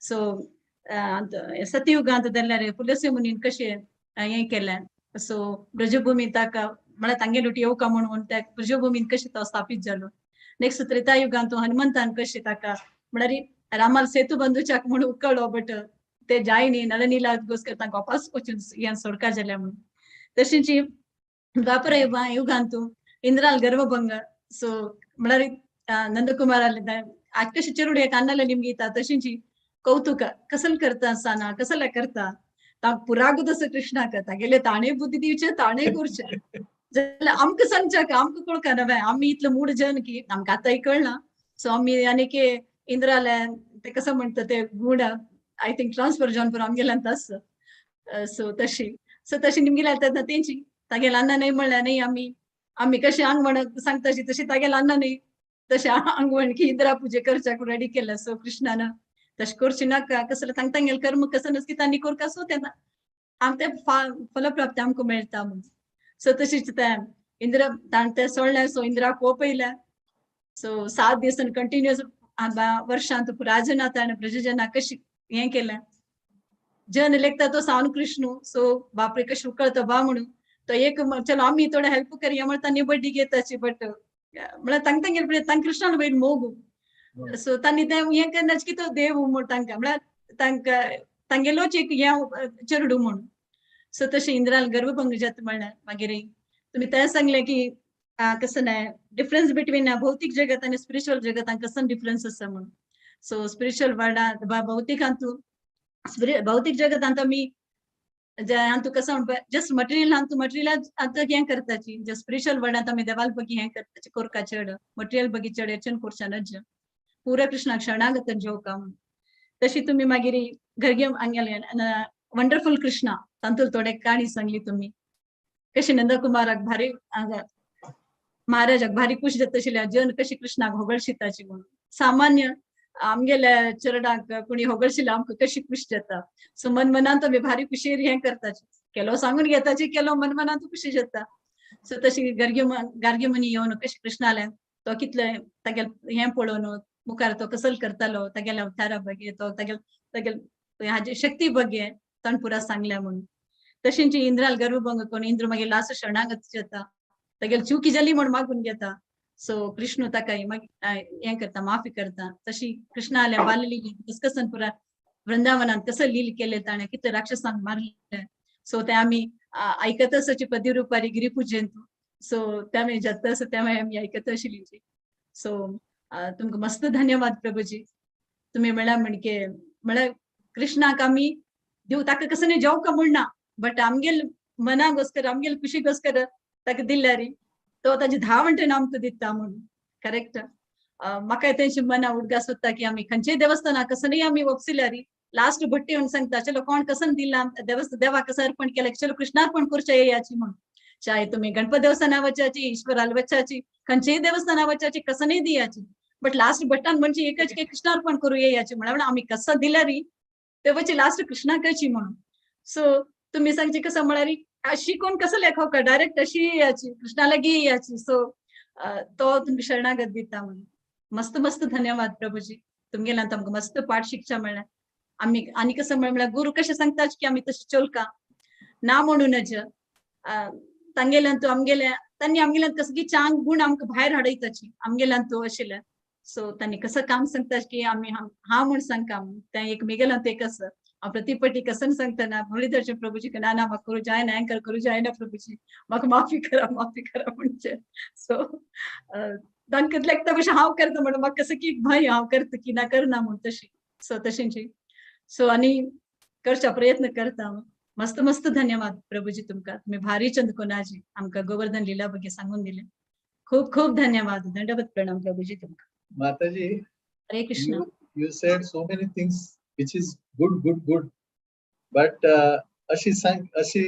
सो सतयुगांत जाल्यार पुलस्य मुनीन कशें हें केलें, सो ब्रजभूमी ताका म्हळ्यार तांगे लुटी येवका म्हणून त्या ब्रजभूमीन कशें तो स्थापीत जालो. नेक्स्ट त्रेता युगांत हनुमंतान कशें ताका म्हळ्यार रामाल सेतू बंधुच्याक म्हणून उकळ्ळो, बट ते जाय न्ही नळनीला गोस्कर तांकां वापस वचून हें सोडका जाल्या म्हणून. तशेंच द्वापर युगांत इंद्राल गर्भभंग, सो म्हळ्यार नंदकुमाराले आज कशें चेरुडे कान्नाले निमगी येता तशेंच कौतुक कसल करता आसतना कसले करता पुरागूत असो कृष्णाक तागेले ताणे बुद्धी दिवचे ताणे करचे जाल्यार आमकां सांगच्याक आमकां कळका ना आमी इतले मूड जन की आमकां आतांय कळना. सो आमी आनी इंद्राले ते कसं म्हणटा ते गूण I think transfer जावन पुरो आमगेल्यान आस. सो तशी सो तशी निमगेल्या तेन्ना तेंची तागेले अन्ना न्हय म्हणल्यार न्हय आमी आमी कशें आंगवण सांगता तशी तागेले अन्ना न्हय तशें आंगवण की इंद्रा पुजे करच्याक रेडी केल्या. सो कृष्णान तशें करचें नाका कसलें तांकां तांगेलें कर्म कसं नसकी तांणी करका सो तेन्ना आमकां तें फलप्राप्ती आमकां मेळटा म्हणून. सो तशीच तें इंद्र ताणें तें सोडलें, सो इंद्राक कोप येयलें. सो 7 दीस कंटिन्युअस वर्षांत पुराजना ताणें प्रजजना कशी हें केलें. जन लेखता तो सावन कृष्णू, सो बापरे कशें उकळता बा म्हणून तो एक चलो आमी थोडे हेल्प करया म्हणून तांणी बड्डी घेताची, बट म्हळ्यार तांकां तांगेले पळय तांकां कृष्णान वयर मोग, सो तांणी तें हें करनाच की तो देव म्हूण तांकां म्हळ्यार तांकां तांगेलोच एक हें चेरडू म्हणून. सो तशें इंद्रान गर्भभंग जाता म्हणल्यार मागीर तुमी तें सांगलें की कसं नाय डिफरन्स बिटवीन भौतीक जगत आनी स्पिरिच्युअल जगतान कसो डिफरन्स आसा म्हणून. सो स्पिरिच्युअल वर्ल्डांत भौतिकांतू भौतिक जगतांत आमी हांतू कसं म्हणपा जस्ट मटेरियल हांतू मटेरियल आतां हें करताची, जे स्पिरिच्युअल वर्ल्डांत आमी देवाल बगी हें करताची कोरका चड मटेरियल बगी चड हेच्यान कोरच्या नज पुरा कृष्णाक शरणागत जेवका म्हणून. तशी तुमी मागीर गर्गे हांगेले वंडरफुल कृष्णा तांतूल थोडे काणी सांगली तुमी कशी नंदकुमाराक भारी महाराजाक भारी खुश जाता आशिल्ले जन कशी कृष्णाक होगळशिताची म्हणून. सामान्य आमगेल्या चरणाक कोणी होगळशिल्ले आमकां कशी खुश जाता. सो मन मनांत आमी भारी खुशयेर हें करताची, केलो सांगून घेताची, केलो मन मनांत खुशी जाता. सो तशी गार्गे गार्गे मुनी येवन कशी कृष्णाले तो कितले तागेले हें पळोवन मुखार तो कसल करतालो तागेल्या अवतारा बगे तो तागेले तागेले हाजी शक्ती बगे ताणें पुरा सांगल्या म्हणून. तशेंच इंद्राल गर्भभंग करून इंद्र मागीर लास्ट शरणागत जाता, तागेली चुकी जाली म्हण मागून घेता. सो कृष्ण ताका मागीर हें करता माफी करता. तशी कृष्णाल्या बाललीले कस पुरा वृंदावनात कसं लील केले ताणें, कितले राक्षसांक मारले. सो ते आमी आयकत आसाची पदिरुपारी गिरिपुजेंत. सो ते आमी जाता आसा ते आमी आयकत आशिल्ली. सो तुमकां मस्त धन्यवाद प्रभुजी. तुमी म्हळ्यार म्हणके म्हळ्यार कृष्णाक आमी देव ताका कसं न्ही जेवका म्हणना, बट आमगेल मनागोस्कर आमगेल खुशीगोस्कर ताका दिल्यारी तो ताजी 10 वंटेन आमकां दिता म्हणून. करेक्ट. म्हाका तेंची मना उडगास सोदता की आमी खंयचेय देवस्थानाक कसं न्ही आमी वपसिल्यारी लास्ट भट्टी म्हणून सांगता चलो कोण कसन दिला देवस्थ देवाक कसं अर्पण केलें चलो कृष्णार्पण करच्या येयाची म्हणून. चाहे तुमी गणपती देवस्थाना वचाची, ईश्वराल वचाची, खंयचेय देवस्थाना वचाची कसं न्ही दियाची, बट लास्ट भट्टान म्हणजे एकच की कृष्णार्पण करू येयाची म्हणून आमी कसं दिल्यारी तेव्हाची लास्ट कृष्णाकाची म्हणून. सो तुम्ही सांगचे कसं म्हळ्यार अशी कोण कसं लेखो डायरेक्ट अशी याची कृष्णाला गी याची. सो तो तुमकां शरणागत दिता म्हणून. मस्त मस्त धन्यवाद प्रभुजी. तुमगेल्यान आमकां मस्त पाठ शिक्षा मेळ्ळें. आमी आनी कसं म्हळ्यार गुरु कशें सांगता की आमी तशें चलका ना म्हणूनच तांगेल्यान तूं आमगेल्या तांणी आमगेल्यान कसं की चांग गुण आमकां भायर हाडयताची आमगेल्यान तूं आशिल्लें. सो तांणी कसं काम सांगता की आमी हा म्हूण सांगका तें एक मेगेल्यान एक आसा हांव प्रतिपटी कसन सांगतना मुरलीधरचे प्रभुजी ना ना म्हाका करूं जायना अँकर करूं जायना प्रभुजी म्हाका माफी करा माफी करा म्हणजे. सो तांकां लेखता कशें हांव करता म्हणून म्हाका कसं की भंय हांव करता की ना करना म्हूण तशी. सो तशेंची सो आनी करच्या प्रयत्न करता. मस्त मस्त धन्यवाद प्रभुजी तुमकां. तुमी भारी चंद कोनाजी आमकां गोवर्धन लीला बगे सांगून दिले. खूब खूब धन्यवाद. दंडवत प्रणाम प्रभुजी तुमकां. माताजी, Hare Krishna. You said so many things which is good, good, good. But अशी सांग अशी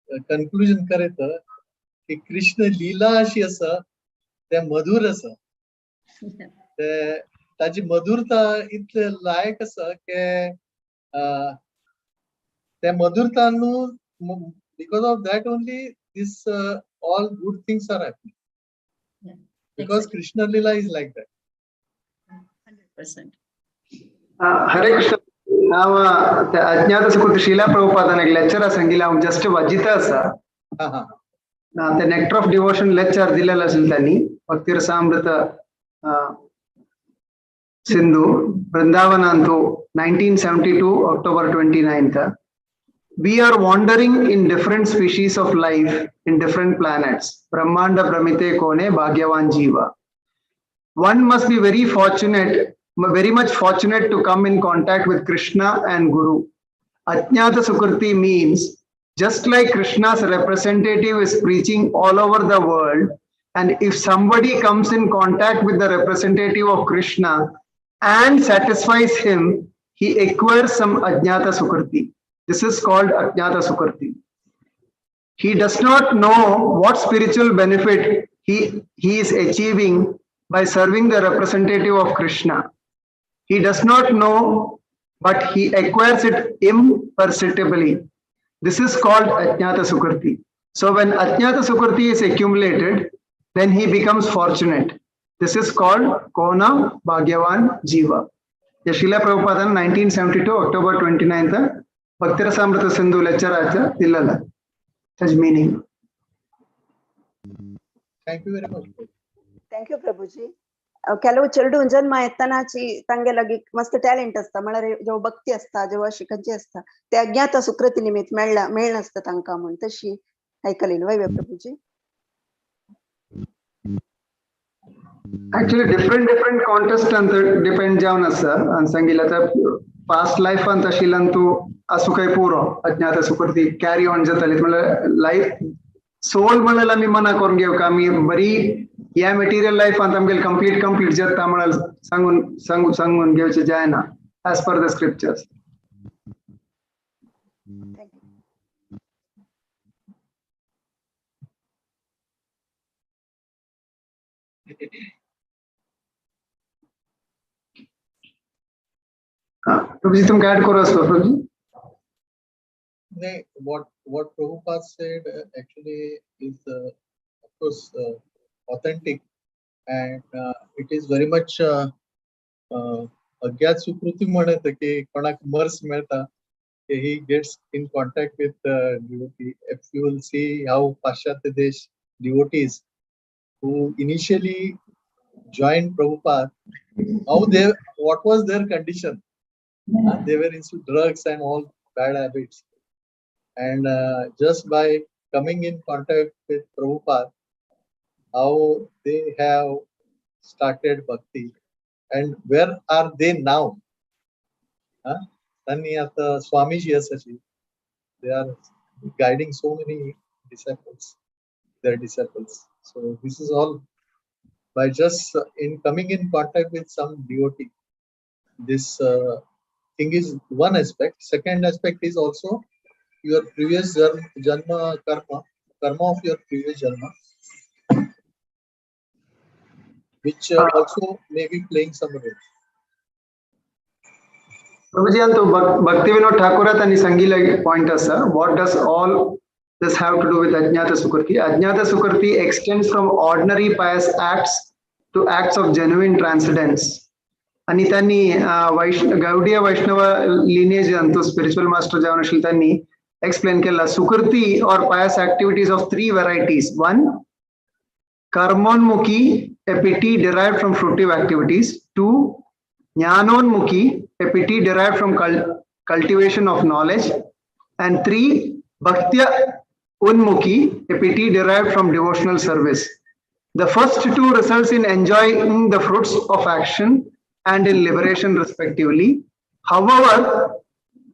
कंक्लुजन करत की कृष्ण लीला अशी आसा ते मधुर आसा, ते ताजी मधुरता इतले लायक आसा की ते मधुरता न्हू because of that only this all good things are happening. Because Krishna Leela is like that. 100%. Hare Krishna. हांव अज्ञात सुकृत शीला प्रभुपादान एक लेक्चर सांगिल्लें हांव जस्ट वाजिता आसा. ते नेक्टर ऑफ डिवोशन लेक्चर दिलेलं आशिल्लें त्यांनी Bhaktirasamrita Sindhu वृंदावनांतु 1972 October 29th. We are wandering in different species of life in different planets. Brahmanda Brahmite Kone Bhagyavan Jiva. One must be very fortunate, very much fortunate to come in contact with Krishna and Guru. Ajnata Sukriti means just like Krishna's representative is preaching all over the world, and if somebody comes in contact with the representative of Krishna and satisfies him, he acquires some Ajnata Sukriti. This is called Ajnata Sukriti. He does not know what spiritual benefit he is achieving by serving the representative of Krishna. He does not know, but he acquires it imperceptibly. This is called Ajnata Sukriti. So when Ajnata Sukriti is accumulated, then he becomes fortunate. This is called Kona Bhagyavan Jiva. Srila Prabhupada 1972 October 29th Bhaktirasamrita Sindhu lecture acha dillala. Such meaning. Thank you very much. Thank you Prabhuji. ಕೆಲವು चेडूं जन्मा येतनाची तांगे लागी मस्त talent असता, म्हळ्यार जेव्हा भक्ती असता, जेव्हा शिकंची असता, ते अज्ञात सुकृती निमित्त मेळनासता तांकां म्हूण तशी आयकलेली वय Prabhuji. Actually different different contest ಅಂತ ಡಿಪೆಂಡ್ जावन आसा आनी सांगिल्लें आतां पास्ट लायफांत आशिल्ल्यान तूं आसूं काय पुरो अज्ञात सुकृती कॅरी ऑन जाताली म्हणल्यार लायफ सोल म्हणल्यार आमी मना करून घेवका आमी बरी ह्या मटेरियल लायफांत आमगेले कंप्लीट कंप्लीट जाता म्हणल्यार सांगून सांगून सांगून घेवचें जायना as per the scriptures. Thank you. Prabhuji तुमकां ऍड करूं आसलो प्रभुजी. नाही, what Prabhupada said actually is of course authentic and it is very much अज्ञात सुकृती म्हणत की कोणाक मर्स मेळता की he gets in contact with devotee. If you will see how पाश्चात्य देश devotees who initially joined Prabhupada, how they, what was their condition? They were into drugs and all bad habits. And just by coming in contact with Prabhupada, how they have started bhakti and where are they now? Huh? त्यांनी आता स्वामीजी असायची, they are guiding so many disciples, their disciples. So this is all by just in coming in contact with some devotee. This thing is one aspect. Second aspect is also your previous janma karma, karma of your previous janma, which also may be playing some role. Prabhuji, अंतु भक्ति विनोद ठाकुर त्यांनी सांगितलं point असा, what does all this have to do with Ajnata Sukriti? Ajnata Sukriti extends from ordinary pious acts to acts of genuine transcendence. आणि त्यांनी गौडीय वैष्णव lineage अंतु spiritual master जावन आशिल्ले त्यांनी explain केला सुकृती or pious activities of three varieties. One, karmonmukhi, a piety derived from fruitive activities. Two, jnanonmukhi, a piety derived from cultivation of knowledge. And three, bhaktya unmukhi, a piety derived from devotional service. The first two results in enjoying the fruits of action and in liberation respectively. However,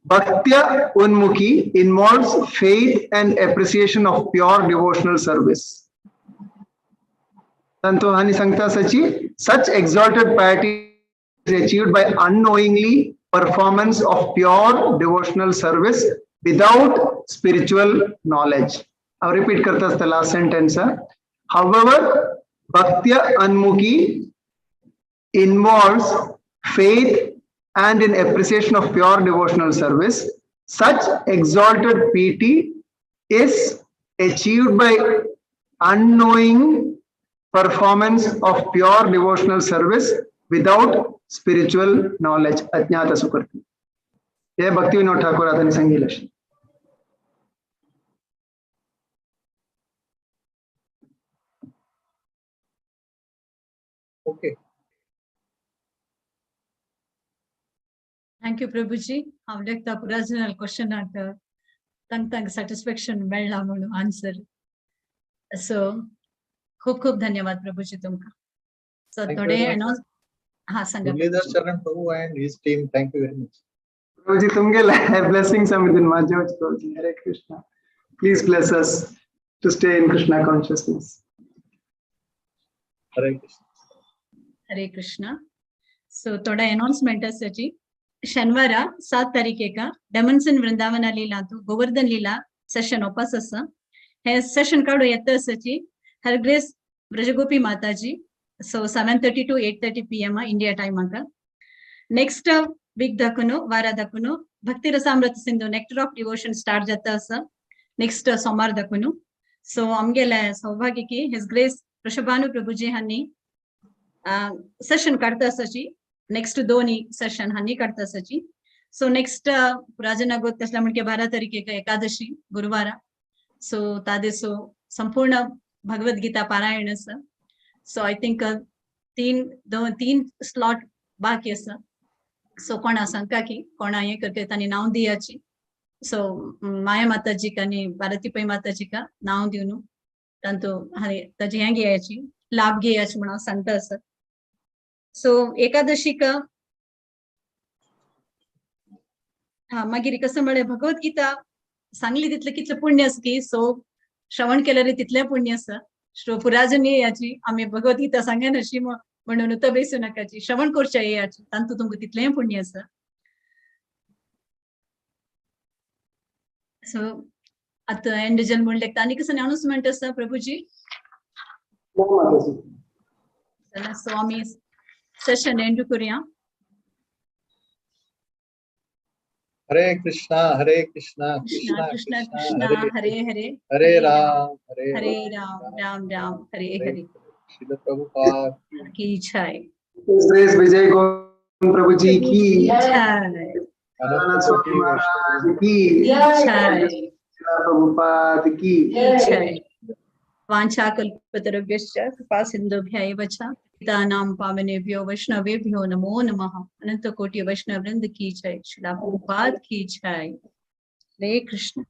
bhaktya unmukhi involves faith and appreciation of pure devotional service. Tanto hani sangta sachi, such exalted piety is achieved by unknowingly performance of pure devotional service without spiritual knowledge. I'll repeat karta the last sentence. However, bhaktya unmukhi involves faith and in appreciation of pure devotional service. Such exalted piety is achieved by unknowing performance of pure devotional service without spiritual knowledge. Ajnata Sukriti. हे भक्ति विनोद ठाकुर आतांनी सांगितलं. Okay. Thank you Prabhuji. हांव लेखता पुराजनल क्वेश्चनाक तांक तांक satisfaction मेळ्ळा म्हणून answer. So खूप खूप धन्यवाद प्रभूजी तुमकां. सो Thank you थोडे very much. Announce हा सांगा. Muralidhar Sharan Prabhu and his team, thank you very much. Prabhuji तुमगेले blessings समृद्धि माझ्या Prabhuji. Hare Krishna. Please bless us to stay in Krishna consciousness. Hare Krishna. Hare Krishna. So थोडा announcement आसाची. शनिवारा 7 तारीखेक डेमन्सन वृंदावना लीला तू गोवर्धन लीला सेशन ओपास आसा. हे सेशन काडू येता आसाची हर ग्रेस ब्रजगोपी माताजी. So 7:30 to 8:30 PM India time आका. नेक्स्ट वीक दाखून वारा दाखून Bhakti Rasamrita Sindhu nectar of devotion start जाता आसा नेक्स्ट सोमार दाखून. सो आमगेले सौभाग्य की his grace Vrishabhanu Prabhuji हांणी सेशन काडता आसाची. नेक्स्ट दोन्ही सेशन हांणी काडता आसाची. सो नेक्स्ट राजना गोत तसल्या म्हणजे 12 तारीखेक एकादशी गुरुवारा. सो ता दिसो संपूर्ण भगवद्गीता पारायण आसा. सो I think 3 slot बाकी आसा. सो कोणा सांगता की कोणा हें करता तांणी नांव दियाची. सो माया माताजीक आनी भारती पै माताजीका नांव दिवन तांतू हांणी ताजी हें घेयाची लाभ घेयाची म्हणून हांव सांगता आसा. सो एकादशीक हा मागीर कसं म्हळें भगवत गीता सांगली तितलें कितलें पुण्य आसा की सो श्रवण केल्यार तितलें पुण्य आसा. पुराजनी याची आमी भगवत गीता सांगन अशी म्हणून बेसू नाकाची, श्रवण करच्या याची तांतू तुमकां तितलें पुण्य आसा. सो आतां एंड जन म्हणलें आनी कसं अनाउन्समेंट आसा प्रभुजी? माताजी. सो आमी सेशन एंड करूया. हरे कृष्णा हरे कृष्णा कृष्णा कृष्णा कृष्णा कृष्णा कृष्णा हरे हरे हरे हरे राम हरे हरे राम राम राम हरे हरे. श्रील प्रभुपाद की जय. Grace Vijay Govind Prabhuji की जय. अनंत स्वामी महाराज की जय. प्रभुपाद की जय. वाञ्छाकल्पतरुभ्यश्च कृपा सिन्धुभ्य एव च पतितानां पावनेभ्यो वैष्णवेभ्यो नमो नमः. अनंत कोटि वैष्णव वृंद की जय. श्रील प्रभुपाद की जय. हरे कृष्ण.